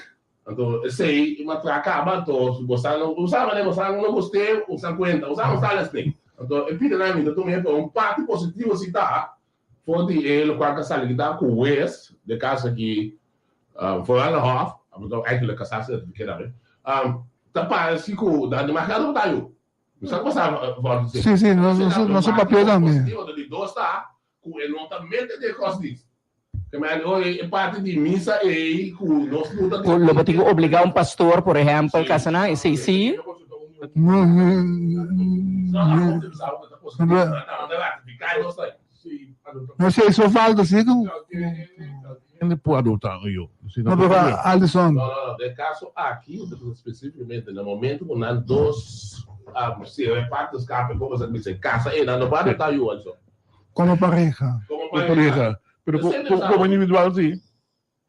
Anto esei i matra kaba, anto si bo sa no usa manera bo sa no gust'é, usa kuenta, usa no sali asina. Anto e pida nan mi ta tuma e pa un parti positivo si ta for di e lokual ta sali kita ku wes den kaso aki vooral na hof, anto eigenlijk kasasi ta keda be, ta parse ku nan demasiado bo ta yu. Mi sa ku bo sa for di Si, si, nos a papia tambe. Positivo, anto di dos ta ku e no ta mete den godsdienst. Ke men oi e parti di misa ei ku nos luta Ku lo bo tin ku obligá un pastor, por ehèmpel, kasa nan, esei sí. No, no, no si eso falta si ku. Hende por adoptá un yu. No, pero Alison. No, no, no. Den kaso aki, spesífikamente na momento ku nan dos sera e pakto skape, komo sa bisa, kasa ei, nan no por adoptá yu, Alison. Como pareha. Como pareha. Pero como individual si.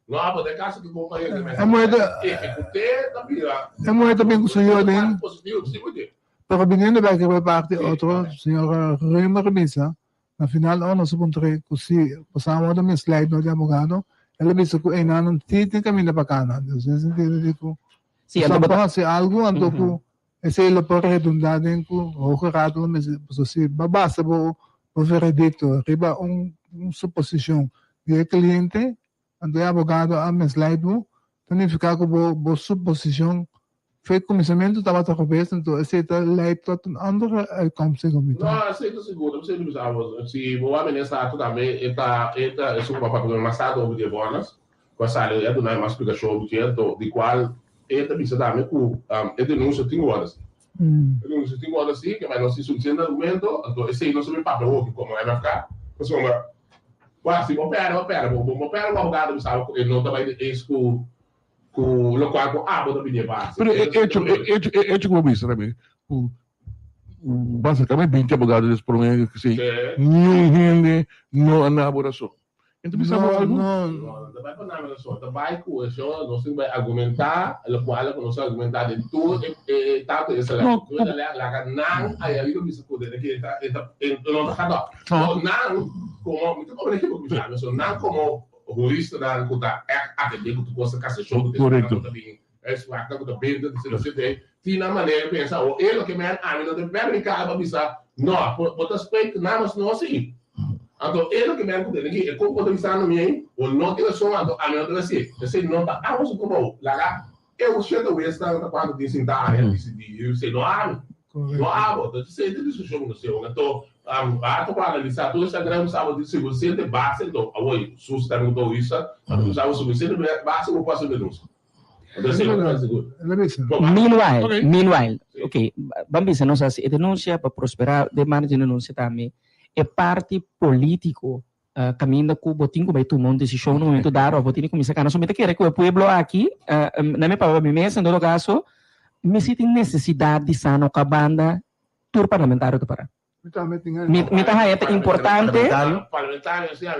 No, pero den caso cu como pareha E muher ta Ejecute ta bira. E muher ta bin cu su yu aden. Positivo, si bo di. Pero biniendo bek riba e parti otro, señor Römer a bisa, na final ora nos a puntra cu si pasobra a wordo misleid door di abogado, el a bisa cu eynan nan si tin caminda pa cana. Dus den sentido di cu Si, anto bo por haci algo anto cu Esei lo por redundá den ku Hoge Raad lo mester pasobra si bo basa bo bo veredikto riba un un suposishon di e kliente, anto e abogado a misleid bo, ta nifiká ku bo bo suposishon fe kuminsamentu tabata robes, anto esei ta leid tot un andere uitkomst segun mi No, esei ta sigur, esei ta bisa abo. Si bo wak mene esaki tambe e ta e ta esun ku bo a papia ku mi mas tarde over di e vònes. Cu a sali a duna e mas splicacion cierto di cual e ta bisa tambe cu e denuncia tin worde haci. E denuncia tin worde haci, ke nos tin suficiente argumento, anto esey nos ta bin papia hopi como MFK, pasobra wak si bo perde bo perde, bo bo perde bo abogado bisa bo cu e no ta bay di eens cu cu locual cu abo ta pidi e pa haci. Pero e hecho e hecho e hecho cu bo bisa tambe cu basicamente binti abogado des prome cu si niun hende no a na bo rason. Ento bisa bo algu? No, no ta bai pa nada so. Ta bai ku e so nos tin bai argumentá lokual ku nos a argumentá den tur e e tantu e sala. Tur e laga nan aya riba bisa ku den ke ta e ta e no ta gadó. So nan komo mi ta komo den ekipo ku bisa so nan komo huristanan ku ta ègt atendé ku tur kos ta kasashon ku Korekto. ku ta bin uitspraaknan ku ta bin ta disi ta tin nan manera di pensa o e loke men ami no ta permika pa bisa no bo ta spreek namens nos si. Anto e loke mi a kumpli aki, e kon bo ta bisando mi ei, bo no tin rason, anto ami no ta hasié. Esei no ta abo su trabou. Laga e shete wesnan ta kuantu tin sintá aña disidí esei, no ami. No abo. Entonces esei ta e diskushon ku nos tin. Anto rato ku analisá tur esaki nan bisa abo tin sufisiente base, anto awor sus tambe ku ta oisa, nan bisa abo sufisiente base ku por hasi un denunsia. Meanwhile, meanwhile, ok, ban bisa nos hasi e denuncia pa prospera den mano di denuncia tambe e parti politico caminda cu bo tin cu bay tuma un decision na momento dado of bo tin di cuminsa cana. So mi ta kere cu e pueblo aki, na mi papia pa mi mes en todo caso, mi si tin necesidad di sa no cabanda tur parlamentario ta para. Mi ta haña ta importante.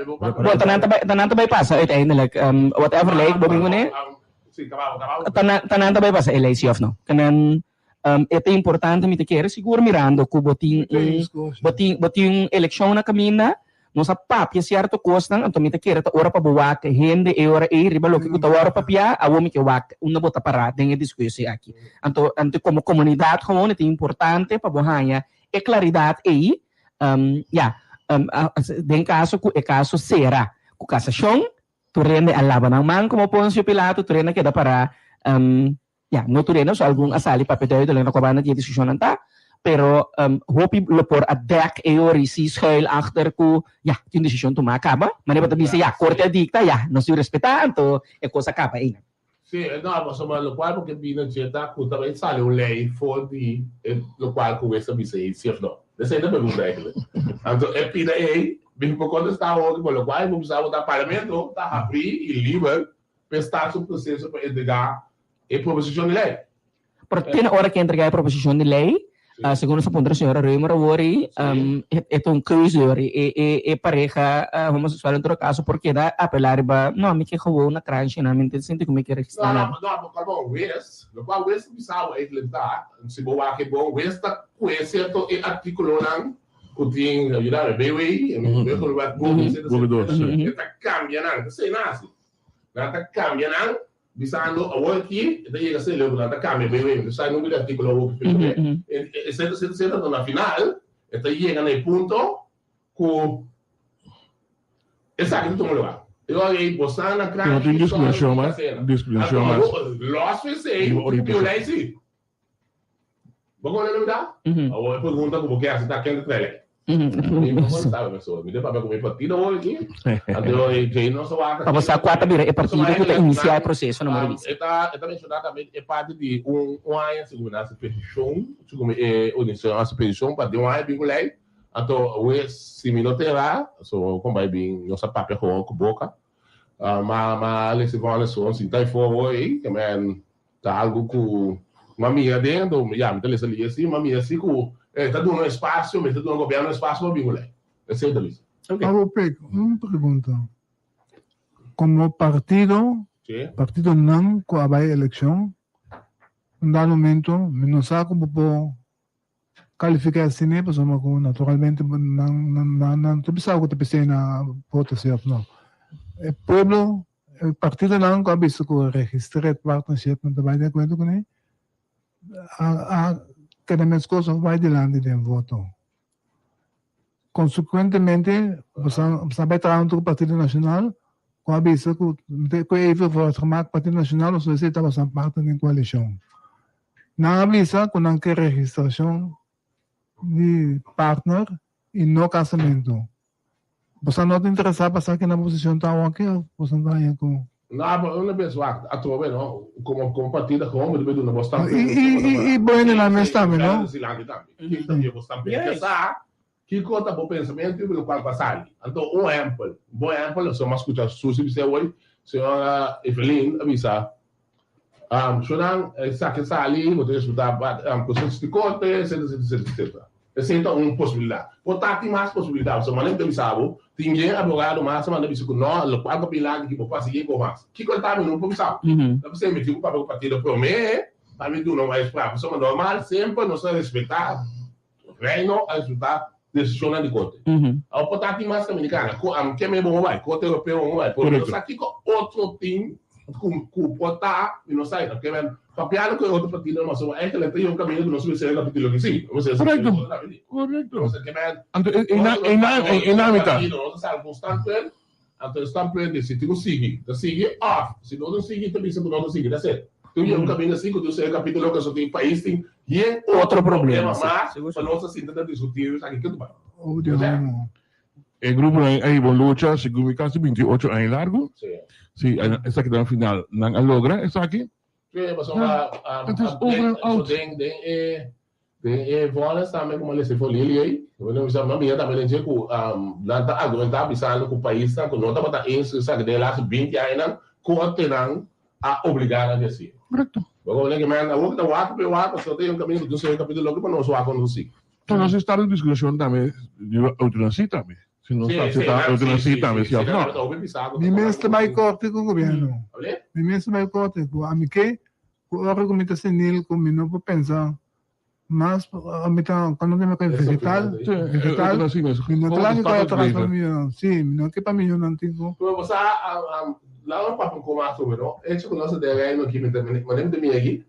Bon, ta nan ta bai, ta nan ta bai pasa uiteindelijk. Whatever ley bo bin kuné, ta nan, ta nan ta bai pasa e ley si of no. Ke nan, e ta importante mi ta kere sigur mirando ku bo tin un, bo tin, bo tin un elekshon na kaminda, nos a papia sierto kosnan, anto mi ta kere ta ora pa bo wak hende e ora ei riba loke ku ta wòrdu papiá, awor mi ke wak unda bo ta pará den e diskusi aki. Anto, anto komo komunidat gewoon e ta importante pa bo haña E claridad ei, ya, den caso cu e caso cera cu casacion, tur hende a laba nan man como Poncio Pilato, tur hende a keda para, ya, no tur hende, so algun a sali papia duidelijk na cua banda di e discusionnan ta, pero hopi lo por a dek e ora y si schuil achter cu, ya, tin un decision tuma a caba, manera bo ta bisa, ya, corte a dicta, ya, nos tin respeta, anto e cos a caba einan. Sí, no, pasobra lokual bo ke bini dje ta ku ta bai sali un lei for di e lokual ku wes a bisa ei, sí òf no? Esei ta pregunta eigenlijk. Anto e pida ei, mi por kontestá hopi, por lokual bo bisa bo ta parlamento ta habrí i liber pa e start su proseso pa entregá e proposishon di lei. Pero te na ora ke entregá e proposishon di lei, segun nos a puntra señora Römer awor ei, e ta un keuze hoor. E pareha homosexual en todo caso por keda apelá riba, no, mi ke gewoon na kranshi nan, mi no ta sinti ku mi ke registrá nada. No, no, no, bon, wes, lokual wes ta bisa bo eigenlijk ta, si bo wak e bon, wes ta kue sierto e artíkulonan ku tin, you know, e BW, e Burgerwetboek, etcetera, etcetera, e ta kambia nan, ta esei nan hasi. Nan ta kambia nan. Bisando awor aki e ta yega ser leu ku nan ta kambia BW, mi sa number di artíkulo awor ku spesifik, etcetera, etcetera, etcetera, anto na final e ta yega na e punto ku esaki ta tuma lugar. E ora ei bo sa na No tin diskriminashon mas, diskriminashon mas. Los for esei, bo tin ku lei si. Bo kono lo mi ta? Awor e pregunta ku bo ke hasi ta ken ta trae lei? Mi no sabe mesora. Mi ta papia ku mi partido awor aki. Anto e djei nos a wak. Pa bo sa kua ta bira e partido ku ta inisiá e proseso na moro bisa. E ta e ta menshoná tambe e parti di un un aña segun mi nan hasi petishon, segun mi e organisashon hasi petishon pa den un aña bin ku lei. Anto awor si mi no ta erá, so kon bai bin nos a papia gewoon ku boka. Ma ma lesi vònes gewoon sinta ei for awor ei, ke men Ta algu ku m'a mira den, anto ya, mi ta lesa liga si, m'a mira si ku e ta duna un espasio, mester duna gobièrnu un espasio pa bin ku lei. Esei ta bisa. Pablo Pek, un pregunta. Komo partido, partidonan ku a bai elekshon, un dado momento mi no sa ku bo por kalifiká asina pasobra ku naturalmente nan nan ta bisa ku ta p'esei nan a vota si òf no. E pueblo E partidonan ku a bisa ku registr'é partnership nan ta bai di akuerdo kuné a a keda meskos òf bai dilanti den voto. Konsekuentemente bo sa bo sa bai traha huntu ku Partido Nashonal ku a bisa ku ku even wordt gemaakt Partido Nashonal pasobra esei tabata parti den koalishon. Nan a bisa ku nan ke registrashon di partner i no kasamentu. Boso no ta interesá pa sa kina posishon ta awor aki òf boso no ta haña ku. No, pero una bes wak, atrobe no, komo komo partido gewoon bo debe duna bo standpunt. I i i bo hendenan mes tambe no. Kiko ta bo standpunt? Ke sa kiko ta bo pensamentu i lokual ku a sali. Anto un ehèmpel, un bon ehèmpel, so mi a skucha Susi bis'é awor, señora Evelyn a bisa, Shownan esaki a sali, bo ta resulta proceso di corte, etcetera, etcetera, etcetera. Esei ta un posibilidad. Por ta tin mas posibilidad, pasobra manera mi ta bisa bo, tin yen abogado mas a manda bisa cu no, locual cu a bin lanti ki bo por haci yen cu mas. Kico el ta mi no por bisa bo. Ta p'esei mi tin cu papia cu partido prome pa mi duna un uitspraak, pasobra normal semper nos ta respeta Reino a resulta decisionnan di corte. Awor por ta tin mas Dominicana cu am ke me bo bai, corte europeo bo bai, pero mi no sa kico otro tin cu cu por ta, mi no sa e ke men papiando cu e otro partido mas so eigenlijk ta yega un caminda cu nos mester capitulo ki si. Correcto, correcto. Anto e na mita. Nos a sali cu un standpunt, anto e standpunt di si tin cu sigui, ta sigui of si no ta sigui ta bisa cu no ta sigui, that's it. Tin un caminda si cu tin un capitulo cu tin pais tin Yen otro problema mas pa nos a sinta ta diskutí esaki ke ta bai. E gruponan a hiba un lucha segun mi kasi 28 aña largu. Si, esaki ta na final. Nan a logra esaki. Sí, pasobra Het is over en out. Den den e den e vonnis tambe ku Malese for Lili ei, bo bisa mi mira tambe den dje ku nan ta argumentá bisando ku paisnan ku no tabata eens ku esaki den e laatste 20 añanan kortenan a obligá nan di hasié. Korekto. Bo kono ke men awor ku ta wak pe wak pasobra ta yega un kaminda ku tin un señor kapítulo loke pa nos wak nos si. Enton nos estado di diskushon tambe riba eutanasie tambe. Si nos ta acepta eutanasie tambe si of no. Mi mes ta bai korte ku gobierno. Mi mes ta bai korte ku ami ke ku ora ku mi ta senil ku mi no por pensa mas mi ta kono ke mi ke vegetal vegetal mi no ta laga koi atras pa mi yunan si mi no ke pa mi yunan tin ku. Pero bo sa laga mi papia un poco mas sobre no hecho ku nos ta den reino aki mi ta manera mi ta mira aki.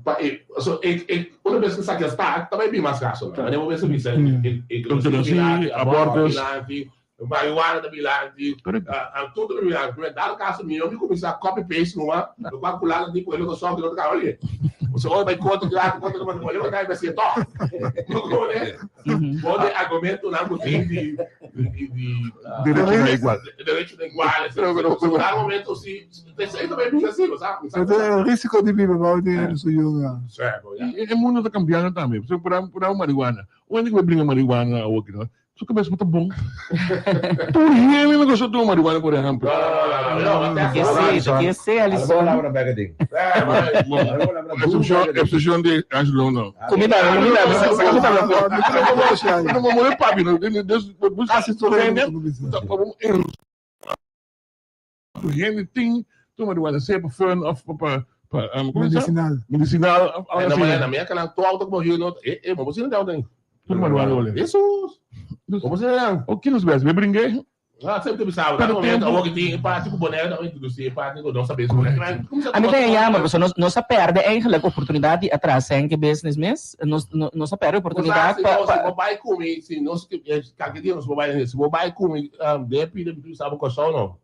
Pa e, so e, e, una vez que saque está, também bem mais gasto, né? Mas eu vou ver se e, e, Eutanasia, abortus. Marihuana ta bilante, tudo ta bilante. Pero dado caso mi, eu me começar copy paste numa, eu vou pular tipo ele só que não tá ali. Você olha vai conta de lá, conta de lá, olha vai vai ser top. Não né? Pode argumento na de de de Derecho na igual. Derecho na igual. Pero dado momento si Esei ta bay bisa así, bo sa. E risico di biba bao di su yuga. E mundo ta cambiando tambe. Por por por marihuana. Un hende cu bay bringa marihuana awo aki no, su cabes no ta bon. Tur hende no gusta tuma marihuana por ehempel. Ke se, Alison. Excepcion di Angelo no. Comida, comida, comida. No mo papi no. Casi tur hende ta Tur hende tin tuma marihuana, sea pa fun of pa pa pa um, como Medicinal. Medicinal of algo Na así. mañana, mi canal tu auto como yo no, eh, eh, mo sino auto. Tur marihuana ole. Jesus. Como se llama? O kilos bes, me bringue. Ah, sempre pensava, Pero no momento, tempo- awor que tin parte ku Bonaire tambe introducí parte ku nos sabe. A mi ta jammer, pasobra nos, nos a perde eigenlijk oportunidad di atras en ke business mes. Nos, no, nos a perde oportunidad pa, pa, pa, pa, si bo bai kumi, si nos, kake dia nos bo bai, si bo bai kumi, um, de pide, sabe Kòrsou no.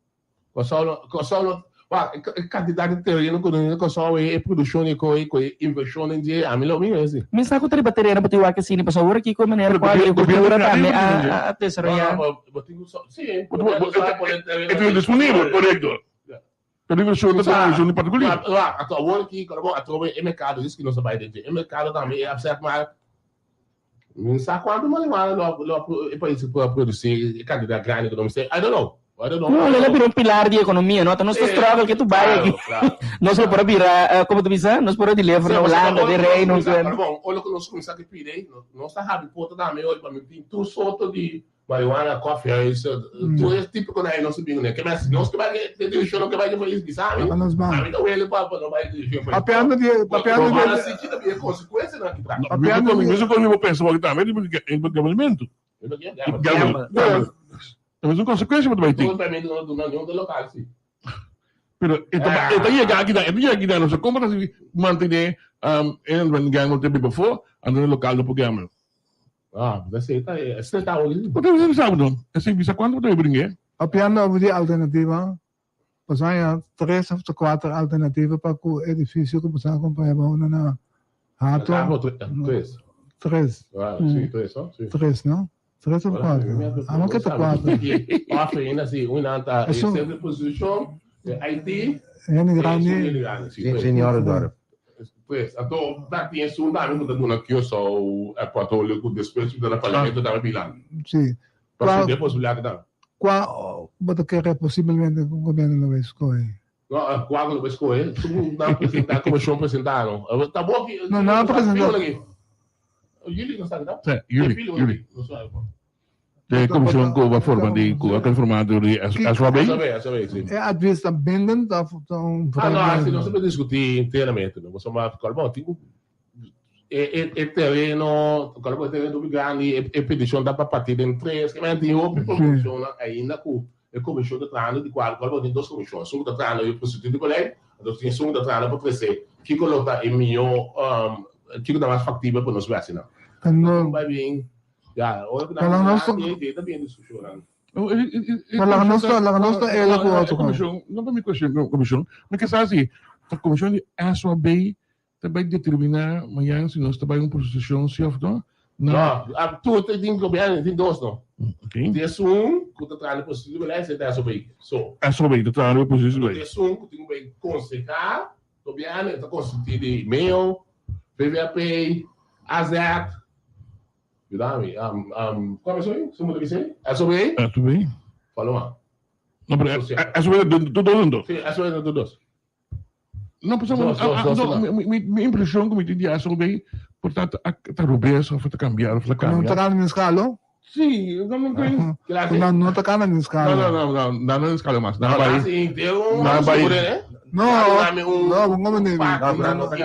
Kòrsou no, Kòrsou no, wak, e kantidat di tereno ku na Kòrsou e produkshon di koi, ku e invershon den dje, ami lo mira esi. Mi sa ku ta riba tereno pa tin wak asina, pasobra awor aki ku e manera ku agrikultura tambe a desaroyá. No, no, bo tin ku so, si, bo sa pone tereno. E tin disponibel, korekto. Pero invershon ta un invershon di partikular. Wak, anto awor aki, bo atrobe e merkado, diski nos a bai den dje, e merkado tambe e afzet maar Mi sa cuanto marihuana lo lo e pais por produci e cantidad grandi cu nos mester. I don't know. I don't know. No, lo bira un pilar di economia, no? Ta nos ta struggle ke tu bai aki. Nos lo por a bira, como ta bisa? Nos por a deliver na Hulanda, den Reino. Pero bon, ora cu nos cuminsa ki pidi, nos ta habi porta tambe hoy pa mi tin tur sorto di Marihuana, koffie, huis, tur es típico na nos bin ne. Ke mes nos ke bai ke direccion no ke bai ke país bisa mi. Ami ta wele pa pa no bai direccion país. Papiando di papiando di. Pero si kita bi e consecuencia nan ki tra. Papiando di. Mesmo con mi pensa wak tambe di gamblemento. Gamble. Gamble. Tambe es un consecuencia pa bai tin. Tur permito no duna ni un local si. Pero e ta e ta yega aki e ta yega aki nan. So como ta mantene um, gamble te biba afo, ando local no por gamble. Ah, esei ta e, esei ta awor. Bo ta bisa bo don. Esei bisa cuanto bo ta bringe? Papiando over di alternativa, boso haña tres of cuater alternativa pa cu edificio cu boso a compra eba una na Hato. Tres. Tres. Ah, si, tres, no? Si. Tres, no? Tres of cuater? Amo ke ta cuater. Off ainda si, una ta e centro de prostitucion, e IT. Hende grandi. Señor Dorp. Pues, anto ta tin esun tambe ku ta duna Curaçao portfolio ku despues ku ta na parlamento tambe bilan. Sí. Pasobra tin e posibilidat ta. Kua bo ta kere posiblemente ku gobièrnu lo bai skohe? No, kua ku lo bai skohe? Esun ku nan presentá, komishon presentá no. Ta bo ki. No, nan a presentá. Juli no sa kita? Sí, juli, juli. De comisión cu a forma di cu a forma door di SWB. SWB, sí. E advies ta bindend of ta un Ah, no, así no se puede discutir internamente, no. Pasobra ma, bon, tin cu e e e tereno, cual e tereno ta grandi, e e peticion ta pa parti den tres, ke men tin hopi proposicionnan ainda cu e comision ta trahando di cual cual bo tin dos comision, esun cu ta trahando e prostituto di beleid, anto tin esun cu ta trahando pa trece kico lo ta e miyo, kico ta mas factibel pa nos wesi nan. No. Bai bien. Ya, ora ku Laga nos ta- nan ta bien discusionnan. Laga nos ta laga nos ta ela ku otro. Comisión, no pa mi cuestión, no, comisión. Mi ke sa si ta comisión di SOB ta bai determina mañana si nos ta bai un prostitucion si of no. No, a tur te tin gobierno, tin dos no. Okay. Tin esun ku ta traha di prostitutie beleid, esei ta SOB. So. SOB ta traha di prostitutie beleid. Tin esun ku tin ku bai konsehá. Gobièrnu ta konsistí di meo, VVAP, AZ, yuda mi, kua mes oí? Su mundo bisei? SOB? SOB. Fala man. No, pero SOB ta tur dos anto? Sí, SOB ta tur dos. No, pasobra mi impreshon ku mi tin di SOB por ta ta robes of ta kambia of ta kambia. No ta kambia ni skalo? Sí, no no tin. Nan no ta kambia ni skalo. No, no, no, nan no skalo mas. Nan bai. Nan bai. No, no, bon como ni. No, no, no tin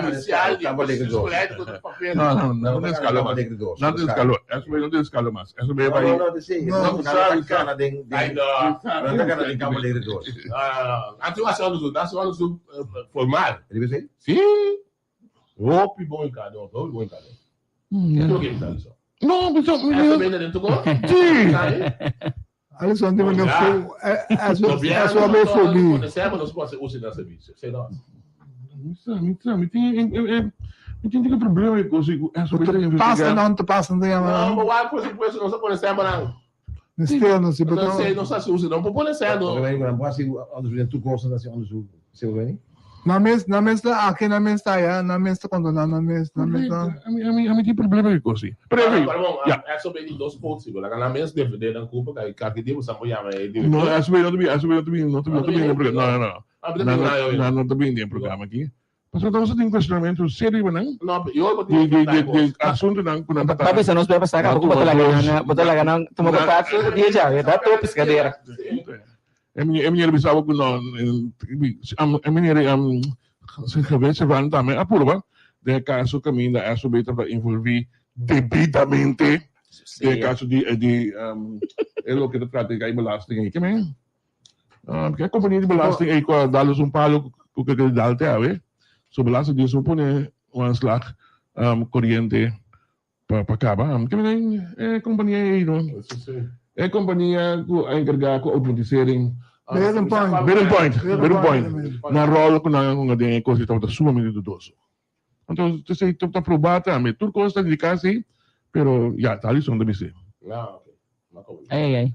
skalo mas. Nan tin skalo. SOB no tin skalo mas. SOB bai. No, no, no, nan ta kana den den nan ta kana den Campo Alegre dos. Nan tin hasi onderzoek, nan hasi onderzoek formal. Riba esei? Sí. Hopi bon enkado, hopi bon enkado. Tur ke bisa Alison. No, bisa. Eso bene den tuko? Sí. Alison di mane fo, eso abe fobi. Conocemos nos pone uso na servicio. Sei nos. Mi sa, mi sa, mi tin, mi tin tin problema ku kosi ku eso bene investiga. Pasa nan, te pasa nan yama. No, maar por supuesto nos pone sema nan. Mester no si No sé, no sa si usa, no por pone sema. Porque ven, nan por hasi onderzoek den tur cosnan hasi onderzoek, se bo beni? Nan mes, nan mes ta aki, nan mes ta aya, nan mes ta controla nan mes, nan mes ta. Ami, ami, ami tin problema ku kosi. Pero en fin, Pero bon, ya. eso ben di dos poot si, bo laga nan mes defende nan culpa, ka ka ki dia bo sa bo yama e director. No, eso ben no ta bin, eso ben no ta bin, no ta bin den programa, no, no, no. Ah, pero Nan, nan no ta bin den programa aki. Pasobra ta nos tin cuestionamento serio riba nan. No, yo bo tin di, di, di, di asuntonan ku nan ta. Papi, sa nos bia pasá kaba ku bo ta laga nan, bo ta laga nan tuma contacto ku dia djawe, ta tur piscadera. E meneer, e meneer bisa bo ku no, e meneer gewet servant tambe a purba den e caso caminda SOB tabata envolvi debidamente den e caso di di e loke ta trata di kai belasting ei. Ke men? Porque a compania di belasting ei ku a dal nos un palo ku ke dal te awe. So belastingdienst no pone un aanslag coriente pa pa caba. Ke men e compania ei no. E compania ku a encarga ku automatisering. Bearing Point. Bearing Point. Bearing Point. Nan rol ku nan a hunga den e kos ei tabata sumamente dudoso. Anto esei ta proba tambe. Tur kos ta indica si, pero ya, ta Alison ta bis'é. Ai ai ai.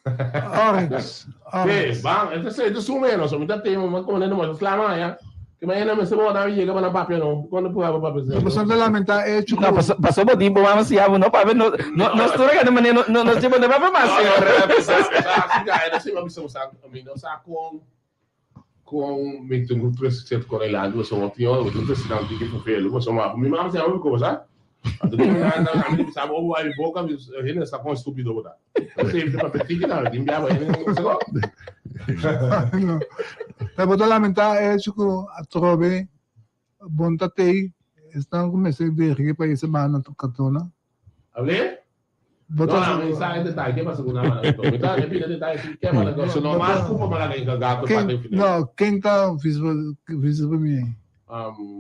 Oryx. Sí, bam, entonces esto es un menos, mi ta tema, ma como no mas slama ya. Que mañana me se bo da llega para papia no. Cuando pueda papia se. Pero ta lamenta hecho No, paso paso bo timpo mama si abo no papia no no no stura que de manera no no no tipo de papia mas señor. Así que era así, mi sa mi no sa con con mi tengo presidente con el algo, so tío, mi presidente que fue lo so ma mi mama se llama como sa. Anto mi na na mi sa bo ai boca mi hende sa con estúpido bo ta. Sempre pa petique na tin biaba hende no sa ko. Pero bo ta lamenta hecho cu atrobe bon ta tey esnan cu mester dirigi pais a banda Cardona. Able? Bo No, ta mi sa e detaye, ke pasa ku nan mana to? Mi ta e pida detaye si ke mana to. So no mas kupa mana ka enkargá ku Ken parte final. no, ken ta vice vice premier?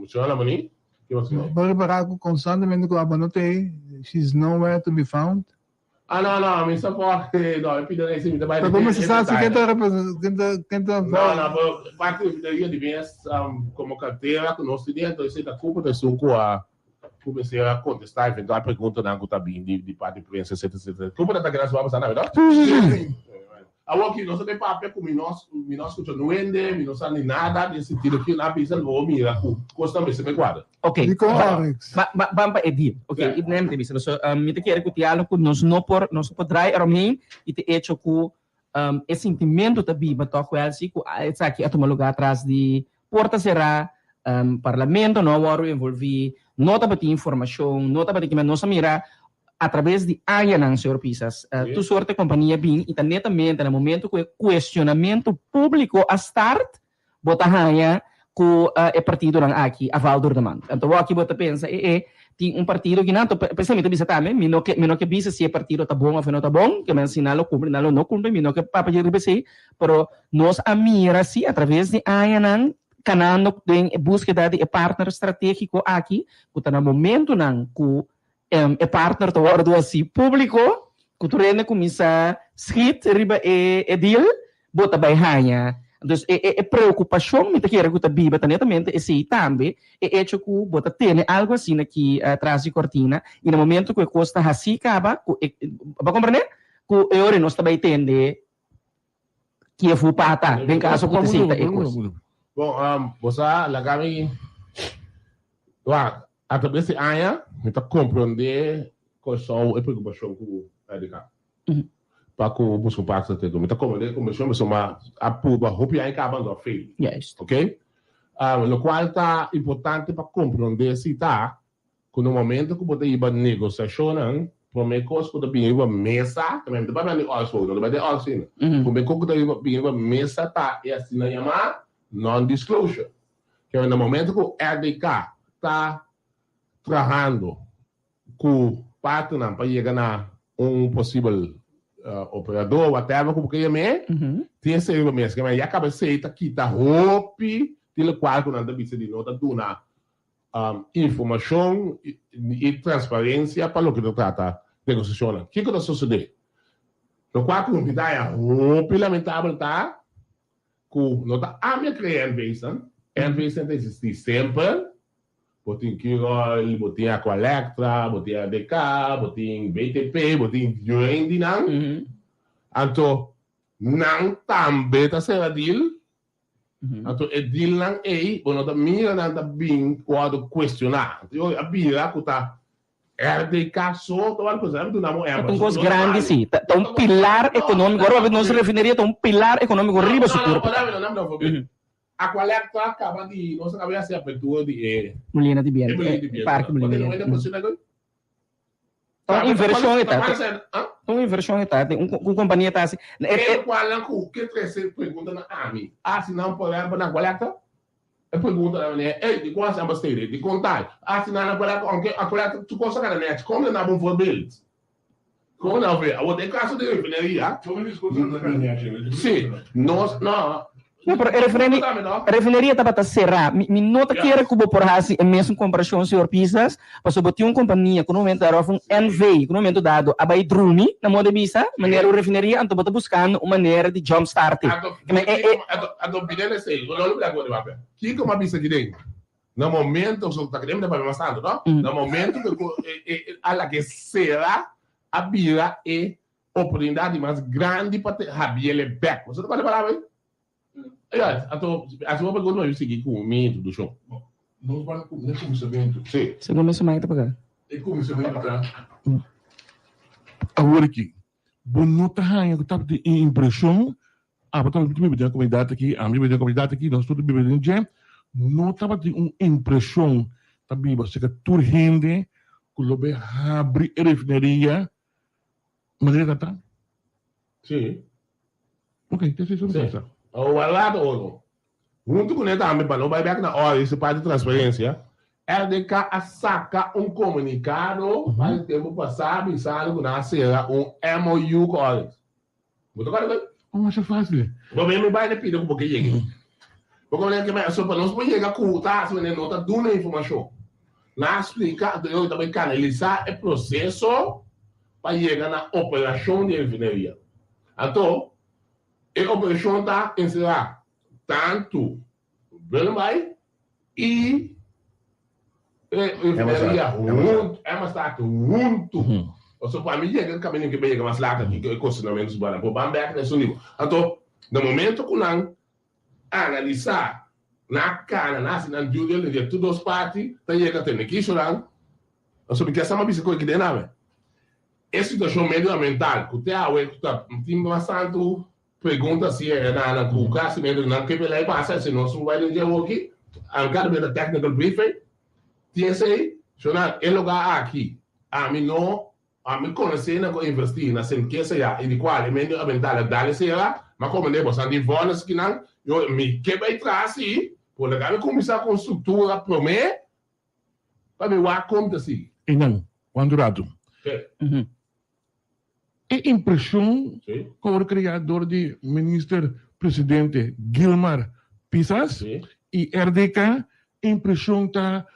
Señora Lamoni, ke pasa ku Bo repará ku konstantemente ku abo no t'ei, she's nowhere to be found. Ah no no, mi sa por no, e pida si mi ta bai Pero bo mester sa si ken ta represent ken ta ken ta No, no, pero parte di di mes komo kartera ku nos tin dentro, esei ta kupa ta esun ku a Ku mester a kontestá eventual preguntanan ku ta bin di di parti prensa etcetera etcetera. Ku por ta keda su a pasá na verdad? Sí, sí, sí. Awor ki nos ta bay papia ku mi no mi no skucha nuende, mi no sa ni nada den sentido ki nan a bisa lo mira ku kosnan mester bay kuadra. Ok, Dikon Oryx? ba ba ban pa e deal. Ok, i nem te bisa paso mi ta kere ku tin algo ku nos no por nos no por draai eromheen i ta echo ku e sintimentu ta biba tòg wèl si ku esaki a tuma lugá tras di Porta será, Parlamento no a wòrdu envolví, no tabatin informashon, no tabatin kimen. Nos a mira atraves di añanan, señor Pisas, tur sorte kompania bin i ta netamente na momento ku e kuestionamentu públiko a start, bo ta haña ku e partidonan aki a val door de mand. Anto bo aki bo ta pensa, e e, Tin un partido kinan, to p'esei mi ta bisa tambe, mi no ke mi no ke bisa si e partido ta bon òf e no ta bon, ke men si nan lo kumpli, nan lo no kumpli, mi no ke papia dje riba esei, pero nos a mira si a traves di añanan kanando den e búskeda di e partner stratégiko aki, ku ta na momentunan ku e partner ta wòrdu hasi públiko, ku tur hende kuminsá schiet riba e e deal, bo ta bai haña. Dus e e preokupashon mi ta kere ku ta biba ta netamente esei tambe, e echo ku bo ta tene algu asina aki tras di kortina i na momento ku e kos ta hasí kaba ku e, bo a komprendé? Ku e ora nos ta bai tende kiefu pata den kaso ku ta esei ta e kos. Bon, bo sa, laga mi wak, atrabes di aña mi ta komprondé Kòrsou e preokupashon ku RDK pa ku buska un parke stratégiko. Mi ta komprondé e kompreshon pasobra a purba hopi aña kaba anto a fail. Oké? Lokual ta importante pa komprondé si ta ku na momento ku bo ta hiba negosiashonnan, promé kos ku ta bini riba mesa, ta mi ta papia di Oxford, no ta bai den Oxford ainda, promé kos ku ta bini riba mesa ta e asina yamá non-disclosure. Kende na momento ku RDK ta trahando ku partnernan pa yega na un posibel operador, whatever ku bo ke yam'é, tin esei riba mesa. Kende ya kaba esei ta kita hopi di lokual ku nan ta bisa di no ta duna informashon i transparensia pa loke ta trata negosiashonnan. Kiko ta sosodé? Lokual ku mi ta haña hopi lamentabel ta ku no ta ami a krea NV's-nan. NV's-nan ta eksistí semper. Bo tin Curoil, bo tin Aqualectra, bo tin RDK, bo tin BTP, bo tin diferente di nan. Anto nan tambe ta sera deal. Anto e dealnan ei bo no ta mira nan ta bin wòrdu kuestioná. Anto yo a bira ku ta RDK so ta wòrdu kuestioná. Mi duna bo un Ta un kos grandi si. Ta un pilar ekonómiko. Ora bo nos refineria ta un pilar ekonómiko riba su kurpa. Aqualectra kaba di nos a kaba di hasi apertura di e Molina di bientu, e parke Molina di Bientu. Ta un invershon e ta. Ta un invershon e ta. Un kompania ta hasi. E kualnan ku ke trese pregunta na ami. Hasi nan por ehempel na Aqualectra. E pregunta na mi ey dikon hasi aanbesteding? Dikon tal? Hasi nan na Aqualectra aunke Aqualectra tur kos a kana nèchi. Kon nan bo un voorbeeld? Kon nan ve? Awor den kaso di refineria. Si nos no. No, pero e refineria tabata será. Mi no ta kere ku bo por hasi e mesun komparashon, señor Pisas, pasobra bo tin un kompania ku na un momento dado, òf un NV ku na un momento dado a bai drumi, na moda di bisa, manera un refineria, anto bo ta buskando un manera di jump start e. Anto bira esei, bo no lo bira ku bo ta papia. Kiko mi a bisa aki den? Na momento, so ta kere mi ta papia mas tantu, no? Na momento ku a laga e sera, a bira e oportunidat di mas grandi pa te habiele bek. Boso ta kòrda e palabra ei? Ja, anto hasi bo pregunta pa mi sigui ku mi introdukshon. Nos ban ku e kuminsamentu. Si. Segun mi su mic ta paga. E kuminsamentu ta awor aki. Bo no ta haña ku tabata e impreshon, abo tabata biba den e komunidat aki, ami biba den e komunidat aki, nos tur ta biba den dje, no tabatin un impreshon ta biba serka tur hende ku lo bay habri e refineria Manera ta ta? Sí. Ok, te esei Sí. pensa. O wala oro. Huntu kuné tambe, pa no bai bek na ora di parti transparensia, RDK a saka un komunikado pa e tempu pasá bisando ku nan a sera un MOU ku Oryx. Bo ta kòrda ku? Oh, masha fásil. Bo mi bai na pida ku bo ke yega. Bo komo ke bai, so pa nos por yega ku ta hasi manera no ta duna informashon. Nan a splika, anto yo ta bai kanalisá e proseso pa yega na operashon di e refineria. Anto, e operashon ta enserá tantu Willemijn i e refineria huntu, Emmerstraat huntu. Pasobra pa mi yega kaminda mi ke bai yega mas laat aki ku e kosinamentu su banda. Por ban bèk na esun nivo. Anto, na momento ku nan analisá, nan a kana, nan a hasi nan due diligence, tur dos parti ta yega tene kishonan. Pasobra mi ke sa mi a bisa ku e kende nan. E situashon medioambiental ku te awe ku ta tin mas tantu Pregunta si e nan ku kasi mientras nan ke pelai pasa si nos bai den dje awoki anka ta bira technical briefing tin esei shona e lugar aki ami no ami konosé nan ku a inverti na Sint Kitts aya i di kual e medio ambiental a dal esera ma komende boso nan di vonnis kinan yo mi ke bai tras si por laga mi kuminsá ku un struktura promé pa mi wak kon ta sigui. Einan, cuantu ratu. E impresion cu a worde crea door di Minister Presidente Gilmar Pisas y RDK, e impresion ta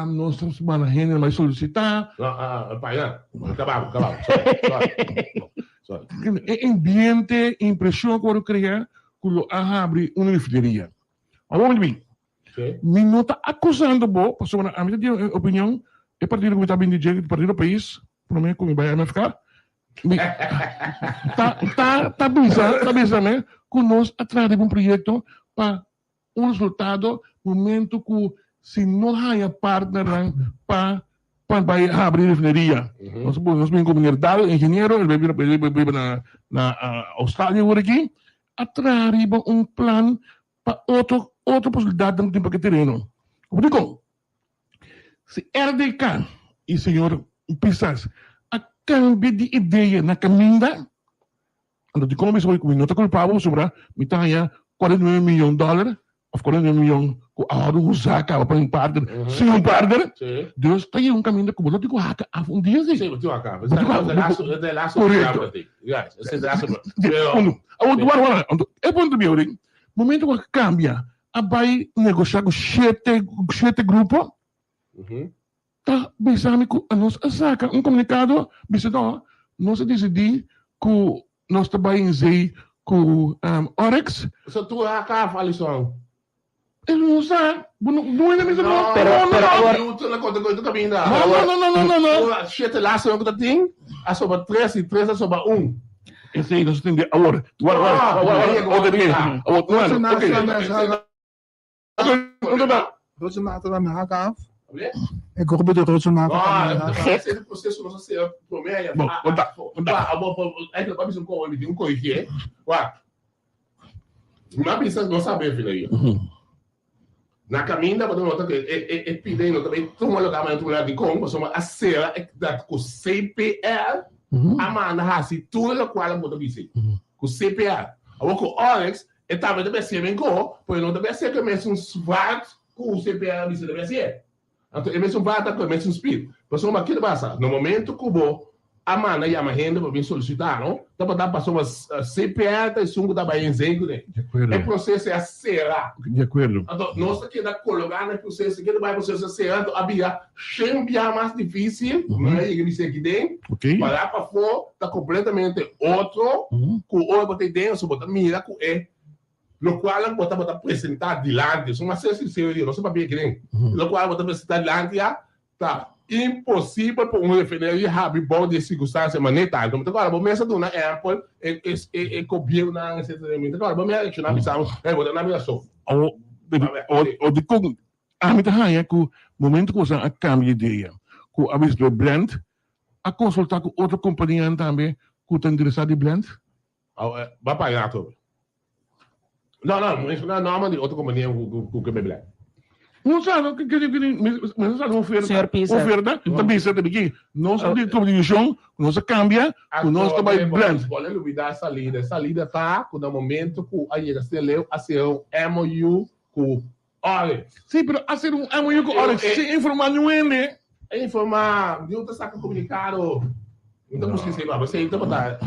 nos ta manda hende bay solicita. No, paya, caba, caba, sorry, sorry, sorry. E ambiente, impresion cu a worde crea cu lo a habri un refineria. Awor mi bin, Mi no ta acusando bo, pasobra ami ta di e opinion, e partido cu mi ta bin di dje, Partido Pais, prome cu mi bay MFK, mi ta, ta, ta bisa, ta bisa me cu nos a traha riba un proyecto pa. un resultado momento ku si no haña partnernan pa pa bai habri refineria. Nos nos bin ku meneer Daal, ingeniero, el bai biba na na Australia awor aki, a traha riba un plan pa otro otro posibilidatnan ku tin pa ke tereno. Dikon? Si RDK i señor Pisas a kambia di idea na kaminda, anto dikon mi bisa ku mi no ta kulpabel pasobra mi ta haña 49 miyon dòler òf 49 miyon ku a wòrdu usá kaba pa un partner sin un partner, dus ta yega un kaminda ku bo no tin ku haka af un dia si. Korekto. Awor, wara wara, anto e punto bieu den momento ku a kambia a bai negoshá ku shete shete grupo ta bisa mi ku nos a saka un komunikado bisa no nos a disidí ku nos ta bai in zee ku Oryx. So tur a kaf Alison? E no sa, bo no no hende bisa no. Pero no, pero no. awor Newton a konta ku e kaminda. No no no no no no. Tur shete lasonan ku ta tin a soba tres i tres a soba un. Esei nos tin di awor. Wara wara wara wara oke bien. Awor bueno oke. Roze mata dan hak af. E grupo di roze mata dan hak af. Gek. Bon, konta, konta. Na caminda bo ta nota cu e pida no ta bay tuma lugar manera tuma lugar dicon pasobra a cera e dat cu CPL a manda haci tur locual bo ta bisa cu CPL. Awor cu Oryx e tambe ta bay hacié men co pero e no ta bay hacié cu e mesun zwaard cu CPL a bisa ta bay hacié. Anto e mesun bata ku e mesun speed. Pasobra ke ta pasa? Na momento ku bo a manda yama hende pa bin solisitá no, tabata pasobra CPR ta esun ku ta bai en zee kuné. E proseso a sera. Di akuerdo. Anto nos ta keda kologá na e proseso, keda bai e proseso a sera, anto a bira shen bia mas difísil, mi a yega di esaki den, pará pafó ta kompletamente otro ku ora bo ta ei den, so bo ta mira ku e Lokual bo tabata presentá dilanti, so mas ser sinsero di, no sa papia kren, lokual bo ta presentá dilanti ya ta imposibel pa un refineria habri bou di e sirkunstansia manera tantu. Mi ta kòrda bo mes a duna ehèmpel e e gobiernonan etcetera. Mi ta kòrda bo mes a reakshoná bisa mi, hey bo ta na mi rason. O dikon ami ta haña ku momento ku boso a kambia idea ku a bisa blend a konsultá ku otro kompanianan tambe ku ta interesá di blend? Ba paga atrobe. No, no, menshoná nòmber di otro kompania ku ke bebé. No sa, no, ke ke ke mi sa un oferta. Señor Pisa. Oferta ta bisa ta biki. Nos a tuma desishon ku nos a kambia ku nos ta bai blend. Bo a lubida e salida. E salida ta ku na momento ku a yega Steleo a sera un MOU ku Oryx. Sí, pero a sera un MOU ku Oryx sin informá niun hende. A informá, niun ta saka komunikado. Mi ta buska esei baba, esei tabata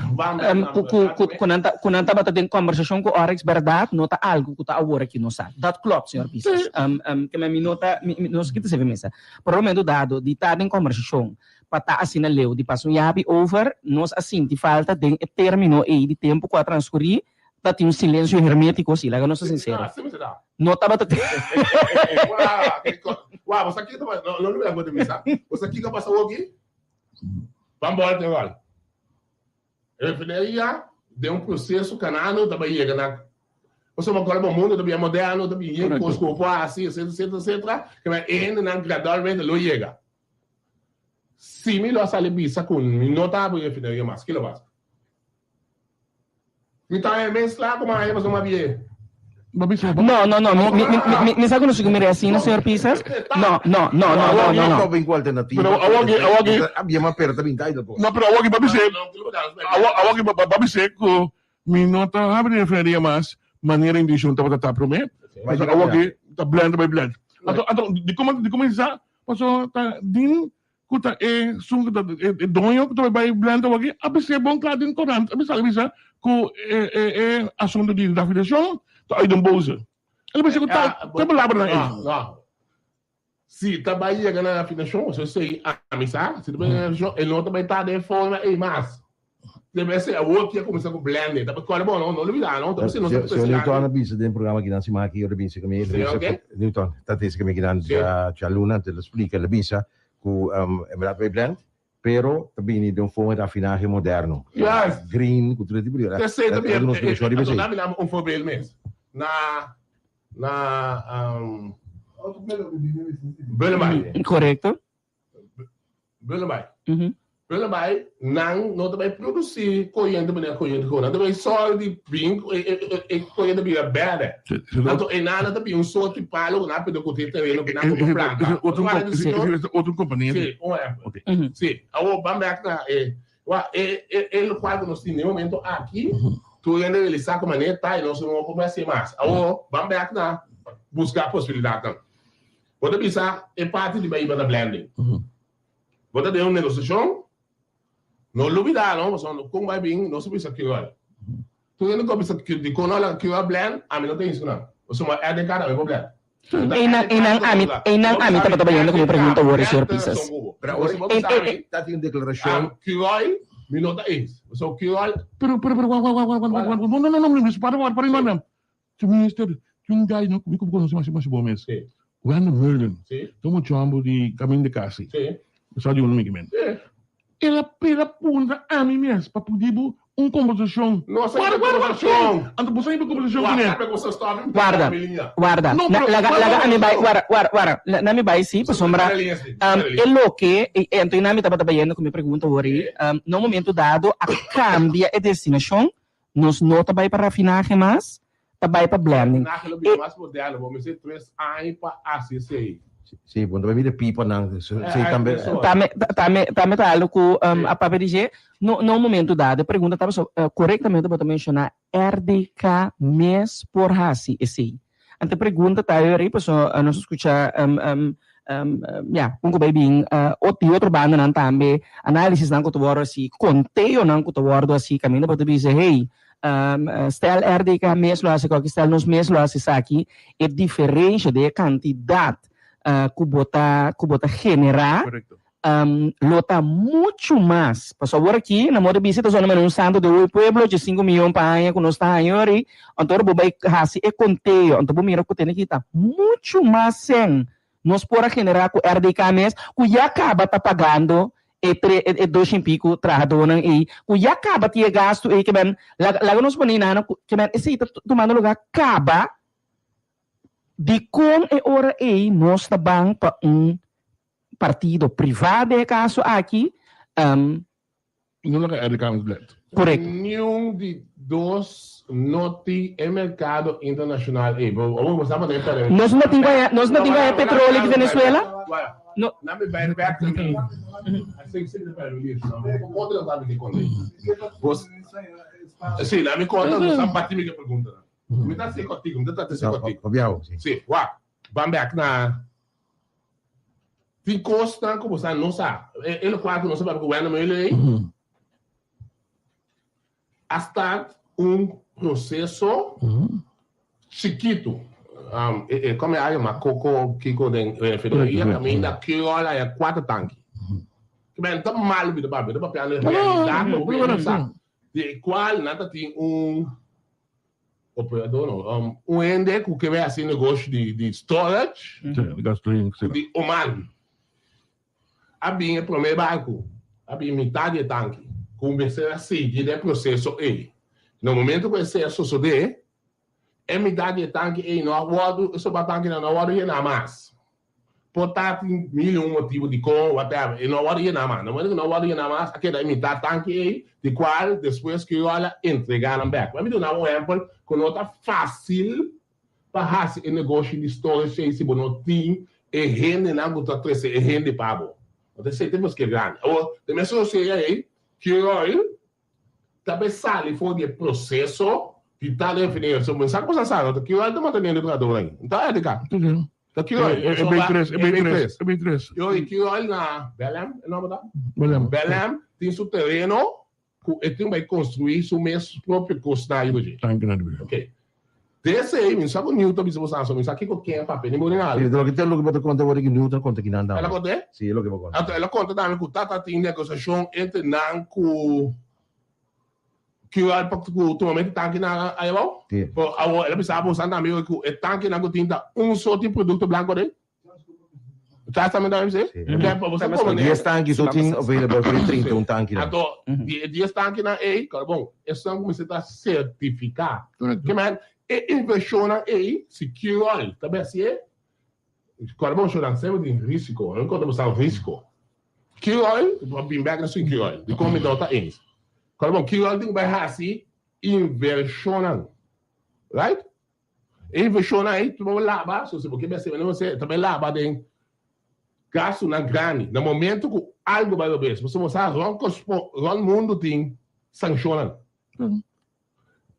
Ku nan ta ku nan tabata den kòmbersashon ku Oryx bèrdat no ta algu ku ta awor aki nos sa. Dat klòp, señor Pisas. Ke men mi no ta mi no sa kita sirbi mesa. Por lo mento dado di ta den kòmbersashon pa ta asina leu di pasa un yabi over, nos a sinti falta den e término ei di tempu ku a transkurí ta tin un silensio hermétiko si, laga nos ta sinsero. No tabata tin. Wak, bo sa kiko ta pasa? No, no lubida ku bo ta bisa. Bo sa kiko a pasa awoki? Ban bòlta igual. Refineria den un proseso kanando ta bai yega na pasobra ago bo mundo ta bira moderno, ta bin yen kos ku bo por hasi, etcetera, etcetera, etcetera, ke bai e hendenan gradualmente lo yega. Si mi lo a sali bisa ku mi no ta habri refineria mas, ki lo pasa? Mi ta e mes la kuma aña pasobra mi a bie. No, no, no, mi, mi, mi, mi sa ku no sigu mira asina, señor Pisas. No, no, no, no, no, no, no. bin ku alternativa. Pero awor ki, awor ki. A bie mas pero ta bin title po. No, pero awor ki ba bis'é, awor, awor ki ba bis'é ku mi no ta habri refineria mas manera intenshon tabata ta promé. Pasobra awor ki ta blend ta bai blend. Anto, anto, di kuma, di kuminsá, pasobra ta din ku ta e sun ku ta e doño ku ta bai blend awor aki a bis'é bon kla den korant a bisa bisa ku e e e asuntu di rafinacion ta uit den boze. El a bisa ku ta ta palabranan ei. No, no. Si ta bai yega na rafinacion, so esei ami sa, si ta bai yega na rafinacion e no ta bai ta den e forma ei mas. Debe ser awor ki a kuminsá ku blending. Ta kòrda bo no, no lubidá no. Ta bisa nos ta Señor Newton a bisa den programa kinan siman aki, ora binse ku mi, Señor ke? Newton ta disi ku mi kinan djaluna, el a splika, el a bisa ku en bèrdat bai blend, pero ta bini den un forma di rafinahe moderno. Yes. Green, ku tur e tipo di. Esei ta Nos bien. riba esei. Anto dami un voorbeeld mes. Na. Na Bullenbaai. Korekto. Bullenbaai. Bullenbaai, nan no ta bai produsí koriente manera koriente kono. Nan ta bai sòru di bin e koriente bira bèrdè. Anto e nan ta bin un sort di palo ku nan a pidi ku tin tereno ku nan por planta. Otro kompania. Sí, un ehèmpel. Sí, awor ban bèk na e Wak, e e lokual ku nos tin den e momento aki, tur hende realisá ku manera ta i nos no por hasi mas. Awor, ban bèk na buska posibilidatnan. Bo ta bisa e parti di bai na blending. Bo ta den un negosiashon, no lubidá no, pasobra kon bai bin nos a bisa Curol. Tur hende ku a bisa dikon no a laga Curol blend, ami no ta insu nan. Pasobra RDK tambe por blend. Einan, einan ami, einan ami tabata bayendo ku mi pregunta awor, señor Pisas. Pero awor Ei, ei, ei. ta tin un deklarashon. Curol, mi no ta eens. Pasobra Curol. Pero, pero, pero, wak, wak, wak, wak, wak, wak, no, no, no, no, no, para, para, para, para. Minister, tin un guy no, mi ku konosi masha masha bon mes. Sí. Wendel Meulen. Sí. Ta un muchombo di Camin de Casi. Sí. Sa di un mi men. Sí. El a el a puntra ami mes pa pudi bo un kombersashon. No sa Warda, e warda, warda. kombersashon. Anto bo sa hiba kombersashon kuné. Warda, bo sa stop mi Warda, mi liña. warda. No, Na, pero laga, warda, laga warda. ami bai, warda, warda, warda. Na, na mi bai sí, pasobra Mira liña sí, um, mira liña. e loke, e, e, anto i mi tabata bayendo ku mi pregunta awor ei, um, na un momento dado a kambia e destinashon, nos no ta bai pa rafinahe mas, ta bai pa blending. Rafinahe lo bira mas moderno, bo mester tres aña pa hasi esei. Sí, bo no ta bai mira pipanan, esei tambe. Tambe, tambe, tambe ta algo ku a papia di dje. No, na un momento dado, e pregunta ta paso, korektamente bo ta menshoná RDK mes por hasi esei. Anto e pregunta ta ahora ei paso nos a skucha ya, kon ku bai bin di otro bandanan tambe, análisisnan ku ta wòrdu hasi, konteonan ku ta wòrdu hasi kaminda bo ta bisa hey, stel RDK mes lo hasi esaki, stel nos mes lo hasi esaki, e diferensha den e kantidat ku bo ta ku bo ta generá lo ta muchu mas. Pasobra awor aki na moda bisa ta zona manera un santo de hoy pueblo, dje sinku miyon pa aña ku nos ta haña ori, anto ora bo bai hasi e konteo anto bo mira ku tene kita muchu mas sèn nos por a generá ku RDK mes ku ya kaba ta pagando e tre e dos shen piku trahadónan ei ku ya kaba tin e gastu ei ke men laga laga nos pone inana ku ke men esei ta tumando lugá kaba dikon e ora ei nos ta ban pa un partido privá den e kaso aki. No laga RDK mes blend. Korekto. Niun di dos no tin e merkado internashonal ei. Bo awor bo sa manera pèrdè. Nos no tin ku nos no tin ku haña petroleo di Venezuela? No. Na mi bai bèk na mi. Así si mi pèrdè mi no. Konta nan sabi ke konta ei. Bos Si, na mi konta nos a bati mi ke preguntanan. Mi ta hasi kòrtiku, mi ta trata hasi kòrtiku. Si, wak. Ban bek na tin kosnan ku bo sa no sa. E lokual ku nos a papia ku Wenda Meulen ei a start un proseso chikitu. E kome a yama koko kiko den refineria kaminda Curol a ya kuater tanki. Kiben ta malu mi ta papia, mi ta papiando e realidat ku bo ta sa. Di kual nan ta tin un Operador no. Un hende ku ke bai hasi negoshi di di storage. Sí, gasolina, sí. Di Oman. A bin e promé barku, a bin mitad di e tanki, ku mester a sigui den e proseso ei. Na momento ku esei a sosodé, e mitad di e tanki ei no a wòrdu, e soba tankinan no a wòrdu yená mas. Por ta tin mil i un motibu dikon, whatever, e no a wòrdu yená mas. Na momento ku no a wòrdu yená mas, a keda e mitad tanki ei, di kual despues Curoil a entregá nan bèk. Mi duna un ehèmpel ku no ta fásil pa hasi e negoshi di storage ei si bo no tin e hendenan ku ta trese e hende pa bo. No ta esei ta buska e grandi. Awor, den mesun rosea ei, Curoil ta bay sali for di e proceso di tal refineria. So, mensa ku sa sa, no ta Curoil ta manteniendo e trahadornan ei. No ta RDK. Ta Curoil. E B3, e B3, e B3. Yo, i Curoil na Belém, e nomber ta? Belém. Belém tin su tereno ku e tin bay construi su mes propio kosnan riba dje. Tanki na riba dje. Ok. Desei, mi no sa ku Newton bisa bo sa, so mi sa kiko ken a papia, ni bo ni nada. Sí, loke ta loke bo ta konta awor aki Newton a konta kinan tambe. El a konta? Sí, e loke bo a konta. Anto el a konta tambe ku tata tin negosiashon entre nan ku Cural pa ku tumamento di tankinan ahí abou. Sí. Pero awor el a bisa bo san tambe ku e tankinan ku tin ta un so tin produkto blanko aden. Charles tambe ta bisa? Sí. Ok, pa bo sa komo ne. Dies tanki so tin available for e 31 tankinan. Anto, di e dies tankinan ei, kòrda bon, esnan ku mester ta sertifiká. Correcto. Ke men. E invershonnan ei, si Curoil ta bai hasié, kòrda bon shonnan, semper tin risiko, no importa bo sa risiko. Curoil, bo bin bèk na su Curoil, dikon mi no ta eens. Kòrda bon, Curoil tin ku bai hasi invershonnan, right? E invershonnan ei, tu bo laba, so si bo ke bai hasi, ta bai laba den gastunan grandi. Na momento ku algu bai robes, pasobra bo sa rònt rònt mundu tin sankshonnan.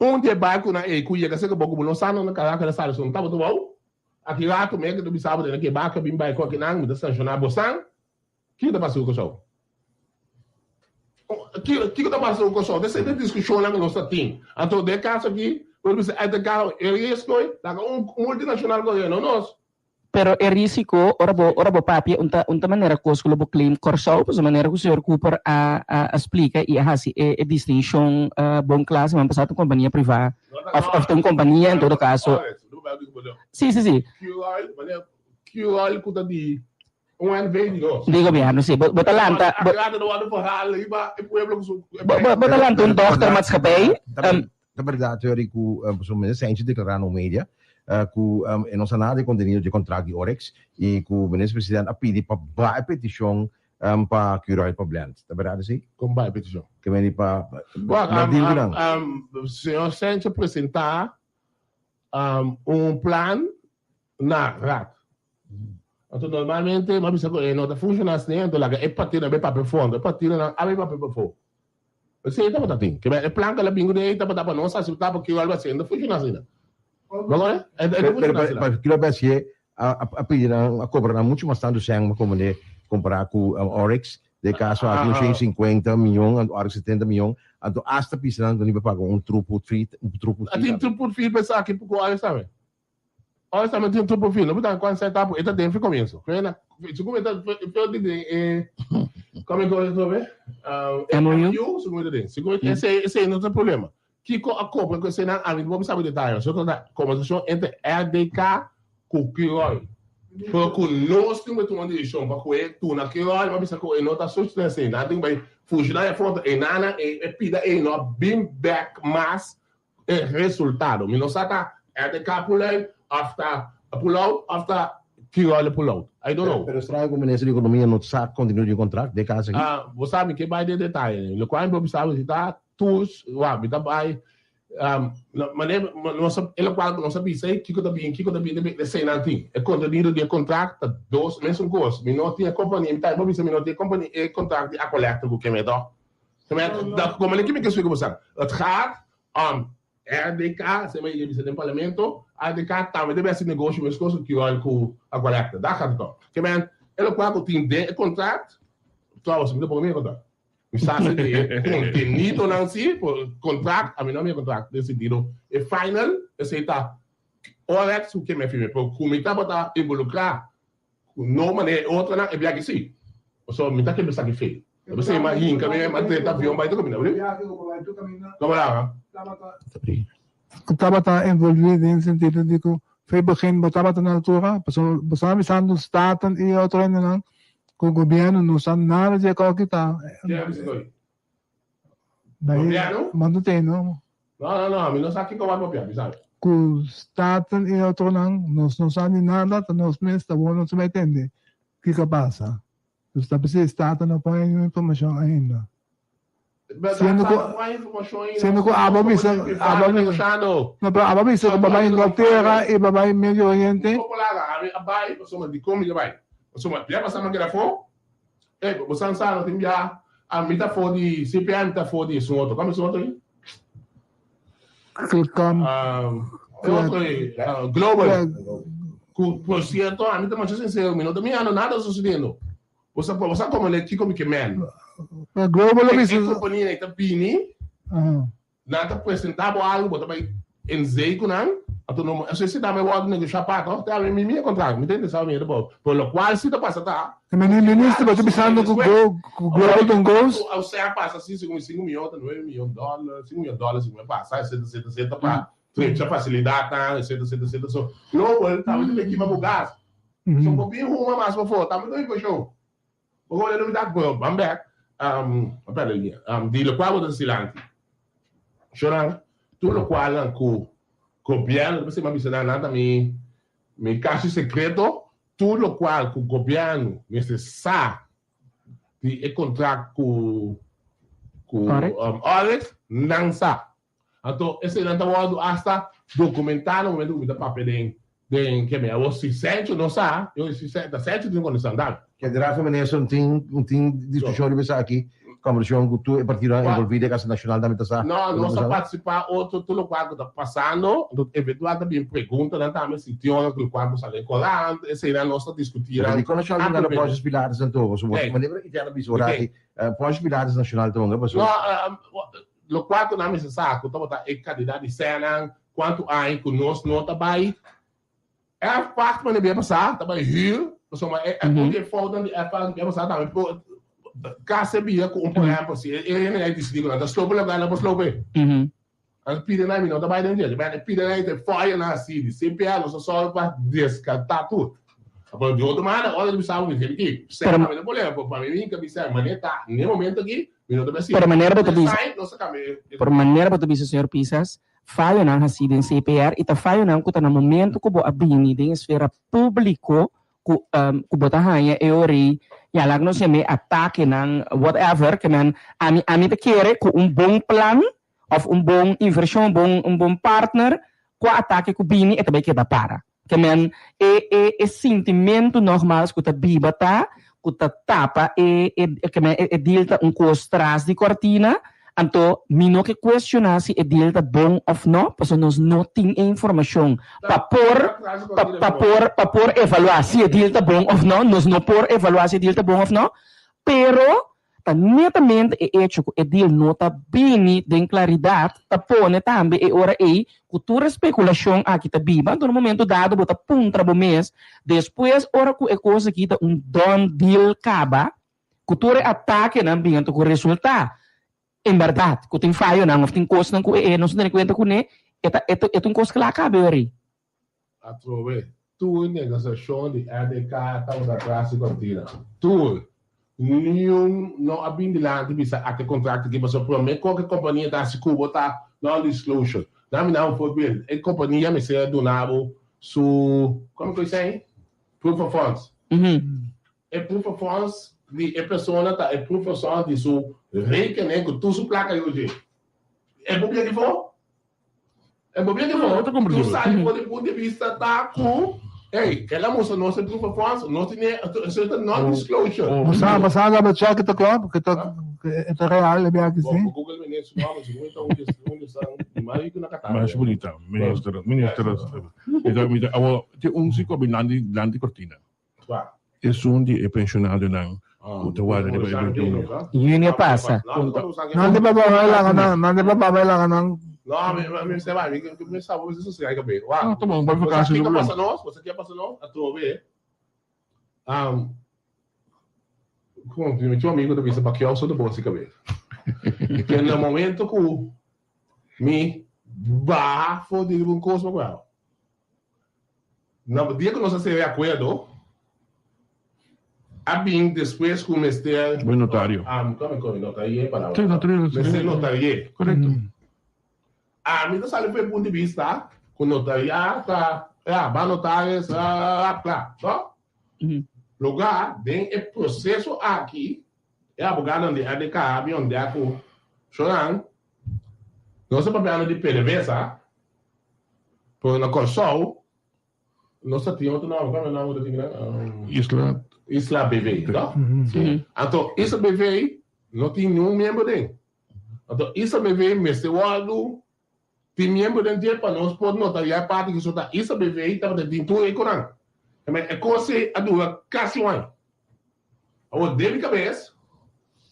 Un di e barkunan ei ku yega serka bo ku bo no sa na Caracas a sali son tabata wou. Aki ratu mi a bisa bo den ki e barku a bin bai ku akinan mi ta sanshoná bosan. Kiko ta pasa ku Kòrsou? Kiko ta pasa ku Kòrsou? Esei ta e diskushonnan ku nos ta tin. Anto den e kaso aki bo ta bisa RTK e riesgo ei laga un multinashonal kohe no nos. Pero e risico, ora bo ora bo papia un ta un ta manera cos cu lo bo claim Corsou, pasobra manera cu señor Cooper a a a splica y a haci e e distincion bon cla siman pasa ta un compania priva of of ta un compania en todo caso. Si si si. Curoil cu ta di un NV di nos. Di gobierno si. Bo bo ta lanta bo bo bo ta lanta un dochtermaatschappij. Ta berdad Hurry cu pasobra Minister Sanchez declara na un media cu e no sa nada di contenido dje contract di Oryx y cu Minister President a pidi pa baha e peticion pa Curoil pa Blend. Ta berdad esey? Con baha e peticion? Ke meni pa no deal cu nan. Señor Sanchez a presenta un plan na Raad. Anto normalmente mi a bisa cu e no ta funciona asina anto laga e partidonan bay papia fondo. E partidonan a bay papia pafo. Esei tabata tin. Ke e plan ku el a bin kuné ei tabata pa nos hasi ta pa kiko algo así. E no funshoná asina. Bo koné? E no Pero funshoná asina. pa kiko algo así a pidi nan, a kobra nan muchu mas tantu sèn pa komo kompará ku Oryx. Den e kaso aki un 150 mion, anto Oryx 70 mion. Anto asta pisa nan ku ni pa paga un throughput fee, un throughput A fee tin tambe. throughput fee pa esaki ku Oryx tambe. Ora sa meti un trupo fino, bo ta kwan set up, e ta den fi comienzo. Crena, su come ta feo di den e come go e trobe? E MOU? MOU, su come ta den. Su come ese ese no ta problema. Kiko a cobra cu ese nan ami bo sabi detaye. So ta conversacion entre RDK cu Curoil. Pero cu nos tin cu tuma un decision pa cu e tuna Curoil, bo bisa cu e no ta such esey. Nan tin cu bay funciona e foto e nana e pida e no a bin back mas E resultado. Mi no sa ta RDK pull uit of ta pull out of ta Curoil pull out. I don't know. Pero straño cu Minister di Economia no sa contenido di e contract den caso aki. Ah, bo sa mi ke bai den detaye. Locual mi por bisa bo si ta tours, wak, mi ta bai, mane nos a, e locual cu nos a bisa ei, kico ta bin, kico ta bin, eseinan tin. E contenido di e contract ta dos mesun cos. Mi no tin e compania, mi ta por bisa mi no tin e compania, e contract di Aqualectra cu keme toch. Como le kimi ke splica bosan? Het gaat om RDK, se me bisa den parlamento, RDK tambe debe haci negoshi mescos cu Curoil cu Aqualectra. Daar gaat het om. Ke men, e locual cu tin den e contract, trouwens, mi ta ponga mi e contract. Mi sa si di e contenidonan si, por contract, ami no a mi e contract den sentido, e final, esey ta Orex cu ke me firme, pero cu mi tabata involucra Ku no manera e otronan e biaha si. Pasobra mi ta kere bisa ki fe. Ta bisa mi a hinka mi a drenta avion bai tur kaminda. Komo laga? Ku tabata envolví den sentido di ku fe begin bo tabata na altura, pasobra bo staba bisando Staten i otro hendenan ku gobièrnu no sa nada di e kos ki ta. Ken a bisa koe? Gobièrnu? Manda te no. No, no, no, mi no sa kiko wak papia, mi sabi. Ku Staten i otronan nos no sa di nada, ta nos mes ta wou nos bai tende kiko a pasa. Dus ta p'esei Staten no pone ningun informashon ainda. Siendo ku siendo ku abo bisa abo bisa no pero abo bisa ku bo bai Inglatera i bo bai Medio Oriente. Poko laga ami a bai pasobra dikon mi ta bai? Pasobra bia pasa mi a keda afó. Ey, bo san sa no tin bia ami ta afó di CPA mi ta afó di esun otro. Kòm esun otro ei? E otro ei, Global. Ku por sierto ami ta masha sinsero mi no ta mirando nada sucediendo. Bo sa bo sa komo le kiko mi ke men. Global lo bisa. E kompania ei ta bini. Nan ta presentá bo algu, bo ta bai en zee ku nan, anto no eso si tambe wòrdu negoshá pa tòg? Te ami mi mi e kontrakt, mi ta interesá mi e bo, pero lokual si ta pasa ta. E minister bo ta bisando ku go ku Golden Goals. O sea pasa si segun mi sinku miyon ta nuebe miyon dòler, sinku miyon dòler segun mi pasa etcetera etcetera etcetera pa trecha fasilidatnan etcetera etcetera etcetera so Global tambe ta bai kima ku gas so bo bin huma mas pafó tambe ta bin show. Bo hopi lo mitad bo ban bek a perde liña di lokual bo ta silanti. Shornan tur lokualnan ku. Gobièrnu, p'esei mi a bisa nan, nan ta mi mi kashi sekreto, tur lokual ku gobièrnu mester sa di e kontrakt ku ku Oryx, nan sa. Anto eseinan ta wòrdu asta dokumentá na momentu ku mi ta papia den den keme. Awor si Sencho no sa, yo si ta Sencho tin konesan dal. Kende minister no tin no tin diskushon riba esaki, kòmbersashon ku tur e partidonan envolví den Kasa Nashonal tambe ta sa. No, nos a partisipá otro tur lokual ku ta pasando, anto eventual ta bin preguntanan tambe si tin ora ku lokual ku sali den korant, eseinan nos ta diskutí nan. Dikon Nashonal ta duna Pontius Pilatus anto? Pasobra manera interno bisa ora aki Pontius Pilatus Nashonal ta hunga pasobra. No, Lokual ku nan mester sa ku tabata e kantidat di sènan, kuantu aña ku nos no ta bai erfpacht manera bia pasá, ta bai hür, pasobra e un di e foutnan di erfpacht bia pasá tambe por kasa bia ku un por ehèmpel si e hende a disidí ku nan ta slope loke nan por slope. Nan pidi nan mi no ta bai den dje, e pidi nan e foya nan hasi di CPR nos a sòru pa deskartá tur. Pero di otro manera ora di bisa bo mi tin ki sèn tambe ta problema, pero pa mi mi ka bisa manera ta n'e momento aki mi no ta bisa. Pero manera bo ta bisa, pero manera bo ta bisa señor Pisas, fayonan hasi den CPR y ta fayonan cu ta na momento cu bo a bini den esfera publico cu cu bo ta haña e ori ya laga nos yam'e atakenan whatever ke men ami ami ta kere cu un bon plan of un bon inversion un bon un bon partner cua atake cu bini e ta bay keda para. Ke men e e e sintimentu nogmaals ku ta biba ta ku ta tapa e e ke men e deal ta un kos tras di kortina, anto mi no ke kuestioná si e deal ta bon òf no, pasobra nos no tin e informashon pa por pa pa por pa por evaluá si e deal ta bon òf no, nos no por evaluá si e deal ta bon òf no, pero Ta netamente e echo ku e deal no ta bini den klaridat ta pone tambe e ora ei ku tur e spekulashon aki ta biba. Anto na momento dado bo ta puntra bo mes despues ora ku e kos aki ta un done deal kaba, ku tur e atakenan bin anto ku resulta en bèrdat ku tin fayonan òf tin kosnan ku e nos a tene kuenta kuné, e ta e ta un kos kla kaba e ora ei. Atrobe, tur negosiashon di RDK tabata tras di kortina. Tur. Niun no a bin dilanti bisa ate kontrakt aki pasobra prome ku e kompania ta hasi ku bo ta non-disclosure. Nan mi na un voorbeeld. E kompania mester a duna bo su, komo ku esei? Proof of funds. E proof of funds di e persona ta e proof of funds di su rekening ku tur su plaka yo dje. E por bia di for? E bo bini for, tur sali for di punto di vista ta ku, hey, el a mustra nos e proof of funds, nos tin e, eso ta non-disclosure. Bo sa, bo sa double check e ta klòp, ke ta, e ta real e biaha ki si. Bo Google meneer su nòmber, segun e ta un un di esnan di mas riku na Qatar. Mas bunita, minister, minister, mi ta, mi ta, awor, tin un si ku a bin lanti, lanti kortina. Esun di e pensionadonan ku ta warda riba e 21. Juni a pasa. Nan di papá bai laga nan, nan di papá bai laga nan. No, mi mi mi bai, mi mi sa mi sosega kabe. Wak. Ah, ta bon, bai vakantie no problema. Kiko pasa nos? Bo sa ke pasa nos? Atrobe. Um, mi tin un amigo ta bisa Pacquiao so ta bon si kabes. Ke na momento ku mi baha for di riba un kos pa kual. Na dia ku nos a sera e akuerdo, a bin despues ku mester. Bai notario. Kome kome notarié e palabra. Sí, notario. Mester notarié. Korekto. Ami ta sali for e punto di bista ku notariá ta, ya, ba notaris, kla, no? Lugá den e proseso aki e abogadonan di RDK a bin ondea ku Shonan, nos ta papiando di PDVSA, Pero na Kòrsou nos ta tin otro nòmber, kua e nòmber ku ta tin nan? Isla. Isla BV, no? Si. Anto Isla BV no tin niun miembro den. Anto Isla BV mester wòrdu tin miembro den dje pa nos por notariá e parti ku so ta Isla BV tabata tin tur e konan. E kos ei a dura kasi un aña. Awor den mi kabes,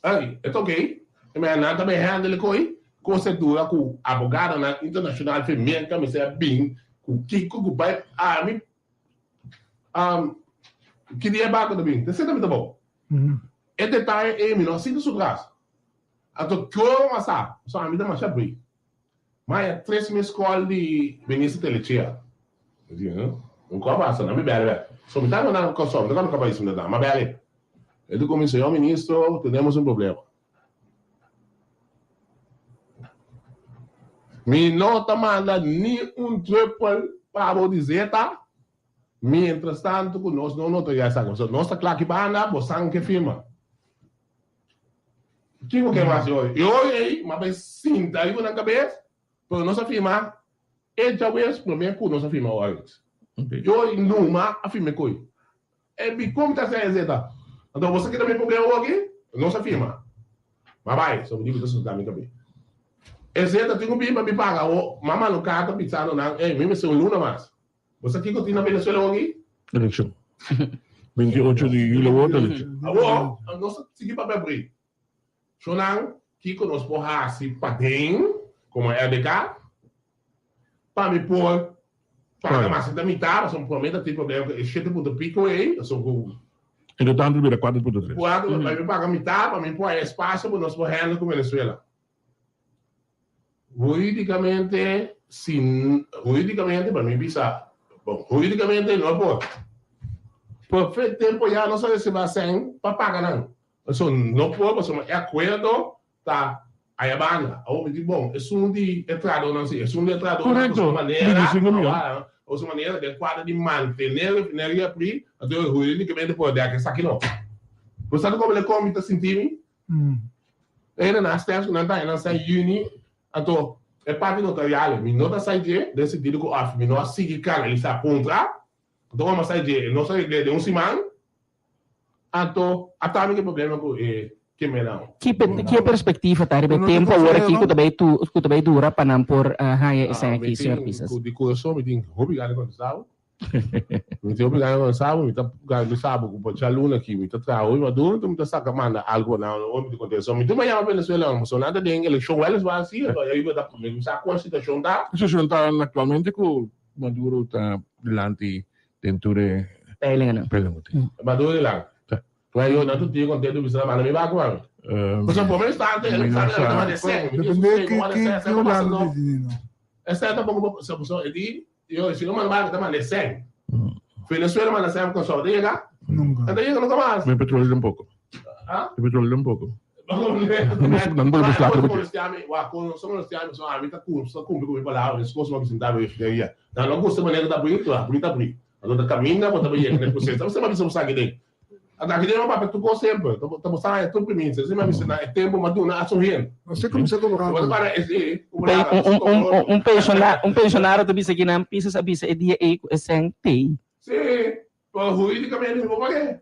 ey, e ta okey, e mester nan ta bay handle e koy, kos e dura ku abogadonan internashonal fe Merka mester a bin ku kiko ku bay ami, ki dia e barko ta bin, ta esei ta mi trabou. E detaye ey mi no a sinti su tras. Anto kiora mi a sa, pasobra ami ta masha bri. Maya tres missed call di Minister Telechea. Mi di, huh? Un call pasa, na mi bel bel. So mi ta na Kòrsou, mi ta kòrda pais mi ta da, ma bel e. El di ku mi, Señor Ministro, tenemos un problema. Mi no ta manda ni un druppel pa bo di zeta, mientras tanto ku nos no notaria esaki. Pasobra nos ta kla ki banda, bo san ke firma. Kiko ke mas yoy? Yoy ei, m'a bai sinta riba nan kabes, pero nos a firma e djawees promé ku nos a firma orange. Yoy numa a firma e koi. E bi kon ta sa e zeta? Anto bo sa kita mi problema awor aki? Nos a firma. Ma bai, so mi di mi ta solta mi kabes. E zeta tin ku bin pa mi paga awor. Mama no kata pisando nan, ey, mi mester un luna mas. Bo sa kiko tin na Venezuela awor aki? Elekshon. 28 di juli awor ta elekshon. Awor, nos ta sigui papia abri. Shonnan, kiko nos por hasi paden komo RDK pa mi por paga mas ta mitad, pasobra prome ta tin problema ku e shete punto piko ei, pasobra ku. En total ta bira kuater punto tres. Kuater, pa mi paga mitad, pa mi por haya espasio pa nos por handle ku Venezuela. Huridicamente, si, huridicamente pa mi bisa, bon, huridicamente no por. Por tempo ya nos a reserva cen pa paga nan. Pasobra no por, pasobra e acuerdo ta aya banda. Awor mi di, bon, esun di e trahadornan si, esun di e trahadornan ku su manera, ku su manera den cuadro di mantene refineria pri, anto huridicamente por dek esaki no. Bo sa como le con mi ta sinti mi? Era na steps ku nan ta nan sa juni, anto e parti notarial mi no ta sai dje den sentido ku of mi no a sigui kanalisa puntra, anto como a sai dje no sa den un siman, anto a ta mi ke problema ku e kemenan. Ki ki e perspektiva ta riba e tempu awor aki ku ta bai tu ku ta bai dura pa nan por haña esei Mi aki, señor tin Pisas? ku di kurason mi tin hopi gana kontestá bo. Mi tin hopi gana kontestá bo, mi ta garantisa bo ku pa djaluna aki mi ta traha hopi maduro anto mi ta saka manda algu pa nan ora mi tin kontestá. Mi tin pa yama Venezuela pasobra nan ta den elekshon wèliswaar si anto ayuda ta mi sa kon situashon ta. Situashon ta aktualmente ku Maduro ta dilanti den tur e Peilinganan. peilinganan. Maduro dilanti. Pues yo no tin contento bisa manda mi baku mami. Pues por instante el examen ta manda sen. Depende ki ki ki Hulanda di di no. Esta tampoco so so e di yo si no manda baku ta manda sen. Venezuela manda sen con so llega. Nunca. Enta llega nunca más. Mi petróleo tampoco. Ah? Mi petróleo tampoco. Nan por beslag Wa con so nos tiami so ami ta cum so cumpli cu mi palabra esposo ma presenta mi refineria. Nan no gusta manera ta bri, ta bri ta bri. Anto ta caminda bo ta bay yega na e proceso. Tabata bisa bo sa aki den. Anto aki den bo papia tur cos semper. Ta bo sa tur priminsa. Esei mi a bisa na e tempo mi a duna a su hende. Bo cuminsa cobra. Bo ta para esei. Un pensionario, un pensionario ta bisa kinan Pisas a bisa e dia ei cu e cen tei. Si, pero huridicamente mi por pague.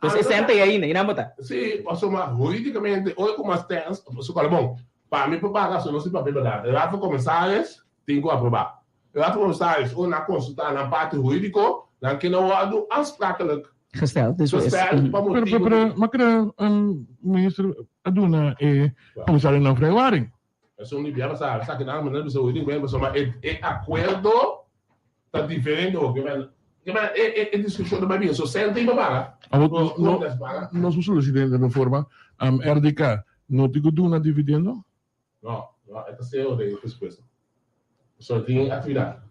Pues e cen tei ainda, y nan bo ta? Si, pasobra huridicamente ora cu mas tens, su cala bon. Pa mi por paga, so no si papia berdad. Raad van Commissaris tin cu aproba. Raad van Commissaris ora nan a consulta nan parti huridico, nan kende wordo aansprakelijk Gesteld, dus gesteld pa Pero, motibo pero, di. ma kere minister a duna e comisarionan vrijwaring. Esun di bia pasá, esaki nan mester bisa huridicamente pasobra e e acuerdo ta diferente hopi. Ke men e e e discusion ta bai bin, so cen tin pa paga. Awor Nos no no paga. nos por soluciona den un forma, RDK no tin cu duna dividendo? No, no, e ta cero den e presupuesto. Pasobra tin actividad.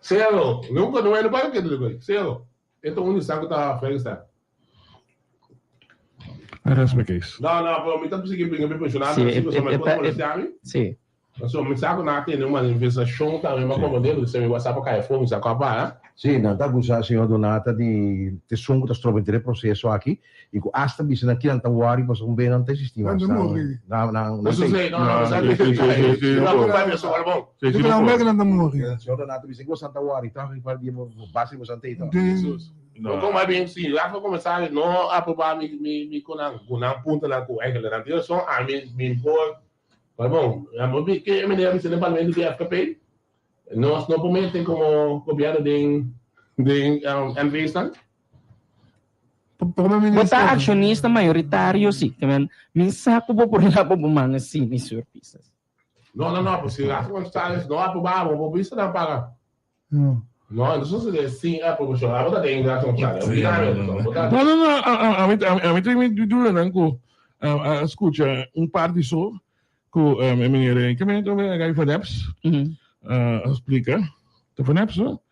Cero. Nunca no no paga kende loke. Cero. E ta un nissan cu ta vrijgesteld. I rest my case. No, no, pero mi ta sigui bringa mi pensionado Sí, así, pasobra mi e por ta- molestia mi. Sí. Pasobra mi sa cu nan a tene un manifestacion tambe, mi a comprende, mi mi whatsapp a cay afo, mi sa cu a para. Sí, nan ta acusa señor Donata di t'esun cu ta stroba henter e proceso aki y cu hasta bisa nan kinan ta worry pasobra un bey nan ta existi mas. Nan ta muri. Nan, nan, No nan sucede, no, no, Sí, sí, sí, sí, no, no por. no, Sí, sí, Yo no creo por. que nan ta muri. Señor Donata bisa cu boso ta worry, toch? Y pa di base boso ta ey, toch? Den No, como a bien, si Rafa Commissaris no aproba mi, mi, mi cu nan, cu nan puntonan cu eigenlijk nan tin razon, ami mi por, maar bon, a mi ke meneer a bisa den parlamento di FKP, nos no por mete como gobierno den, den um, NV staan. Prome Bo minister. ta accionista mayoritario si. Ke men, mi sa ku bo por laba bo man así, mi señor Pisas. No, no, no, pues si Rafa González no aproba, bo por bisa nan paga. No. No, entonces es sin aprobación. Abo ta den Rafa González. Sí, no, no, no, a, a, a, mi, a, a mi tin mi dudanan ku a, a skucha un par di so ku um, e meneer, ke meneer tambe Guy van Eps, a splika. Ta Van Eps, no?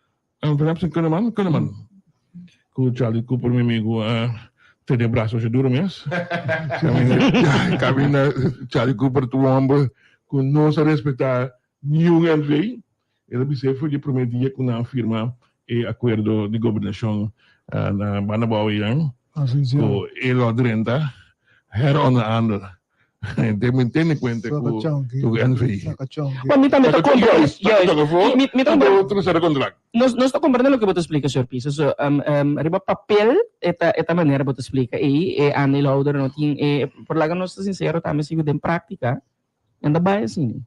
Um, Van Eps en Kunneman, Kunneman. Ku Charlie Cooper, mi amigu, a tene braso masha duro mes. Kaminda, kaminda Charlie Cooper tu homber. ku no sa respetá niun NV. El a bis'é for di e promé dia ku nan a firma e akuerdo di gobernashon na banda bou einan ku e lo a drenta heronderhandel. Te tene kuenta ku NV. Bueno, mi tambe ta compra. Juist. Mi ta compra. Nos nos ta comprende loke bo ta splika, señor Pisa. So, riba papel e ta e ta manera bo ta splika ei, e aandeelhouder no tin e, por laga nos ta sincero tambe si ku den práktika nan ta bai asina.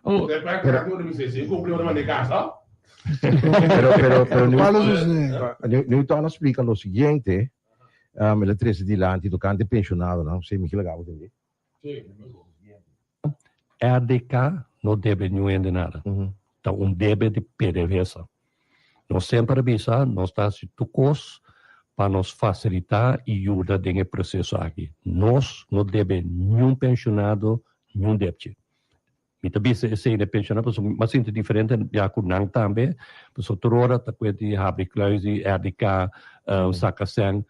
Oh, den práktika tur mi si cumpli ora manda e casa. Pero, pero, pero nu, Newton a splika lo siguiente, el a trese dilanti tokante pensionadonan, si Miguel a gaba tende. RDK no debe niun hende nada. Ta un debe di PDVSA. Nos semper a bisa nos ta hasi tur kos pa nos fasilitá i yuda den e proseso aki. Nos no debe niun penshonado niun debchi. Mi ta bisa esei na e penshonado pasobra mi a sinti diferente ya ku nan tambe, pasobra tur ora ta kuenta di habri kluis di RDK, saka sèn.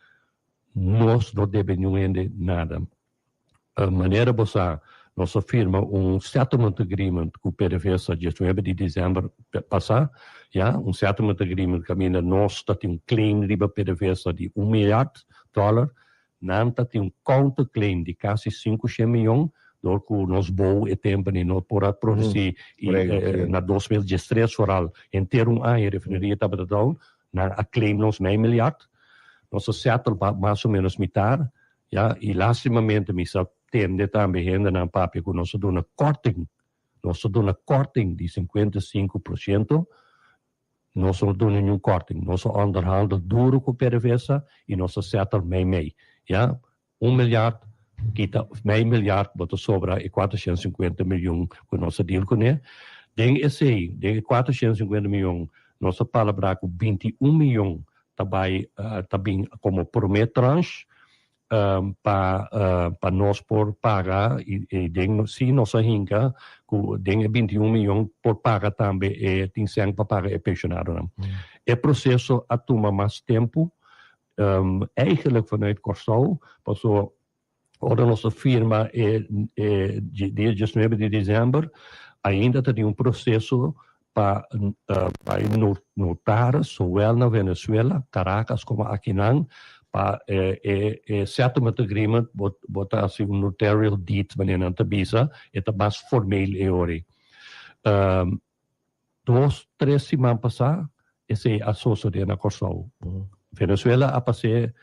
Nos no debe niun hende nada. Manera bo sa, nos a firma un settlement agreement ku PDVSA diesnuebe di desèmber pasá, ya, un settlement agreement kaminda nos ta tin un claim riba PDVSA di un milyard dòler, nan ta tin un counter claim di kasi sinkushen miyon, dor ku nos bou e tempu ni no por a produsí i na 2013 foral henter un aña refineria tabata down, nan a claim nos mei milyard, nos a settle pa mas o menos mitar, Ya, y lastimamente mi sa tende tambe hendenan papia cu nos a duna korting, nos a duna korting di 55%, nos no duna niun korting, nos a onderhandel duro cu PDVSA y nos a settle mei mei, ya, un miljard kita mei miljard bo ta sobra e 450 miljoen cu nos a deal cune, den esey, den e 450 miljoen nos a palabra cu 21 miljoen ta bai ta bin komo promé tranche pa pa nos por paga i den si nos a hinka ku den e 21 miyon por paga tambe e tin sèn pa paga e penshonadonan. E proseso a tuma mas tempu eigenlijk vanuit Kòrsou paso Ora nos a firma e dia diesnuebe di december, ainda ta tin un proceso pa bai notaris, zowel na Venezuela, Caracas, como akinan, pa e settlement agreement bo ta haci un notarial deed, manera nan ta bisa, e ta mas formeel e ora ei. Dos, tres siman pasá esei a sosodé na Kòrsou. Venezuela a pas'é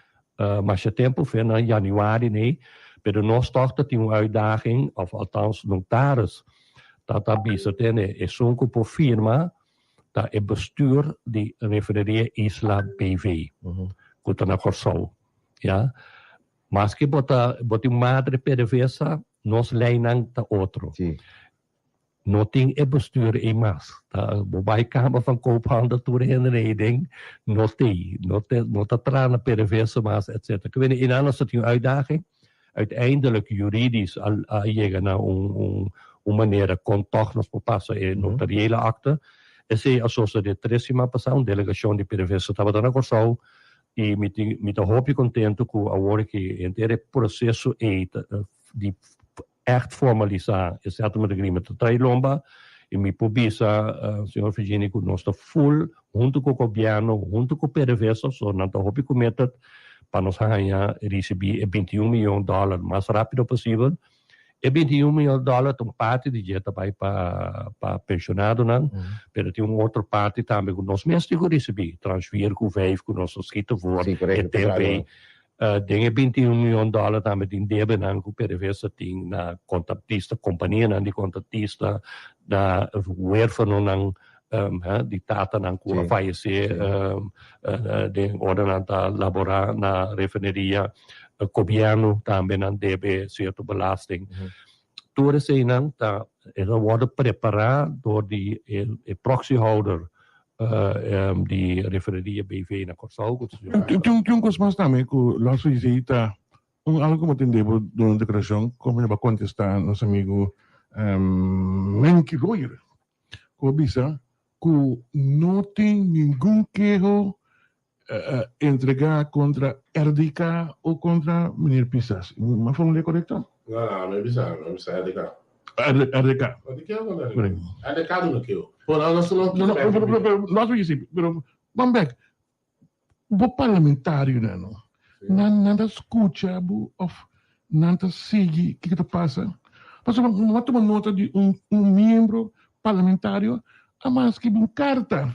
masha tempu, fe na yanüari nei, pero nos tòg ta tin un uitdaging, òf althans notaris ta ta bisa tene esun ku por firma ta e bestuur di Refineria Isla BV ku ta na Kòrsou. Ya. Maske bo ta bo tin madre PDVSA, nos leinan ta otro. No tin e bestuur ei mas. Ta bo bai Kamer van Koophandel tur hende ei den no tei. No te no ta traha na PDVSA mas etcetera. Ke wende einan nos ta tin un uitdaging. Uiteindelijk juridisch a a yega na un un un manera kon tòg nos por pasa e notariële akte. Esei a sosodé tres siman pasá. Un delegashon di PDVSA tabata na Kòrsou i mi tin mi ta hopi kontentu ku awor ki henter e proseso ei ta di Echt formalisá e settlement agreement ta trae lomba y mi por bisa señor Virginie cu nos ta full hunto cu gobierno, hunto cu PDVSA, so nan ta hopi committed pa nos haña ricibi e 21 miyon dollar mas rapido posibel. E 21 miyon dollar ta un parti di dje ta bay pa pa pensionadonan, pero tin un otro parti tambe cu nos mes tin cu ricibi, tranche vier cu vijf cu nos a schiet voor e tempo ey. Den e 21 miyon dòler tambe tin debenan ku PDVSA tin na kontratista, kompanianan di kontratista, na huerfanonan di tatanan ku a fayesé den ora nan ta laborá na refineria. Gobièrnu tambe nan debe sierto belasting. Tur eseinan ta e ta wòrdu prepará dor di e proxiehouder di Refineria BV na Kòrsou ku ta señor Tin un kos mas tambe ku Lòs Vizey ta un algu ku bo tende bo duna deklarashon komo bo a kontestá nos amigu Menky Royer ku a bisa ku no tin ningun keho entregá kontra RDK o kontra meneer Pisas. Mi a formul'é korekto? No, no, mi a bisa, mi a bisa RDK. RDK. RDK no keo. Pero nos no No, no, pero pero pero nos a pero ban bek. Bo parlamentarionan no, nan nan ta skucha bo òf nan ta sigui kiko ta pasa? Pasobra mi a tuma nota di un un miembro parlamentario a manda skibi un karta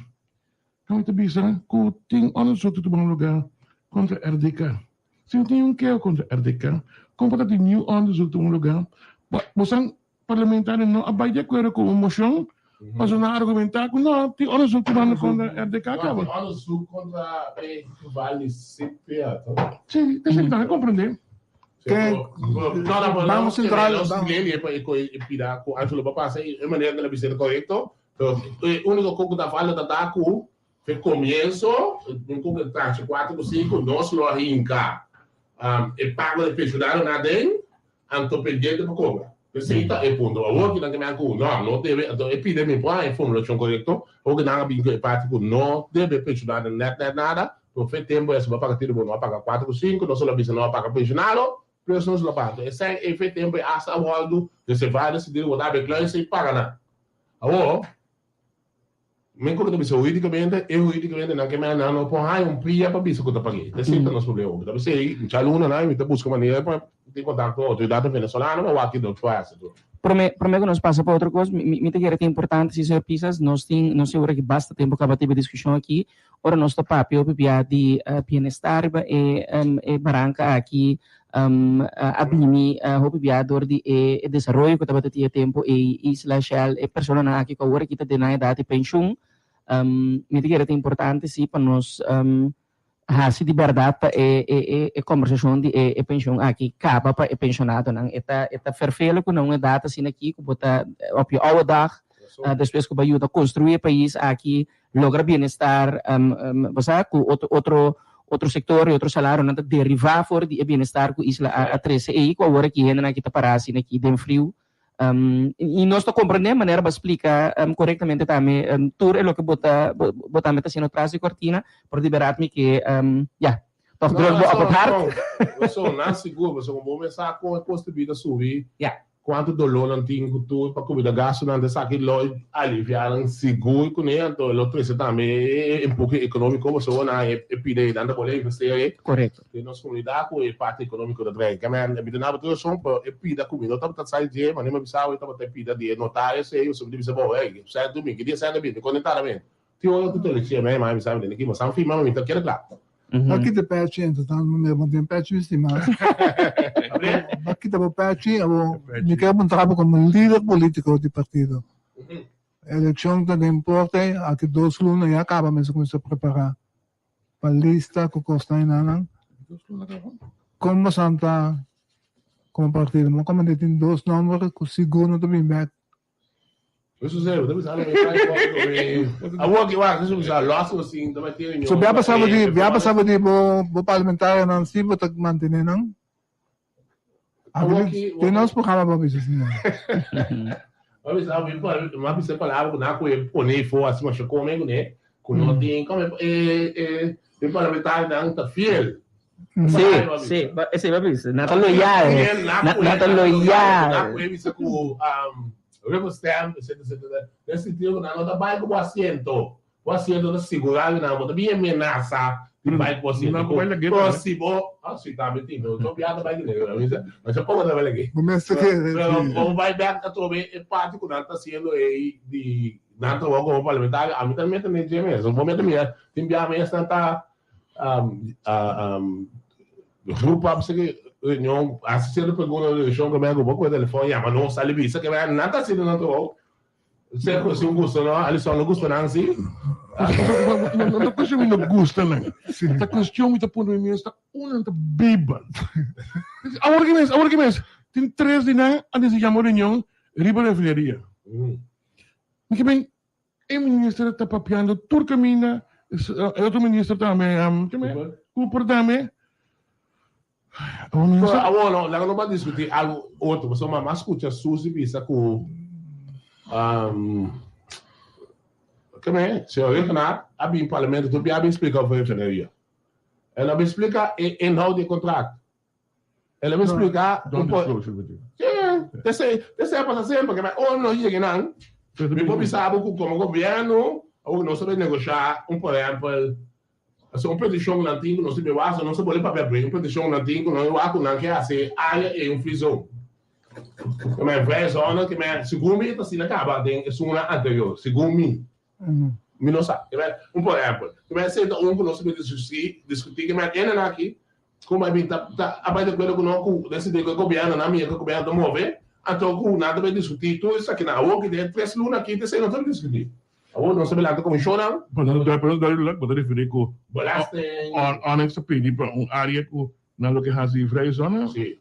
kaminda ta bisa ku tin onderzoek ta tuma luga kontra RDK. Si no tin un keho kontra RDK, kon por ta tin niun onderzoek tuma luga? Bo san Parlamentario no a bai di akuerdo ku un moshon pasobra nan a argumentá ku no tin onderzoek tumando kontra RDK kaba. No tin onderzoek kontra e geval di CPA, toch? Sí, esei mi ta komprendé. Banko Sentral. E pida ku Angelo pa pasa e manera ku el a bisa ta korekto, pero e úniko kos ku ta falta ta ta ku e komienso, un ku tranche kuater ku sinku, nos lo a hinka e pago di pensionadonan aden. Anto pendiente pa cobra. Esey ta e punto. Awor ki nan ta mira cu no, no debe, anto e pide mi por haña e formulacion corecto, awor ki nan a bin cu e parti cu no debe pensionado net net nada, pero fe tempo esey bo a paga tiro bo no a paga cuatro cu cinco, nos lo a bisa no a paga pensionado, plus nos lo paga. Anto esey e fe tempo e hasta a wordo reservado den sentido cu bo ta habri kluis y paga nan. Awor. Men ku ta bisa huridikamente, e huridikamente nan ke mea nan no por haña un pia pa bisa ku ta pag'é. Esei ta nos problema. Mi ta bisa ei, mucha lunanan mi ta buska manera pa tin kontakto ku outoridatnan venezolano pa wak ki nos por hasi tur. Prome prome ku nos pasa pa otro kos, mi mi ta kere ta importante si señor Pisas, nos tin nos segura ki basta tempu kaba tin e diskushon aki, ora nos ta papia hopi bia di bienestar riba e e baranka aki a bini hopi bia dor di e desaroyo ku tabata tin e tempu ei Isla, Shell, e personanan aki ku awor aki ta den nan edat di penshun. Mi ta kere ta importante si pa nos hasi di bèrdat pa e e kombersashon di e penshun aki kaba pa e penshonadonan. E ta e ta ferfelu ku na un edat asina aki ku bo ta op je oude dag despues ku bo a yuda konstruí e pais aki logra bienestar, bo sa ku otro otro otro sector y otro salarionan ta deriva for di e bienestar ku isla a a trece ey ku awor aki hendenan aki ta para asina aki den friu. Y nos ta comprende manera bo a splica corectamente tambe tur e loke bo ta bo tambe ta haciendo tras di cortina, pero di berdad mi ke ya toch druk bo op het hart. Paso nan sigur pasobra bo mes sa kon e costo di bida subi. Kuantu doló nan tin ku tur pa kubida gastunan ta esaki lo aliviá nan sigur kuné anto lo trese tambe e empuhe ekonómiko pasobra nan e pida ei nan ta bole investí ei Korekto. den nos komunidat ku e parti ekonómiko ta trae. Kèmen mi ta naba tur rason pero e pida ku mi no tabata sa dje manera mi a bisa awe tabata e pida di e notario esei pasobra mi ta bisa bo ey sèn tu mi ki dia sèn ta bini mi konentá ta bini Tin ora ku televisión mi mami sa mi tene ki mo san firma mi ta kere kla. Ba kita pechi entra tanto mi mira bo tin pechi mi stima. Ba kita bo pechi abo mi kere puntra bo como lider politico di partido. Eleccion ta den porte aki dos luna ya caba mester cuminsa prepara pa lista cu cosnan enanan. Con bo san ta como partido? Bo como tin dos nomber cu sigur no ta bin bek. So bia pasaba di bia pasaba di bo bo parlamentarionan si bo ta mantene nan? Den nos programa bo a bisa asina. Sí, sí, esei bo a bisa. Nan ta loyal. Nan ta loyal. Rubber stamp, etcétera, etcétera. Den sentido ku nan no ta bai ku bo asiento. Bo asiento ta sigurá di nan, bo ta bien menasa di bai ku bo asiento. Pero si bo, ah si tambe tin, pero no bia ta bai ku nan, mi sa, masha poko ta bai lag'é. Bo mester kere, Pero si. bo bai bèk atrobe e parti ku nan ta hasiendo ei di nan trabou komo parlamentario, ami ta mete den dje mes. Bo mete mira, tin bia mes nan ta Groep a sigui reunion, hasi cierto pregunta na direccion ke men ku bo kohe telefon yama nos sali bisa ke men nan ta haciendo nan trabou. Sea ku si un gusta no, Alison no gusta nan si. No ta cuestion mi no gusta nan. Ta cuestion mi ta puntra mi mes ta unda nan ta biba. Awor ki mes, awor ki mes tin tres di nan a disi yama reunion riba refineria. Mi ke men E minister ta papiando tur caminda, e otro minister tambe, Cooper tambe. Awor no, laga nos ban discuti algo otro, pasobra mama a scucha Susie bisa cu, keme, señor Reynaert a bin parlamento tur bia a bin splica over refineria. El a bin splica e inhoud di e contract. El a bin splica Non disclosure bedoel. Sí. Esei, esei a pasa semper, ke ora nos yega nan, mi por bisa bo ku komo gobièrnu, awor nos ta bai negoshá un por ehèmpel, Pasobra un petishon ku nan tin ku nos tin bewasa, nos ta pone papia abrí, un petishon ku nan tin ku nan wak ku nan ke hasi e área ei un free zone. Ke men vrije zone, ke men, segun mi e ta asina kaba den esunnan anterior, segun mi. Mi no sa. Ke men, un por ehèmpel, ke men esei ta un ku nos ta bin diskutí, diskutí, ke men hendenan aki ku bai bin ta ta a bai di akuerdo ku nos ku den sentido ku e gobièrnunan mira ku e gobièrnu ta move, anto ku nan ta bai diskutí tur esakinan. Awor ki den e tres luna aki ta esei nos ta bin diskutí. Awor nos ta bilanta komishonnan. Bo ta referí ku Belasting. Onex ta pidi pa un área ku nan lo ke hasi vrije zona? Si.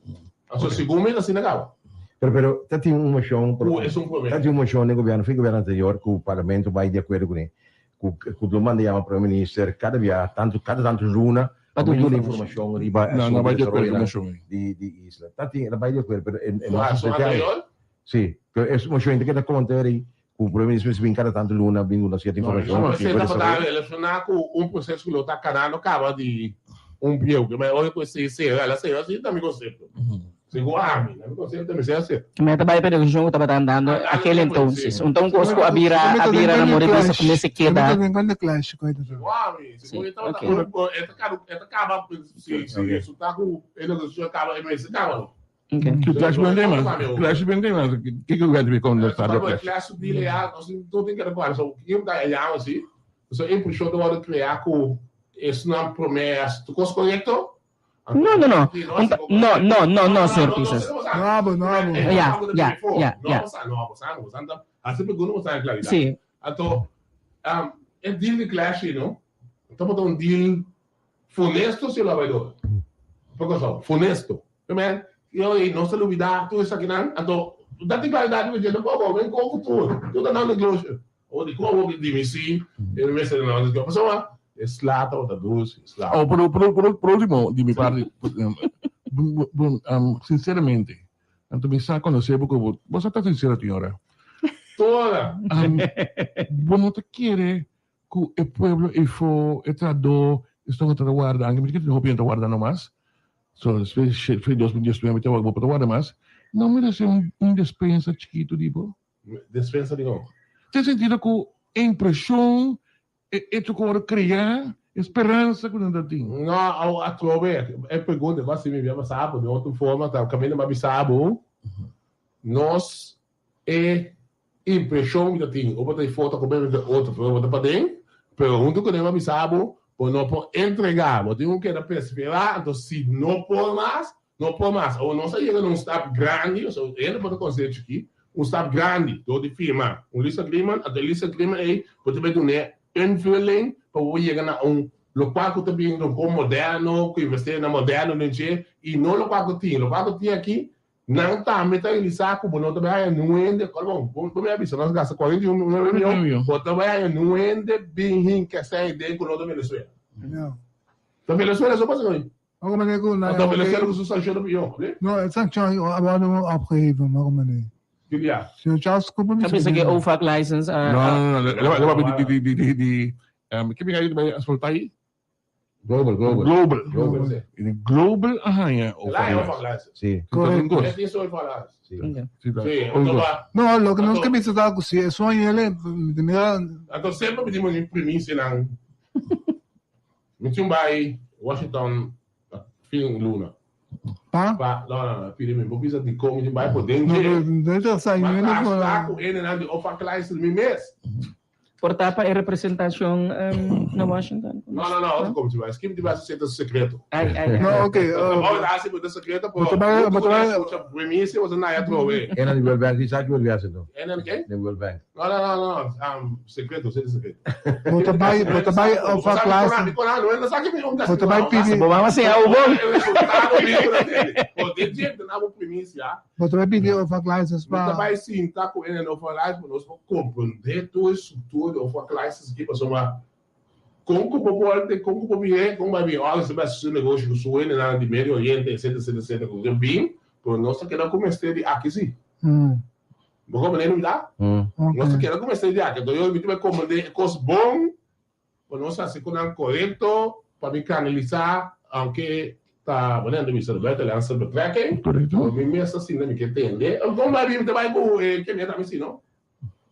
Anto segun mi ta asina kaba. Pero pero ta tin un moshon Ku es un promé. ta tin un moshon den gobièrnu fin gobièrnu anterior ku parlamento bai di akuerdo kuné ku ku lo manda yama prome minister kada bia tantu kada tantu luna Pa pa duna duna informashon. informashon riba No, no asuntu bai di akuerdo ku desaroyonan moshon ei. di di isla. Ta tin el a bai di akuerdo pero e Su no a asun sospecha ei. anterior? Si, pero es moshon ta keda konta eri Ku Prome Minister mester bin kada tantu luna bin duna sierto informashon. No, esei tabata relashoná ku un proseso ku lo ta kanando kaba di un bieu. Ke mei ora ku esei sera, el a sera asina ta mi konsepto. Segun ami, na mi konsepto mi sera sera. Ke mei ta bai pa e negosiashon ku tabata andando akel entonces. Un ta un kos ku a bira a bira na more bisa ku mester keda. Segun ami, segun e tabata un e ta kaba si si resulta ku e negosiashon a kaba e mester kaba no. Ku Clash bende mas, Clash bende mas, kiko ku gati kon lo start Clash? Clash di leal, nos no tin kere kual, so kiko ta yama si, so impreshon ta wòrdu krea ku esnan promé hasi tur kos korekto. No, no, no. No, no, no, no, señor Pisas. No abo, no abo. Ya, ya, ya, ya. No, no, no, no, hasi pregunta bo sa klaridat. Si. Anto, e deal di Clash no, tabata un deal funesto si lo a bai dor. Pa Kòrsou, funesto. Amen. Yo y nos ta lubida tur esakinan, anto da tin claridad di dje bo bo ko ku tur, tur ta nan negocio. O di kon bo di mi si, e mi mester nan negocio. Pasobra e sla tabata dushi, sla. Oh, por por por por ultimo di mi parti, bon, sinceramente, anto mi sa conoce bo ku bo, bo sa ta sincero tin ora. Toda. Bo no ta kere ku e pueblo eifó, e trahadó, esnan ku ta warda, anke mi ta kere hopi hende ta warda no mas, so despues di 2019 mi ta wak bo por ta warda mas, no merese un despensa chikitu di bo? Despensa di kon? Den sentido ku e impreshon, e echo ku wòrdu kreá, e speransa ku nan ta tin. No, atrobe e pregunta ku a hasi mi bia pasá bo den otro forma ta kaminda mi a bisa bo, nos E impreshon mi ta tin, bo ta foto ku bebe den otro, pero bo ta paden, pero huntu ku nan a bisa bo, bo no por entregá, bo tin ku keda perseverá, anto si no por mas, no por mas. Awor nos a yega na un stap grandi, osea hende por ta konsiderá chikí, un stap grandi dor di firma un lease agreement, anto e lease agreement ei bo ta bai dun'é invulling pa bo yega na un lokual ku ta bin rincon moderno, ku investerinnan moderno den dje, i no lokual ku tin, lokual ku tin aki Nan tambe ta realisá ku bo no ta bai haña niun hende, kòl bon, bo mi a bisa nos gasta 41 mion, bo ta bai haña niun hende bin hinka esei den ku no ta Venezuela. Ta Venezuela so pasa ko'i. Welke manier ku Ta Venezuela ku su sankshon ta pió, oké? No, e sankshon a wòrdu opgeheven, welke manier? Ki dia? Señor Charles Cooper Ta bisa ku e OFAC license a. No, no, no, no, lo papia di di di di, ki mi a bai asfaltá ei? Global, global. Global. Global. Y global a haña OFAC license. Sí. Correcto. Sí. Sí. No, loke nos ke bisa ta ku si e sueño el e mira. Anto semper mi tin mi primicianan. Mi tin bai Washington fin luna. Pa? Pa, no, no, no, pidi mi, bo bisa dikon mi tin bai por den No, dje. pero no ta sa Ma no ta ku hendenan di OFAC license mi mes. Por ta pa e representacion na Washington? No, no, no, otro como si Skim di base seta secreto. Ai, ai, ai. No, oké. Oh, asi bo ta secreto, Bo ta bai, bo ta bai. Escucha, premicia, bo ta naya trowe. En di World Bank, sa World Bank no. En en ke? De World Bank. No, no, no, no, secreto, seta secreto. Bo ta bai, bo ta bai of clase. Bo ta bai pidi. Bo mama siña bo bon. Resultado mi ku na tende. Bo dit je, dan abo premicia. Bo ta bai pidi OFAC license Mi ta pa. bai sinta ku e OFAC license pa nos por komprendé tur e struktura di OFAC license aki pasobra kon ku bo por te kon ku bo bihé kon bai bin ora si bai hasi su negoshi ku su hendenan di Medio Oriente etcetera etcetera etcetera ku ke bin pero nos ta keda ku mester di aki si. Bo komprendé mi ta? Nos ta keda ku mester di aki anto yo mi ta bai komprendé e kos bon pa nos hasi ku nan korekto pa mi kanalisá aunke. Ta wanneer ta bisa de buitenlandse betrekking. Correcto. Mi mes ta sinta mi ke tende. Kon bai bim ta bai ku e ke mi si no.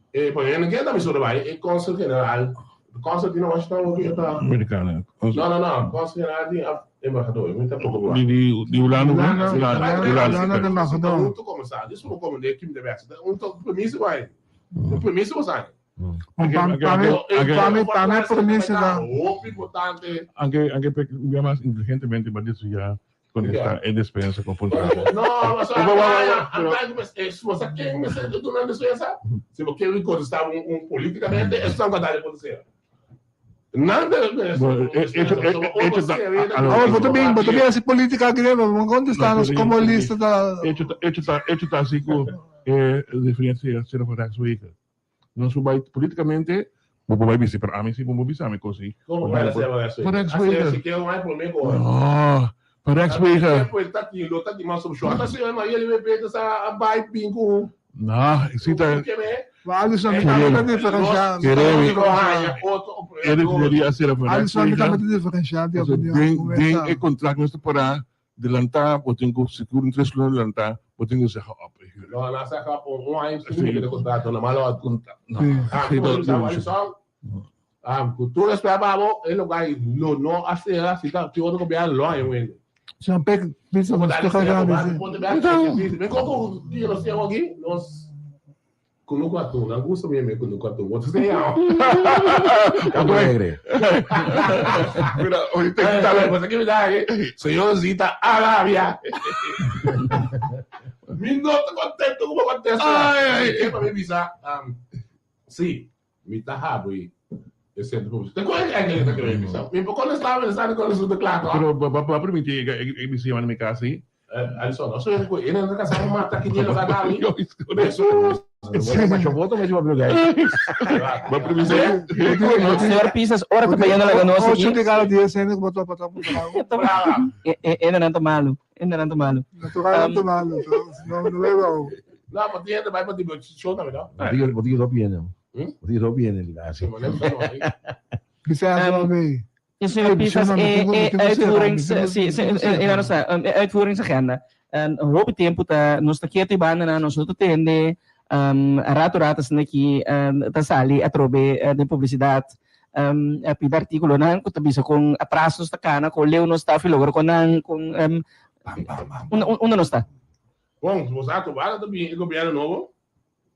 E pa mi ke ta mi so bai e consul general. Consul di na Washington hopi ta. Americano. No no no, consul general di embajador. Mi tampoco. Di di di Hulanda. Hulanda. Hulanda. Hulanda embajador. Un to komesa. Dis un kom de kim de best. Un to permiso bai. Un permiso was ai. Pa mi, pa mi permiso ta. Hopi importante. Anke, anke pe ya mas inteligentemente ba desviá con esta e despensa con punta. No, o sea, pero sa ken me se duna despensa? Si bo quiere contestar un, un políticamente, eso es un que ser. Nan de hecho Oh, bo ta bin, bo ta bin hasi política aki den, bo contesta nos como lista ta. Hecho ta, hecho ta, hecho ta así ku e diferencia sera van rechtswege. Nos por bai políticamente, bo por bai bisa, pero ami si bo bisa mi cos si. Como bai la sera van rechtswege? Si quiero mai por mí con. No, van rechtswege. Pues ta tin lo ta tin mas opción. Ata si Maria libe Peter sa bai bin ku. No, si ta. Maar Alisson, mi tambe ta diferenciá. Kere mi. E refineria a sera van Alisson, mi tambe ta diferenciá di opinion. Den den e contract nos ta para delantá, bo tin ku sigur un tres luna delantá, bo tin ku zeggen op. No, nan zeggen op un aña sin ku contrato, normal lo No. Ah, ku tur respet pa bo, e lugar lo no a sera si ta si otro gobierno lo haña wende. Señor Peck, bisa nos toca grandi. Me koko di los ciego aquí, nos kunuku atún, nan gusta mi me kunuku atún. Wat is de jou? Alegre. Mira, ahorita está la cosa que me da aquí. Señor Zita Arabia. Mi no ta contento como contesta. Ay, ay, ay. Pa mi bisa, sí. Mi ta habri e centro publicitario. Te cual eigenlijk ta kere bisa. Mi por contesta, mi sa con su kla toch. Pero ba ba permiti ik ik bisa in mi casa sí. Alison, no soy ko ene na casa mata ki lo kada mi. Jesus. Macho voto me lleva a Ba permiti. Señor Pisas, ora ta bayendo laga nos aquí. Ocho de cada dies hende ku bo topa ta puntra. E nan ta malu. E nan ta malu. Natural ta malu. No no beba. No, pa ti hende bai pa diversión tambe, no? Bo tin hopi hende. Bo tin hopi hende li asi. Señor Pisas, e uitvoerings, sí, sí, e uitvoeringsagenda. Hopi tempo ta nos ta ketu e bandanan, nos no ta tende, rato rato asina aki ta sali atrobe den publisidat pida artíkulonan ku ta bisa kon atras nos ta kana, kon leu nos ta afi logra kon nan, kon unda nos ta? Bon, bo sa ku wara ta bin e gobièrnu nobo.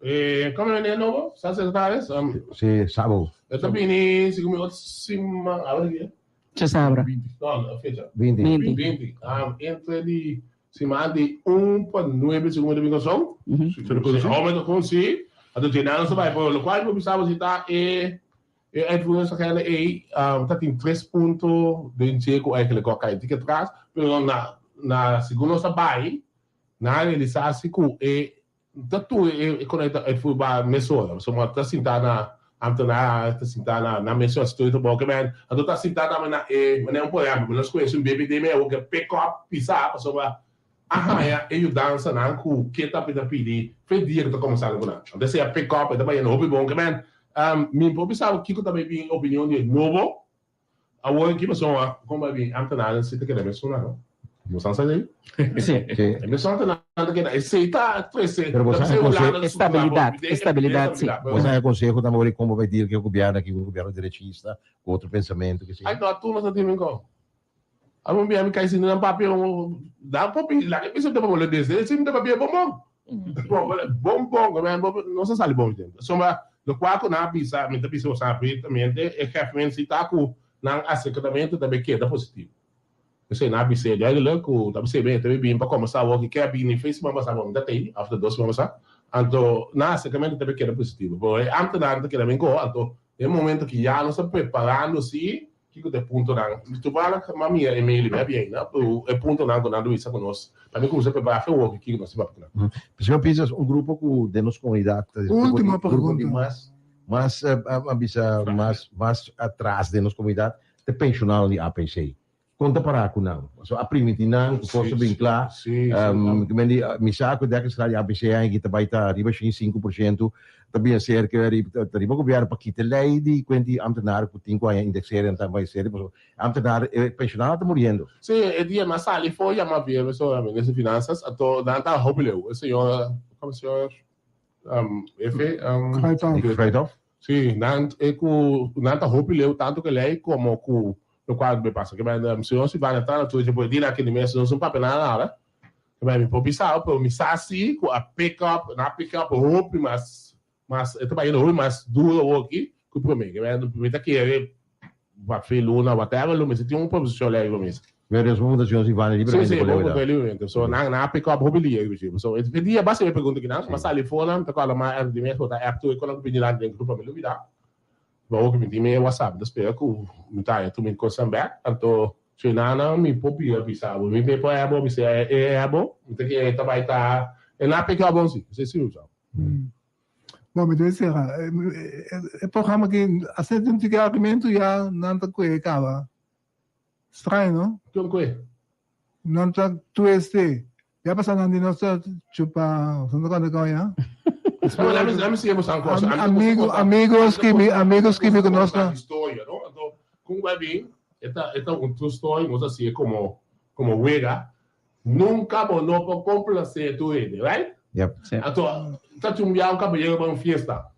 Eh, komo e nobo? Staatssecretaris? Um, Sí, Sabo. E ta bini, segun mi, otro siman, a ver dia. Djasabra. No, no, fecha. 20. 20. 20. Um, entre di siman di 1 pa 9, segun mi ta bin Kòrsou. Sí, home ta kon sí. Anto dje nan sa bai, pero lokual mi bisa bo si ta e e uitvoeringsagenda ei, um, ta tin tres punto den dje ku eigenlijk a kai tiki atras, pero na na segun nos a bai, Nan a realisá si ku e ta tur e konekta uitvoerbaar mesora. Pasobra bo ta sintá na ambtenaar, ta sintá na nan mesora si tur e trabou ke men. Anto ta sintá tambe na e manera un por ehèmpel, nos kohe un BBD mei awor ke pick up pisá pasobra a haña e yudansanan ku ke ta ta pidi fe dia ku ta komensando ku nan. Anto esei a pick up e ta bayendo hopi bon ke men. Mi por bisa bo kiko ta bay bin opinion di e nobo Awor ki persona kon bai bin ambtenaren si ta keda mesun nan no? Bo san sa esei? Sí. E mesun ambtenaren ta keda esei ta trese Pero bo sa e konseho Estabilidat, estabilidat si. Bo sa e konseho tambe ora kon bo bai deal ku e gobièrnu aki, un gobièrnu derechista ku otro pensamentu ke si. Ai no tur nos ta tin kon. Algun bia mi kai sinti nan papia dan popi laga e bisa ta papia desde e sinti ta papia bon bon. Bon bon no sa sali bon pasobra lokual ku nan a bisa mi ta bisa boso abiertamente e hefmen si ta ku nan aserkamentu ta bay keda positivo p'esei nan a bis'é duidelijk ku ta bis'é ta bay bin pa kombersa awor ki ke a bini fe siman pasa bo mi ta tei òf ta dos siman pasa anto nan aserkamentu ta bay keda positivo pero e ambtenaar ta keda bin koho anto den momento ki ya nos ta preparando si Kiko ta e puntonan? Toevallig m'a mira e mail i mi a bien na e puntonan ku nan ta bisa ku nos pa mi kuminsá prepará fe woki kiko nos tin papia ku nan. Señor Pisas, un grupo ku den nos komunidat ta Ultimo grupo di pregunta. mas mas a bisa mas mas atras den nos komunidat ta e penshonado di APC. Kon ta pará ku nan? Pasobra a primintí nan ku kos ta bin kla. Ke men di, mi sa ku dekkingsgraad di ABC aki ta bai ta riba 5%, ta bin aserka riba ta riba gobièrnu pa kita e lei di kuent di ambtenaar ku tin ku haña indexering ta bai seri pasobra e ambtenaar e penshonado ta muriendo. Sí, e dia mi a sali for yama Javier pasobra minister di finanzas anto nan ta hopi leu. E señor, komo señor Efe? Kruithof. Sí, nan e ku nan ta hopi leu tantu ku e lei komo ku lokual be pasa. Ke men señor Silvania ta na tur dje por e dia nan kende mes nos no papia nada nada. Ke men mi por bisa bo pero mi sa si ku a pick up nan a pick up hopi mas mas e ta bayendo hopi mas duro awoki ku prome. Ke men mi ta kere pa fin luna whatever lo mester tin un proposicion lei riba mesa. Pero Dios bo puntra señor Silvania libremente Sí, sí, bo puntra libremente. So nan nan a pick up hopi lier riba So e dia basta mi pregunta kinan, mi a sali for nan, mi ta kòrda ma di mes bo ta app tur e konan ku bini dilanti den grupo mi lubida. Ma awor ku mi tin mi WhatsApp mi ta spera ku mi ta haña tur mi kosnan bèk. Anto si nan nan mi por bira bisa bo, mi por ebo mi bisa e ebo, mi ta kere ta bai ta e nan a pick up bon si, esei si mi bisa. Bon, mi ta sera. E programa aki a senti un tiki argumento ya nan ta kue kaba. Straño, no? Kon kue? Nan ta tueste. Ya pasa nan di nos ta chupa, no ta konta kon ya. Lami siña boso un cosa. Amigo, amigo skibi, amigo skibi ku nos ta. Historia, no? Anto, kon bai bin, e ta, e ta un true story, nos a siña komo, komo wega. Nunca bo no por complacer tur hende, right? Yep. Anto, ta chumbiá un caballero bai un fiesta.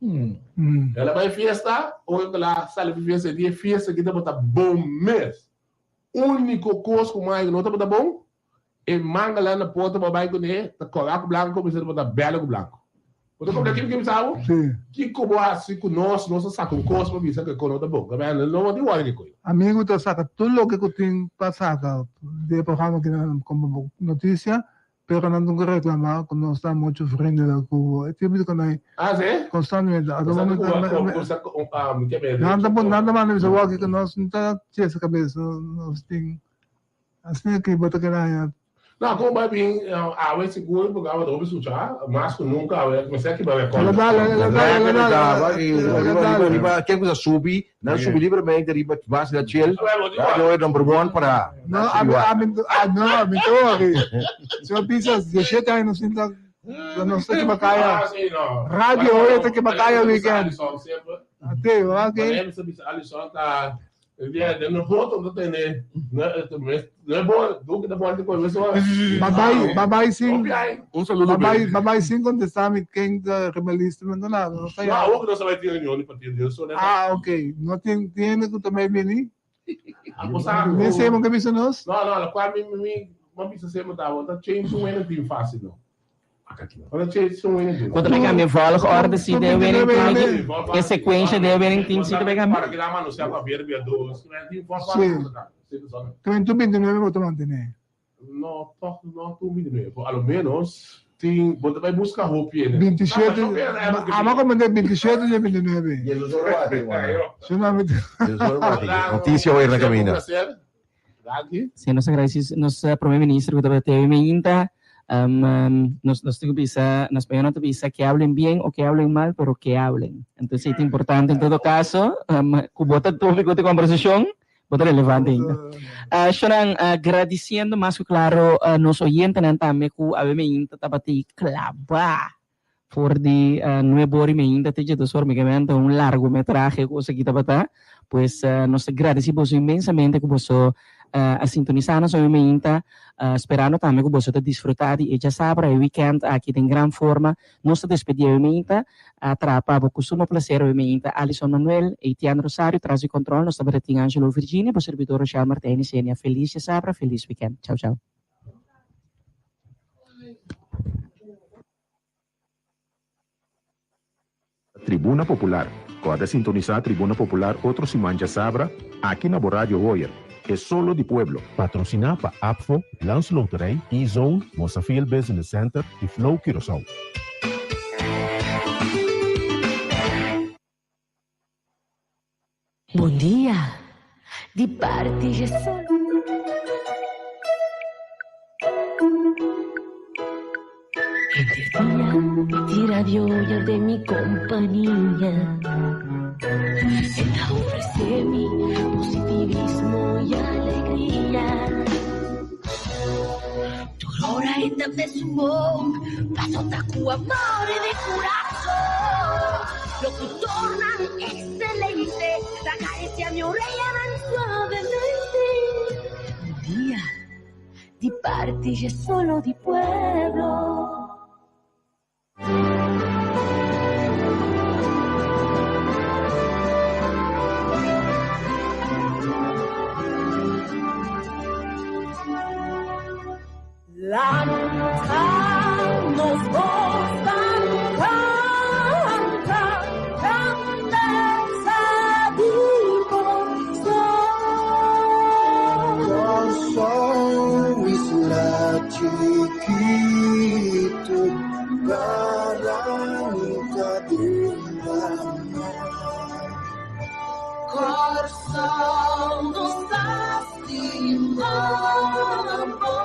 El a bai fiesta, ora cu el a sali di fiesta, e di e fiesta aki tabata bon mes. Unico cos cu manga no tabata bon, e manga la na porta bo a bai cune, ta cora cu blanco, mester tabata berde cu blanco. Bo ta comprende kico mi bisa bo? Kico bo haci cu nos, nos a saca un cos pa bisa cu e cos no ta bon. No tin worde ki coy. Amigo ta saca tur loke cu tin pa saca di e programa ki nan como noticia, pero nan nunca reclama cu nos ta mucho vriendelijk cu e tipo di conai Ah, si? constantemente. Ado momento nan ta nan ta manda bisa wak cu nos no ta chesa cabeza, nos tin Asina ki bo ta keda haña. No, como bai bin awe sigur porque awe ta hopi sucha, mas cu nunca awe mester a kiba record. Ela dal, ela dal, ela dal, Daba y riba riba riba ken cu ta subi, nan subi libremente riba base da chill, radio e number one para No, ami ami no, ami ta worry. Si bo bisa 17 aña nos sinta nos ta kiba kaya. Radio hoy ta kiba kaya weekend. Ate, okay. Alison ta Babay sin Babay sin contesta mi ken ta riba lista mi no nada no ta ya. Ah ok no tin hende cu ta bay bini? Ni Simon ke bisa nos? Bo ta bay cambia volgorde si den winning team aki? E secuencia den winning team si ta bay cambia? Sí. Kwen tu 29 bo ta mantene? No, toch no tu 29. A lo menos tin bo ta bay busca hopi ene. 27, ama como de 27 y 29. Noticia hoy na camina. Sí, nos agradeci nos Prome Minister cu tabata teve meinta. Nos nos tin cu bisa, na spañol nan ta bisa que hablen bien o que hablen mal, pero que hablen. Entonces ta importante en todo caso cu bo ta topico di conversacion, bo ta relevante ainda. Shonan, gradiciendo mas cu claro nos oyentenan tambe cu awe meinta tabata claba For di nuebe ora y meinta te djedos ora, migamente un largometrahe cu esaki tabata. Pues nos ta gradeci boso inmensamente cu boso a sintonisa nos awe meinta, sperando tambe cu boso ta disfruta di e djasabra, e weekend aki den gran forma. Nos ta despedi awe meinta, a traha pa bo cu sumo placer awe meinta Alison Manuel, Etienne Rosario, tras di control nos tabata tin Angelo Virginia, bo servidor Rochelle Martijn y Senia. Feliz djasabra, feliz weekend. Chao chao. Tribuna Popular. Kòrda sintonisá Tribuna Popular otro siman djasabra aki na bo Radio Hoyer, e solo di pueblo. Patrosiná pa APFO, Landsloterij, E-Zone, Mosafil Business Center i Flow Curaçao. Bon dia! Di parti Jesus. Henter dia di radio ya den mi kompania. E ta ofresé mi positivismo i alegria. mesun bon. Paso ta ku amor i di kurason. Lokutornan ekselente ta karisia mi oreyanan suavemente. Un dia di parti dje solo di pueblo. Lanta nos bos ban canta, grandeza di Kòrsou. Kòrsou isla chikitu, baranka den lamá. Kòrsou nos ta stima bo,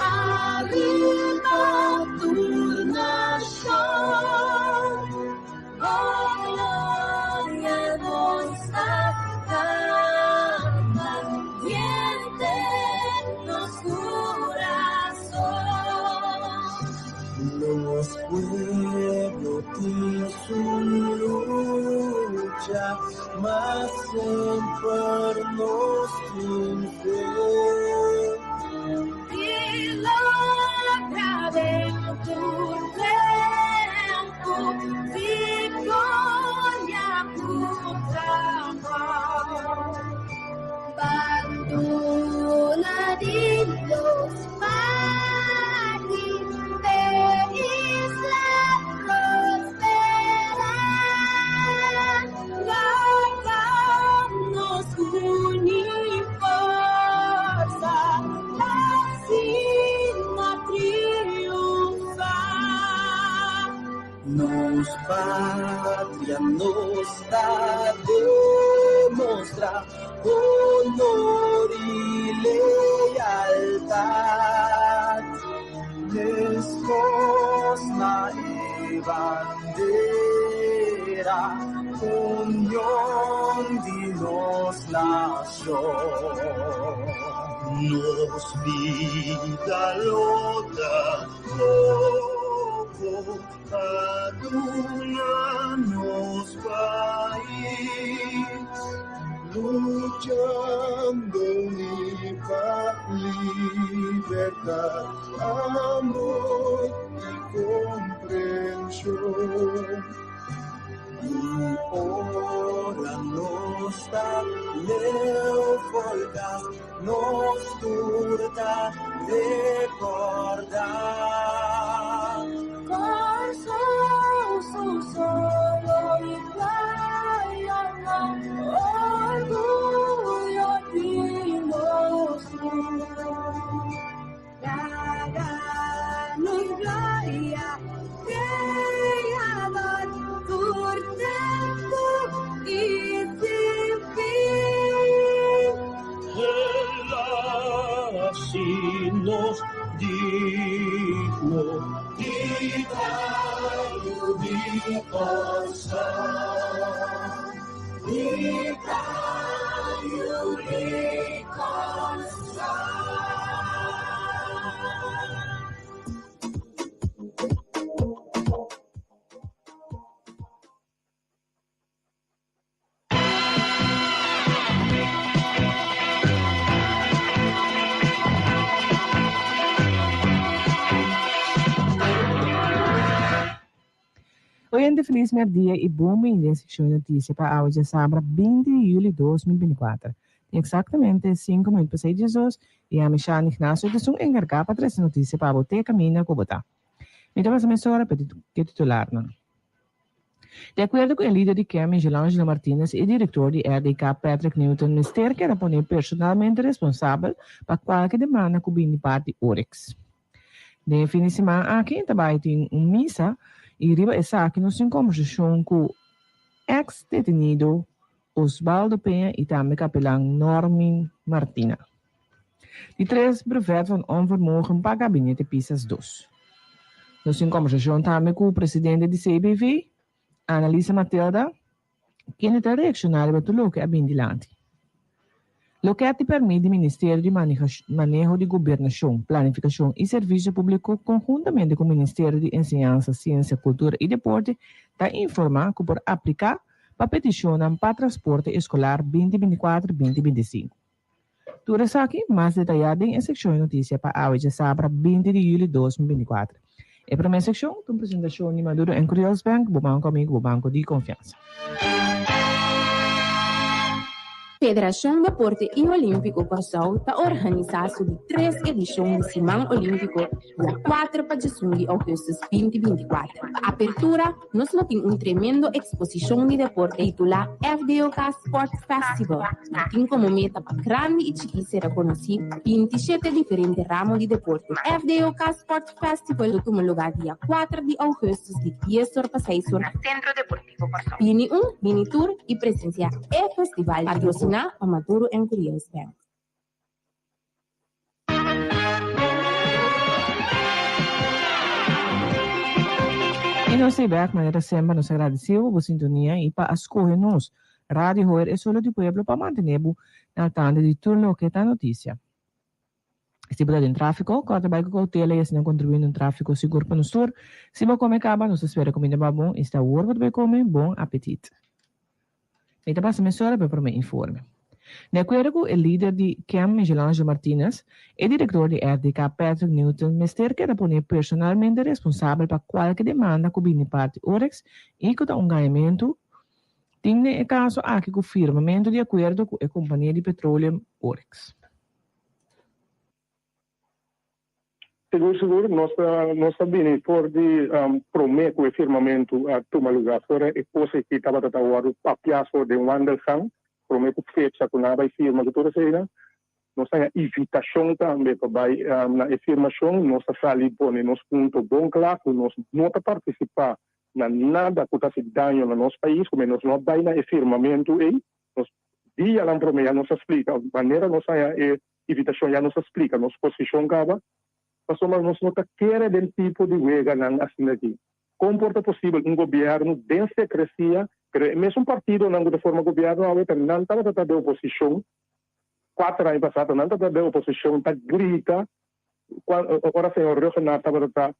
ariba tur nashon. Bo gloria nos ta canta, diente nos curason. Nos pueblo tin su lucha, ma semper nos tin fe. Di logra den tur tempu, victoria cu trabou. Bandona di nos parti, p'e isla prospera. Laga nos uni forsa, p'asina triunfa. Nos patria nos ta demostra honor i lealtat. Meskos na e bandera, union di nos nashon. Nos bida lo ta poko pa duna nos pais. Luchando uní pa libertad, amor i komprenshon. I ora nos ta leu for kas, nos tur ta rekordá. Kòrsou su solo i playanan, orguyo di nos tur. Laga nos gloria Kreador tur tempu i sin fin. El a hasi nos digno di ta yu di Kòrsou, di ta yu di Kòrsou. Oyente felis merdia y bon bini den seccion di noticia pa awe djasabra 20 di juli 2024. Tin exactamente 5 minuut pa 6 djesos y ami Shani Ignacio ta esun encarga pa trece noticia pa bo te caminda cu bo ta. Mi ta pasa mesora pa e titularnan. Di akuerdo ku e lider di kem Michelangelo Martinez i direktor di RDK Patrick Newton mester keda pone personalmente responsabel pa kualke demanda ku bini parti Oryx. Den e fin di siman aki ta bai tin un misa i riba esaki nos tin kombersashon ku eks detenido Osbaldo Peña i tambe kapelan Normin Martina. Di tres brevet van onvermogen pa Gabinete Pisas dos. Nos tin kombersashon tambe ku presidente di CBV, Annalisa Matilda, kende ta reakshoná riba tur loke a bin dilanti. Loke di pèrmit di Ministerio di Maneho di Gobernashon, Planifikashon i Servisio Públiko konhuntamente ku Ministerio di Enseñansa, Siensia, Kultura i Deporte ta informá ku por apliká pa petishonnan pa transporte eskolar binti 24, 2025. Tur esaki mas detayá den e sekshon di notisia pa awe djasabra 20 di yüli 2024. E promé sekshon ta un presentashon di Maduro en Curios Bank, bo banko amigu, bo banko di konfiansa. Federashon Deporte i Olímpiko Kòrsou ta organisá su di tres edishon di Siman Olímpiko dia kuater pa djesun di ougùstùs 2024. Pa apertura nos lo tin un tremendo eksposishon di deporte titulá FDOK Sport Festival ku tin komo meta pa grandi i chikí sera konosí 27 diferente ramo di deporte. FDOK Sport Festival lo tuma lugá dia kuater di ougùstùs di dies or pa seis or na Sentro Deportivo Kòrsou. Bini un, bini tur i presensiá e festival patrosiná pa Maduro en Curios Bank. I nos ta bek manera semper nos ta gradisí bo bo sintonia i pa a skohe nos Radio Hoyer e Solo di Pueblo pa mantené bo na tanto di tur loke ta notisia. Si bo ta den tráfiko, kòrta bai ku koutela i asina kontribuí na un tráfiko sigur pa nos tur. Si bo kome kaba, nos ta spera kuminda bo bon i si ta awor bo ta bai kome, bon apetit. Mi ta pasa mesora pa e promé informe. Di akuerdo ku e lider di kem Michelangelo Martinez, e direktor di RDK Patrick Newton mester keda poné personalmente responsabel pa kualke demanda ku bini parti Oryx i ku ta un gañamentu tin den e kaso aki ku firmamentu di akuerdo ku e kompania di petroleum Oryx. Sigur sigur nos ta nos ta bini for di prome ku e firmamentu a tuma luga for e kos aki tabata ta wòrdu papia for den wandelgang prome ku fecha ku nan a bai firma ku tur eseinan. Nos haña invitashon tambe pa bai na e firmashon. Nos a sali pone nos punto bon kla ku nos no ta partisipá na nada ku ta hasi daño na nos pais, ku nos no a bai na e firmamentu ei. Nos dianan prome ya nos a splika manera nos haña e invitashon ya nos a splika nos posishon kaba, pasobra nos no ta kere den tipo di weganan asina aki. Kon por ta posibel un gobièrnu den sekresia, pero e mesun partidonan ku ta forma gobièrnu awe ta nan tabata ta den oposishon kuater aña pasá, ta nan tabata den oposishon ta grita ora señor Rhuggenaath tabata ta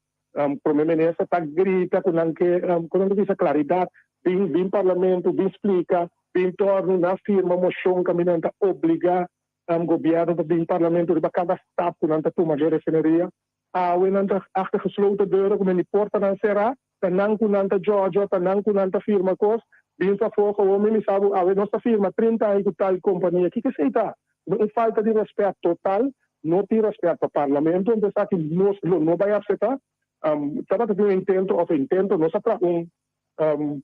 prome minister ta grita ku nan ke ku nan ta bisa klaridat bin bin parlamento bin splika bin torno nan firma moshon kaminda nan ta obliga gobièrnu pa bin parlamento riba kada stap ku nan ta tuma den refineria. Awe nan ta achter gesloten deuren ku men di portanan será, ta nan ku nan ta djòdjò, ta nan ku nan ta firma kos, bin pafó gewoon mi misa bo awe nos ta firma 30 aña ku tal kompania. Kiko esei ta? Un falta di rèspèt total, no tin rèspèt pa parlamento, enton esaki nos lo no bai aseptá. Tabata tin un intento òf intento, nos a traha un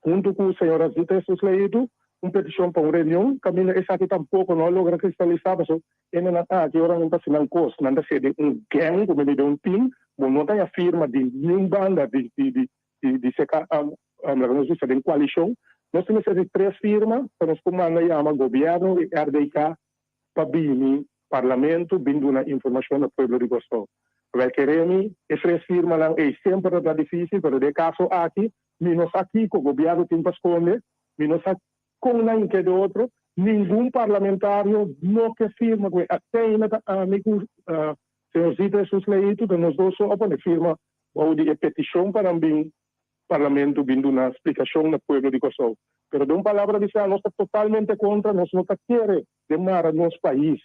Huntu ku señora Zita Jesus Leito, un petishon pa un reunion, kaminda esaki tampoko no a logra kristalisá pasobra hendenan aki ora nan ta hasi nan kos, nan ta hasié den un gang, ku mende den un team, bo no ta haña firma di niun banda di di di di di seka laga nos bisa den koalishon. Nos tin mester di tres firma pa nos por manda yama gobièrnu i RDK pa bini Parlamento bin duna informashon na pueblo di Kòrsou. Wèl kere mi, e tres firmanan ei semper ta ta difísil, pero den e kaso aki mi no sa kiko gobièrnu tin pa skonde, mi no sa kon nan ke de otro, ningun parlamentario no ke firma ku e ateina ta ami ku señor Zita Jesus Leito ta nos dos so a pone firma bou di e petishon pa nan bin Parlamento bin duna splikashon na pueblo di Kòrsou. Pero den un palabra bisá nos ta totalmente kontra, nos no ta kere den mara nos pais,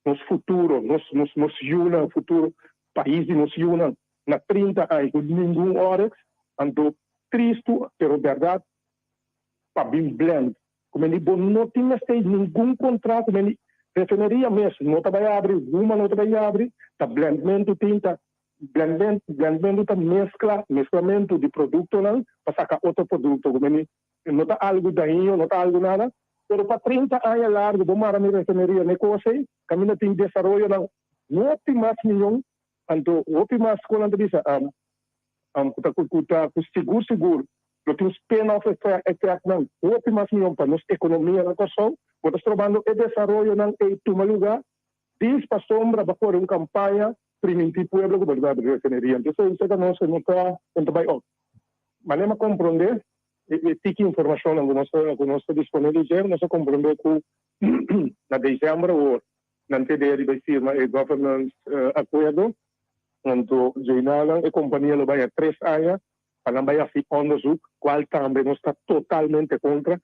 nos futuro, nos nos nos yunan, futuro pais di nos yunan na 30 aña ku ningun Oryx, anto tristu pero bèrdat pa bin blend ku men di bo no tin mester ningun kontrato, men di refineria mes no ta bai abri, huma no ta bai abri, ta blendmentu tin, ta Blendmentu, Blendmentu ta meskla, mesklamentu di produktonan pa saka otro produkto ku meni no ta algu daño, no ta algu nada, pero pa 30 aña largu bo mara mi refineria n'e kos ei, kaminda tin desaroyonan hopi mas miyon, anto hopi mas kon nan ta bisa ku ta ku ta ku sigur sigur lo tin spin-off effectnan hopi mas miyon pa nos ekonomia na Kòrsou, bo ta strobando e desaroyonan ei tuma lugá, dis pasobra bo a kore un kampaña Primintí pueblo ku bo ta bai abri refineria. Entonces esei ta nos no ta no ta bai op. Manera mi a komprondé. E tiki informashonnan ku nos ku nos ta disponé di dje, nos a komprondé ku na desèmber awor nan te dea di bai firma e governance akuerdo. Anto djeinanan e kompania lo bai a tres aña pa nan bai hasi onderzoek, kual tambe nos ta totalmente kontra.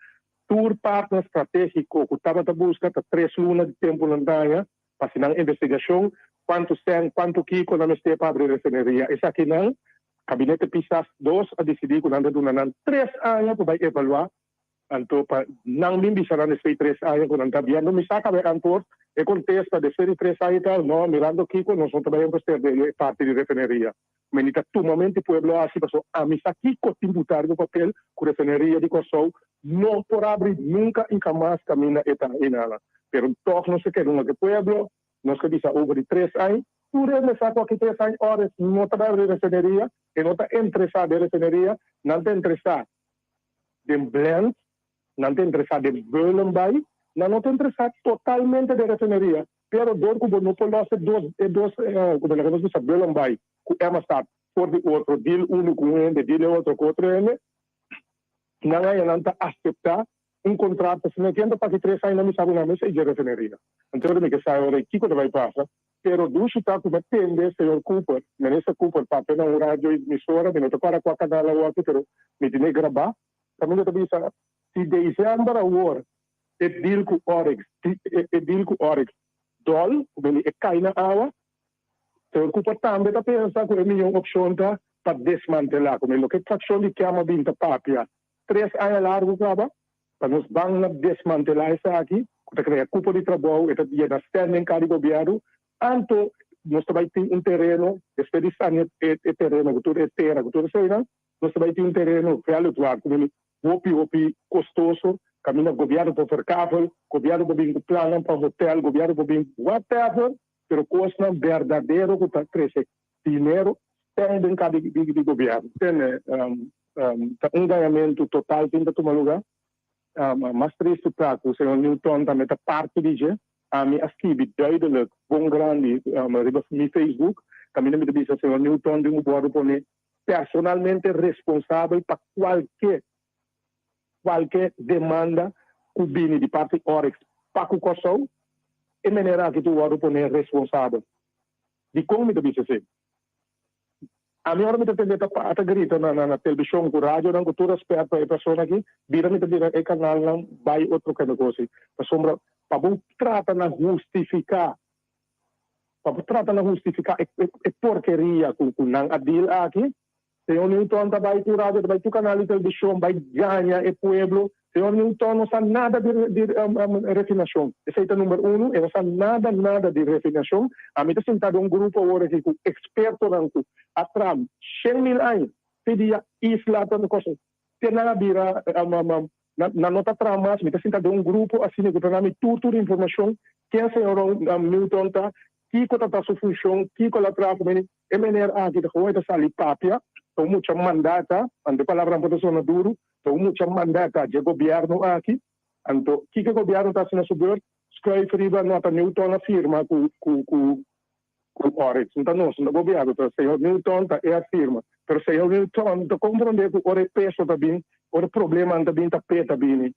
Tur partner stratégiko ku tabata buska ta tres luna di tempu nan daña pa hasi nan investigashon, kuantu sèn, kuantu kiko nan mester pa abri refineria. Esakinan Gabinete Pisas dos a disidí ku nan ta duna nan tres aña pa bai evaluá, anto pa nan bin bisa nan despues di tres aña ku nan ta biendo. Mi sa kaba e antwoord, e kontesta despues di tres aña ta, no, mirando kiko nos no ta bai invester den e parti di refineria. Mi ta tumamente pueblo hasi pasobra ami sa kiko tin buta riba papel ku refineria di Kòrsou no por abri nunka i hamas kaminda e ta einana. Pero tòg nos ta keda un ake pueblo. Nos ta bisa over di tres añ. Tur hende sa ku aki tres añ Oris no ta bai abri refineria, e no ta interesá den refineria, nan ta interesá den blend, nan ta interesá den Bullenbaai, nan no ta interesá totalmente den refineria. Pero dor ku bo no por los e dos e dos ku laga nos bisa Bullenbaai ku Emmastad for di otro, deal unu ku un hende, deal e otro ku otro hende, nan haña nan ta aseptá un contrato asina ken ta pasa tres aña mi sa cu nan mes ei dje refineria. Anto ora mi ke sa ora ei kico ta bay pasa. Pero dushi ta cu mi a tende señor Cooper, Minister Cooper papia na un radio emisora, mi no ta corda cua canal awoki pero mi tene graba, caminda ta bisa si december awor e deal cu Oryx, e deal cu Oryx dol, cu bini e cay na awa, señor Cooper tambe ta pensa cu e miyon opcion ta pa desmantela, cu loke fraccion di Kem a bin ta papia Tres aña largu kaba pa nos ban na desmantelá esaki ku ta krea kupo di trabou, e ta yena stèn den kar di gobièrnu. Anto nos ta bai tin un tereno, despues di sania e tereno ku tur e tera ku tur eseinan, nos ta bai tin un tereno weliswaar ku bini hopi hopi kostoso, kaminda gobièrnu por verkavel, gobièrnu por bin ku plannan pa hotèl, gobièrnu por bin whatever, pero kosnan berdadero ku ta trese dinero stèn den kar di gobièrnu. Tene Ta un gañamentu total tin ta tuma lugá. Mas tristu ta ku señor Newton tambe ta parti di dje. Ami a skibi duidelijk, bon grandi, riba mi Facebook, kaminda mi ta bisa señor Newton tin ku wòrdu pone personalmente responsabel pa kualke kualke demanda ku bini di parti Oryx pa ku Kòrsou. E manera aki tin wòrdu pone responsabel. Dikon mi ta bisa esei? Ami ora mi ta tende ta ta grita na na televishon ku radionan ku tur respet pa e persona aki, bira mi ta bira e kanalnan bai otro kende kosi. Pasobra pa bo trata na hustifiká, pa bo trata na hustifiká e e porkeria ku ku nan a deal aki, Señor Newton ta bai tur radio, ta bai tur kanal di televishon bai gaña e pueblo. Señor Newton no sa nada di di refinashon. Esei ta number uno, e no sa nada nada di refinashon. Ami ta sinta den un grupo awor aki ku ekspertonan ku a traha 100,000 aña te dia isla ta kos te nan a bira nan no ta traha mas. Mi ta sinta den un grupo asina ku ta dami tur tur informashon ken señor Newton ta, kiko ta ta su funshon, kiko el a traha ku meni. E meneer aki ta gewoon e ta sali papia, ta un mucha mandata, anto e palabranan por ta sona duru, Ta un mucha mandata dje gobierno aki. Anto, kiko e gobierno ta hasi na su beurt? Schuif riba nota Newton a firma ku ku ku ku Oryx. No ta nos, no ta gobierno, ta señor Newton ta e a firma. Pero señor Newton ta komprondé ku ora e peso ta bin, ora e problemanan ta bin, ta p'e ta bini.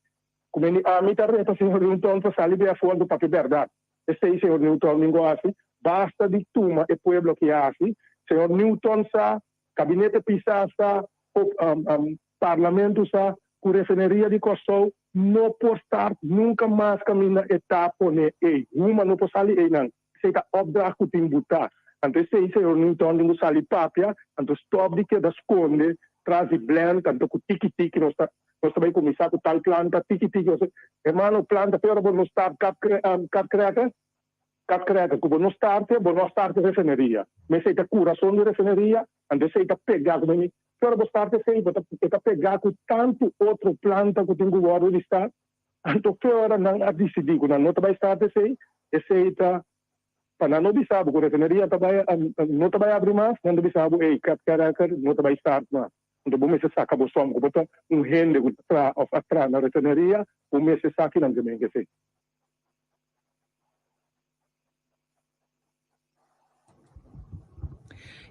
Ku meni ami ta reta señor Newton pa sali di afó anto papia bèrdat. Esei señor Newton min ku hasi. Basta di tuma e pueblo ki hasi. Señor Newton sa Gabinete Pisas sa, Parlamento sa ku refineria di Kòrsou no por start nunka mas kaminda e ta pone ei. Huma no por sali einan. Esei ta opdracht ku tin butá. Anto esei señor Newton tin ku sali papia, anto stòp di keda skonde tras di blend, anto ku tiki tiki nos ta nos ta bai kuminsá ku tal planta, tiki tiki. Hermano, planta te ora bo no start kat kat Kat krèka ku bo no starte, bo no a starte refineria. Ma esei ta kurason di refineria, anto esei ta pegá ku meni. Ki ora bo starte esei, bo ta e ta pegá ku tantu otro planta ku tin ku wòrdu di start. Anto ki ora nan a disidí ku nan no ta bai starte esei, esei ta pa nan no bisa bo ku refineria ta bai no ta bai abri mas, nan ta bisa bo, ey, Kat Kèraker no ta bai start mas. Anto bo mester saka bo sòm ku bo ta un hende ku ta traha òf a traha na refineria, bo mester sa kinan ke men ke esei.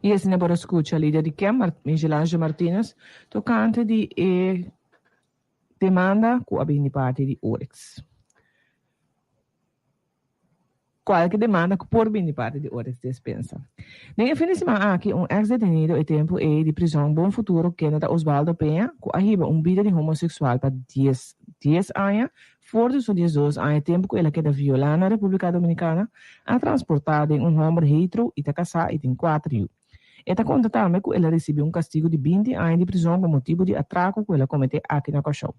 Y asina por a scucha lider di Kem, Michelangelo Martinez, tocante di e. Demanda ku a bini di parti di Oryx. Kualke demanda ku por bini di parti di Oryx Despensa. Den e fin di siman aki un eks detenido e tempu ei di prizòn Bon Futuro kende ta Osvaldo Peña ku a hiba un bida di homoseksual pa dies dies aña for di su diesdos aña tempu ku el a keda violá na Repúblika Dominikana a transportá den un hòmber hetero i ta kasá i tin kuater yu. E ta konta tambe ku el a risibí un kastigu di binti aña di prizòn pa motibu di atrako ku el a kometé aki na Kòrsou.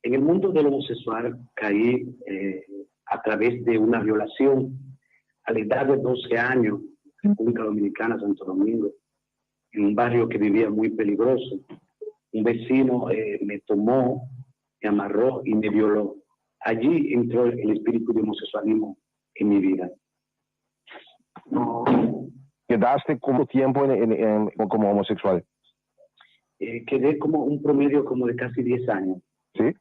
En el mundo del homosexual caí eh, a través de una violación a la edad de 12 años, República Dominicana, Santo Domingo, en un barrio que vivía muy peligroso. Un vecino eh, me tomó, me amarró y me violó. Allí entró el espíritu de homosexualismo en mi vida. ¿Quedaste cuánto tiempo en, como homosexual? Eh, quedé como un promedio como de casi 10 años. ¿Sí?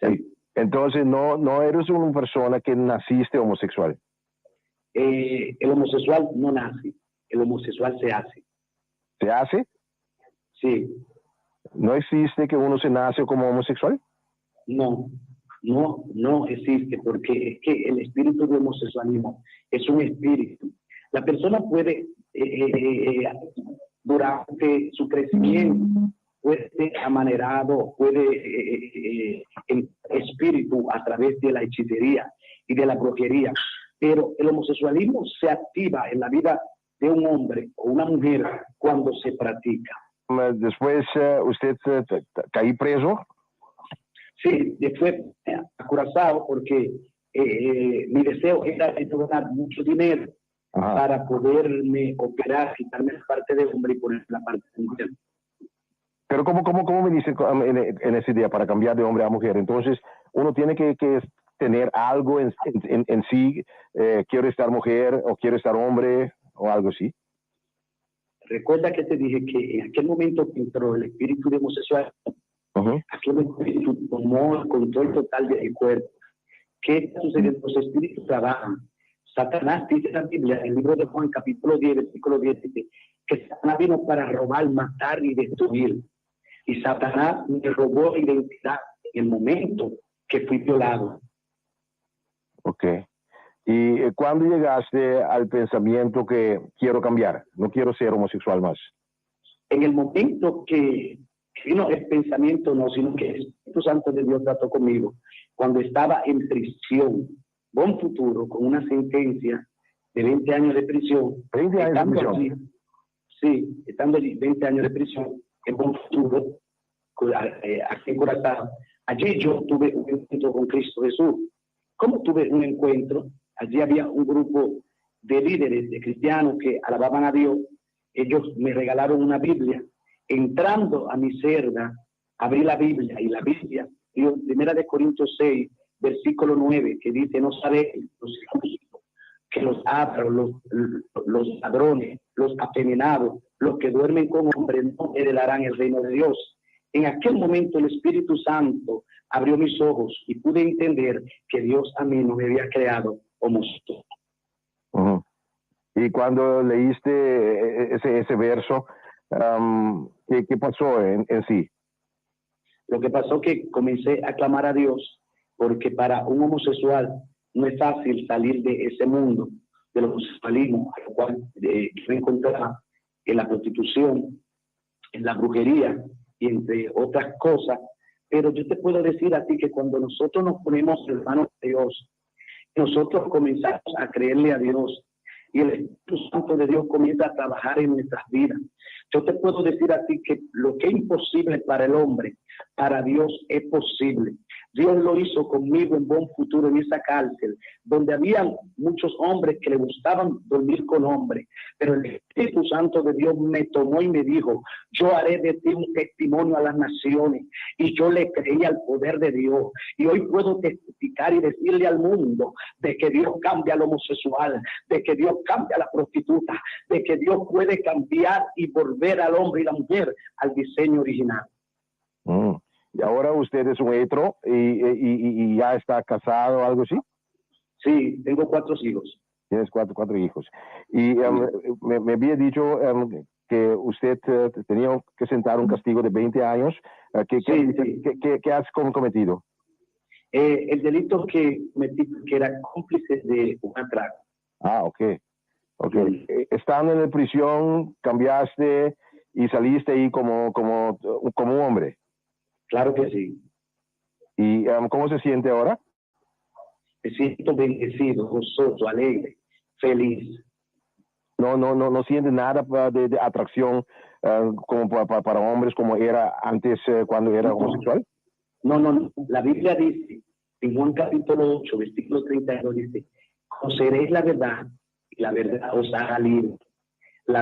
Sí. Entonces, no, no eres una persona que naciste homosexual. Eh, el homosexual no nace, el homosexual se hace. ¿Se hace? Sí. ¿No existe que uno se nace como homosexual? No, no, no existe, porque es que el espíritu de homosexualismo es un espíritu. La persona puede, eh, eh, eh, durante su crecimiento, puede ser amanerado, puede en espíritu a través de la hechicería y de la brujería, pero el homosexualismo se activa en la vida de un hombre o una mujer cuando se practica. Después, ¿usted caí preso? Sí, después a Curazao, porque eh, mi deseo era de ganar mucho dinero para poderme operar, quitarme la parte de hombre y poner la parte de mujer. Pero ¿cómo, cómo, cómo me dicen en, en ese día para cambiar de hombre a mujer? Entonces, uno tiene que, que tener algo en, en, en sí, eh, quiero estar mujer o quiero estar hombre o algo así. Recuerda que te dije que en aquel momento que entró el espíritu de homosexual, aquel espíritu tomó el control total del cuerpo. ¿Qué está sucediendo? Los espíritus trabajan. Satanás dice en la Biblia, en el libro de Juan, capítulo 10, versículo 10, dice que Satanás vino para robar, matar y destruir. Y Satanás me robó la identidad en el momento que fui violado. Ok. ¿Y eh, cuándo llegaste al pensamiento que quiero cambiar? No quiero ser homosexual más. En el momento que vino el pensamiento, no, sino que el Espíritu Santo de Dios trató conmigo, cuando estaba en prisión, buen futuro, con una sentencia de 20 años de prisión. 20 años de prisión. Allí, sí, estando allí 20 años de prisión, en buen futuro, eh, aquí en Curazao. Allí yo tuve un encuentro con Cristo Jesús. ¿Cómo tuve un encuentro? Allí había un grupo de líderes, de cristianos que alababan a Dios. Ellos me regalaron una Biblia. Entrando a mi celda, abrí la Biblia y la Biblia, dio Primera de Corintios 6, versículo 9, que dice, no sabéis que los ávaros, los, los ladrones, los afeminados, los que duermen con hombres no heredarán el reino de Dios. En aquel momento el Espíritu Santo abrió mis ojos y pude entender que Dios a mí no me había creado homosexual. Ujú. Y cuando leíste eh, ese, ese verso, um, ¿qué, ¿qué, pasó en, en sí? Lo que pasó que comencé a clamar a Dios porque para un homosexual no es fácil salir de ese mundo del homosexualismo, al cual eh, yo me encontraba en la prostitución, en la brujería y entre otras cosas. Pero yo te puedo decir a ti que cuando nosotros nos ponemos en manos de Dios, nosotros comenzamos a creerle a Dios y el Espíritu Santo de Dios comienza a trabajar en nuestras vidas. Yo te puedo decir a ti que lo que es imposible para el hombre, para Dios es posible. Dios lo hizo conmigo en Buen Futuro, en esa cárcel, donde había muchos hombres que le gustaban dormir con hombres, pero el Espíritu Santo de Dios me tomó y me dijo, yo haré de ti un testimonio a las naciones, y yo le creí al poder de Dios, y hoy puedo testificar y decirle al mundo de que Dios cambia al homosexual, de que Dios cambia a la prostituta, de que Dios puede cambiar y volver al hombre y la mujer al diseño original. Mm. Y ahora usted es un hetero y, y, y, ya está casado o algo así. Sí, tengo cuatro hijos. Tienes cuatro, cuatro hijos. Y me, me había dicho que usted tenía que sentar un castigo de 20 años. ¿Qué, qué, qué, qué, has cometido? Eh, el delito que cometí, que era cómplice de un atraco. Ah, ok. Ok. Eh, estando en la prisión, cambiaste y saliste ahí como un hombre. Claro que sí. ¿Y cómo se siente ahora? Me siento bendecido, gozoso, alegre, feliz. No, no, no, no siente nada de atracción como para hombres como era antes cuando era homosexual. No, no, no. La Biblia dice, en Juan capítulo 8, versículo 32, dice, conoceréis la verdad y la verdad os hará libre.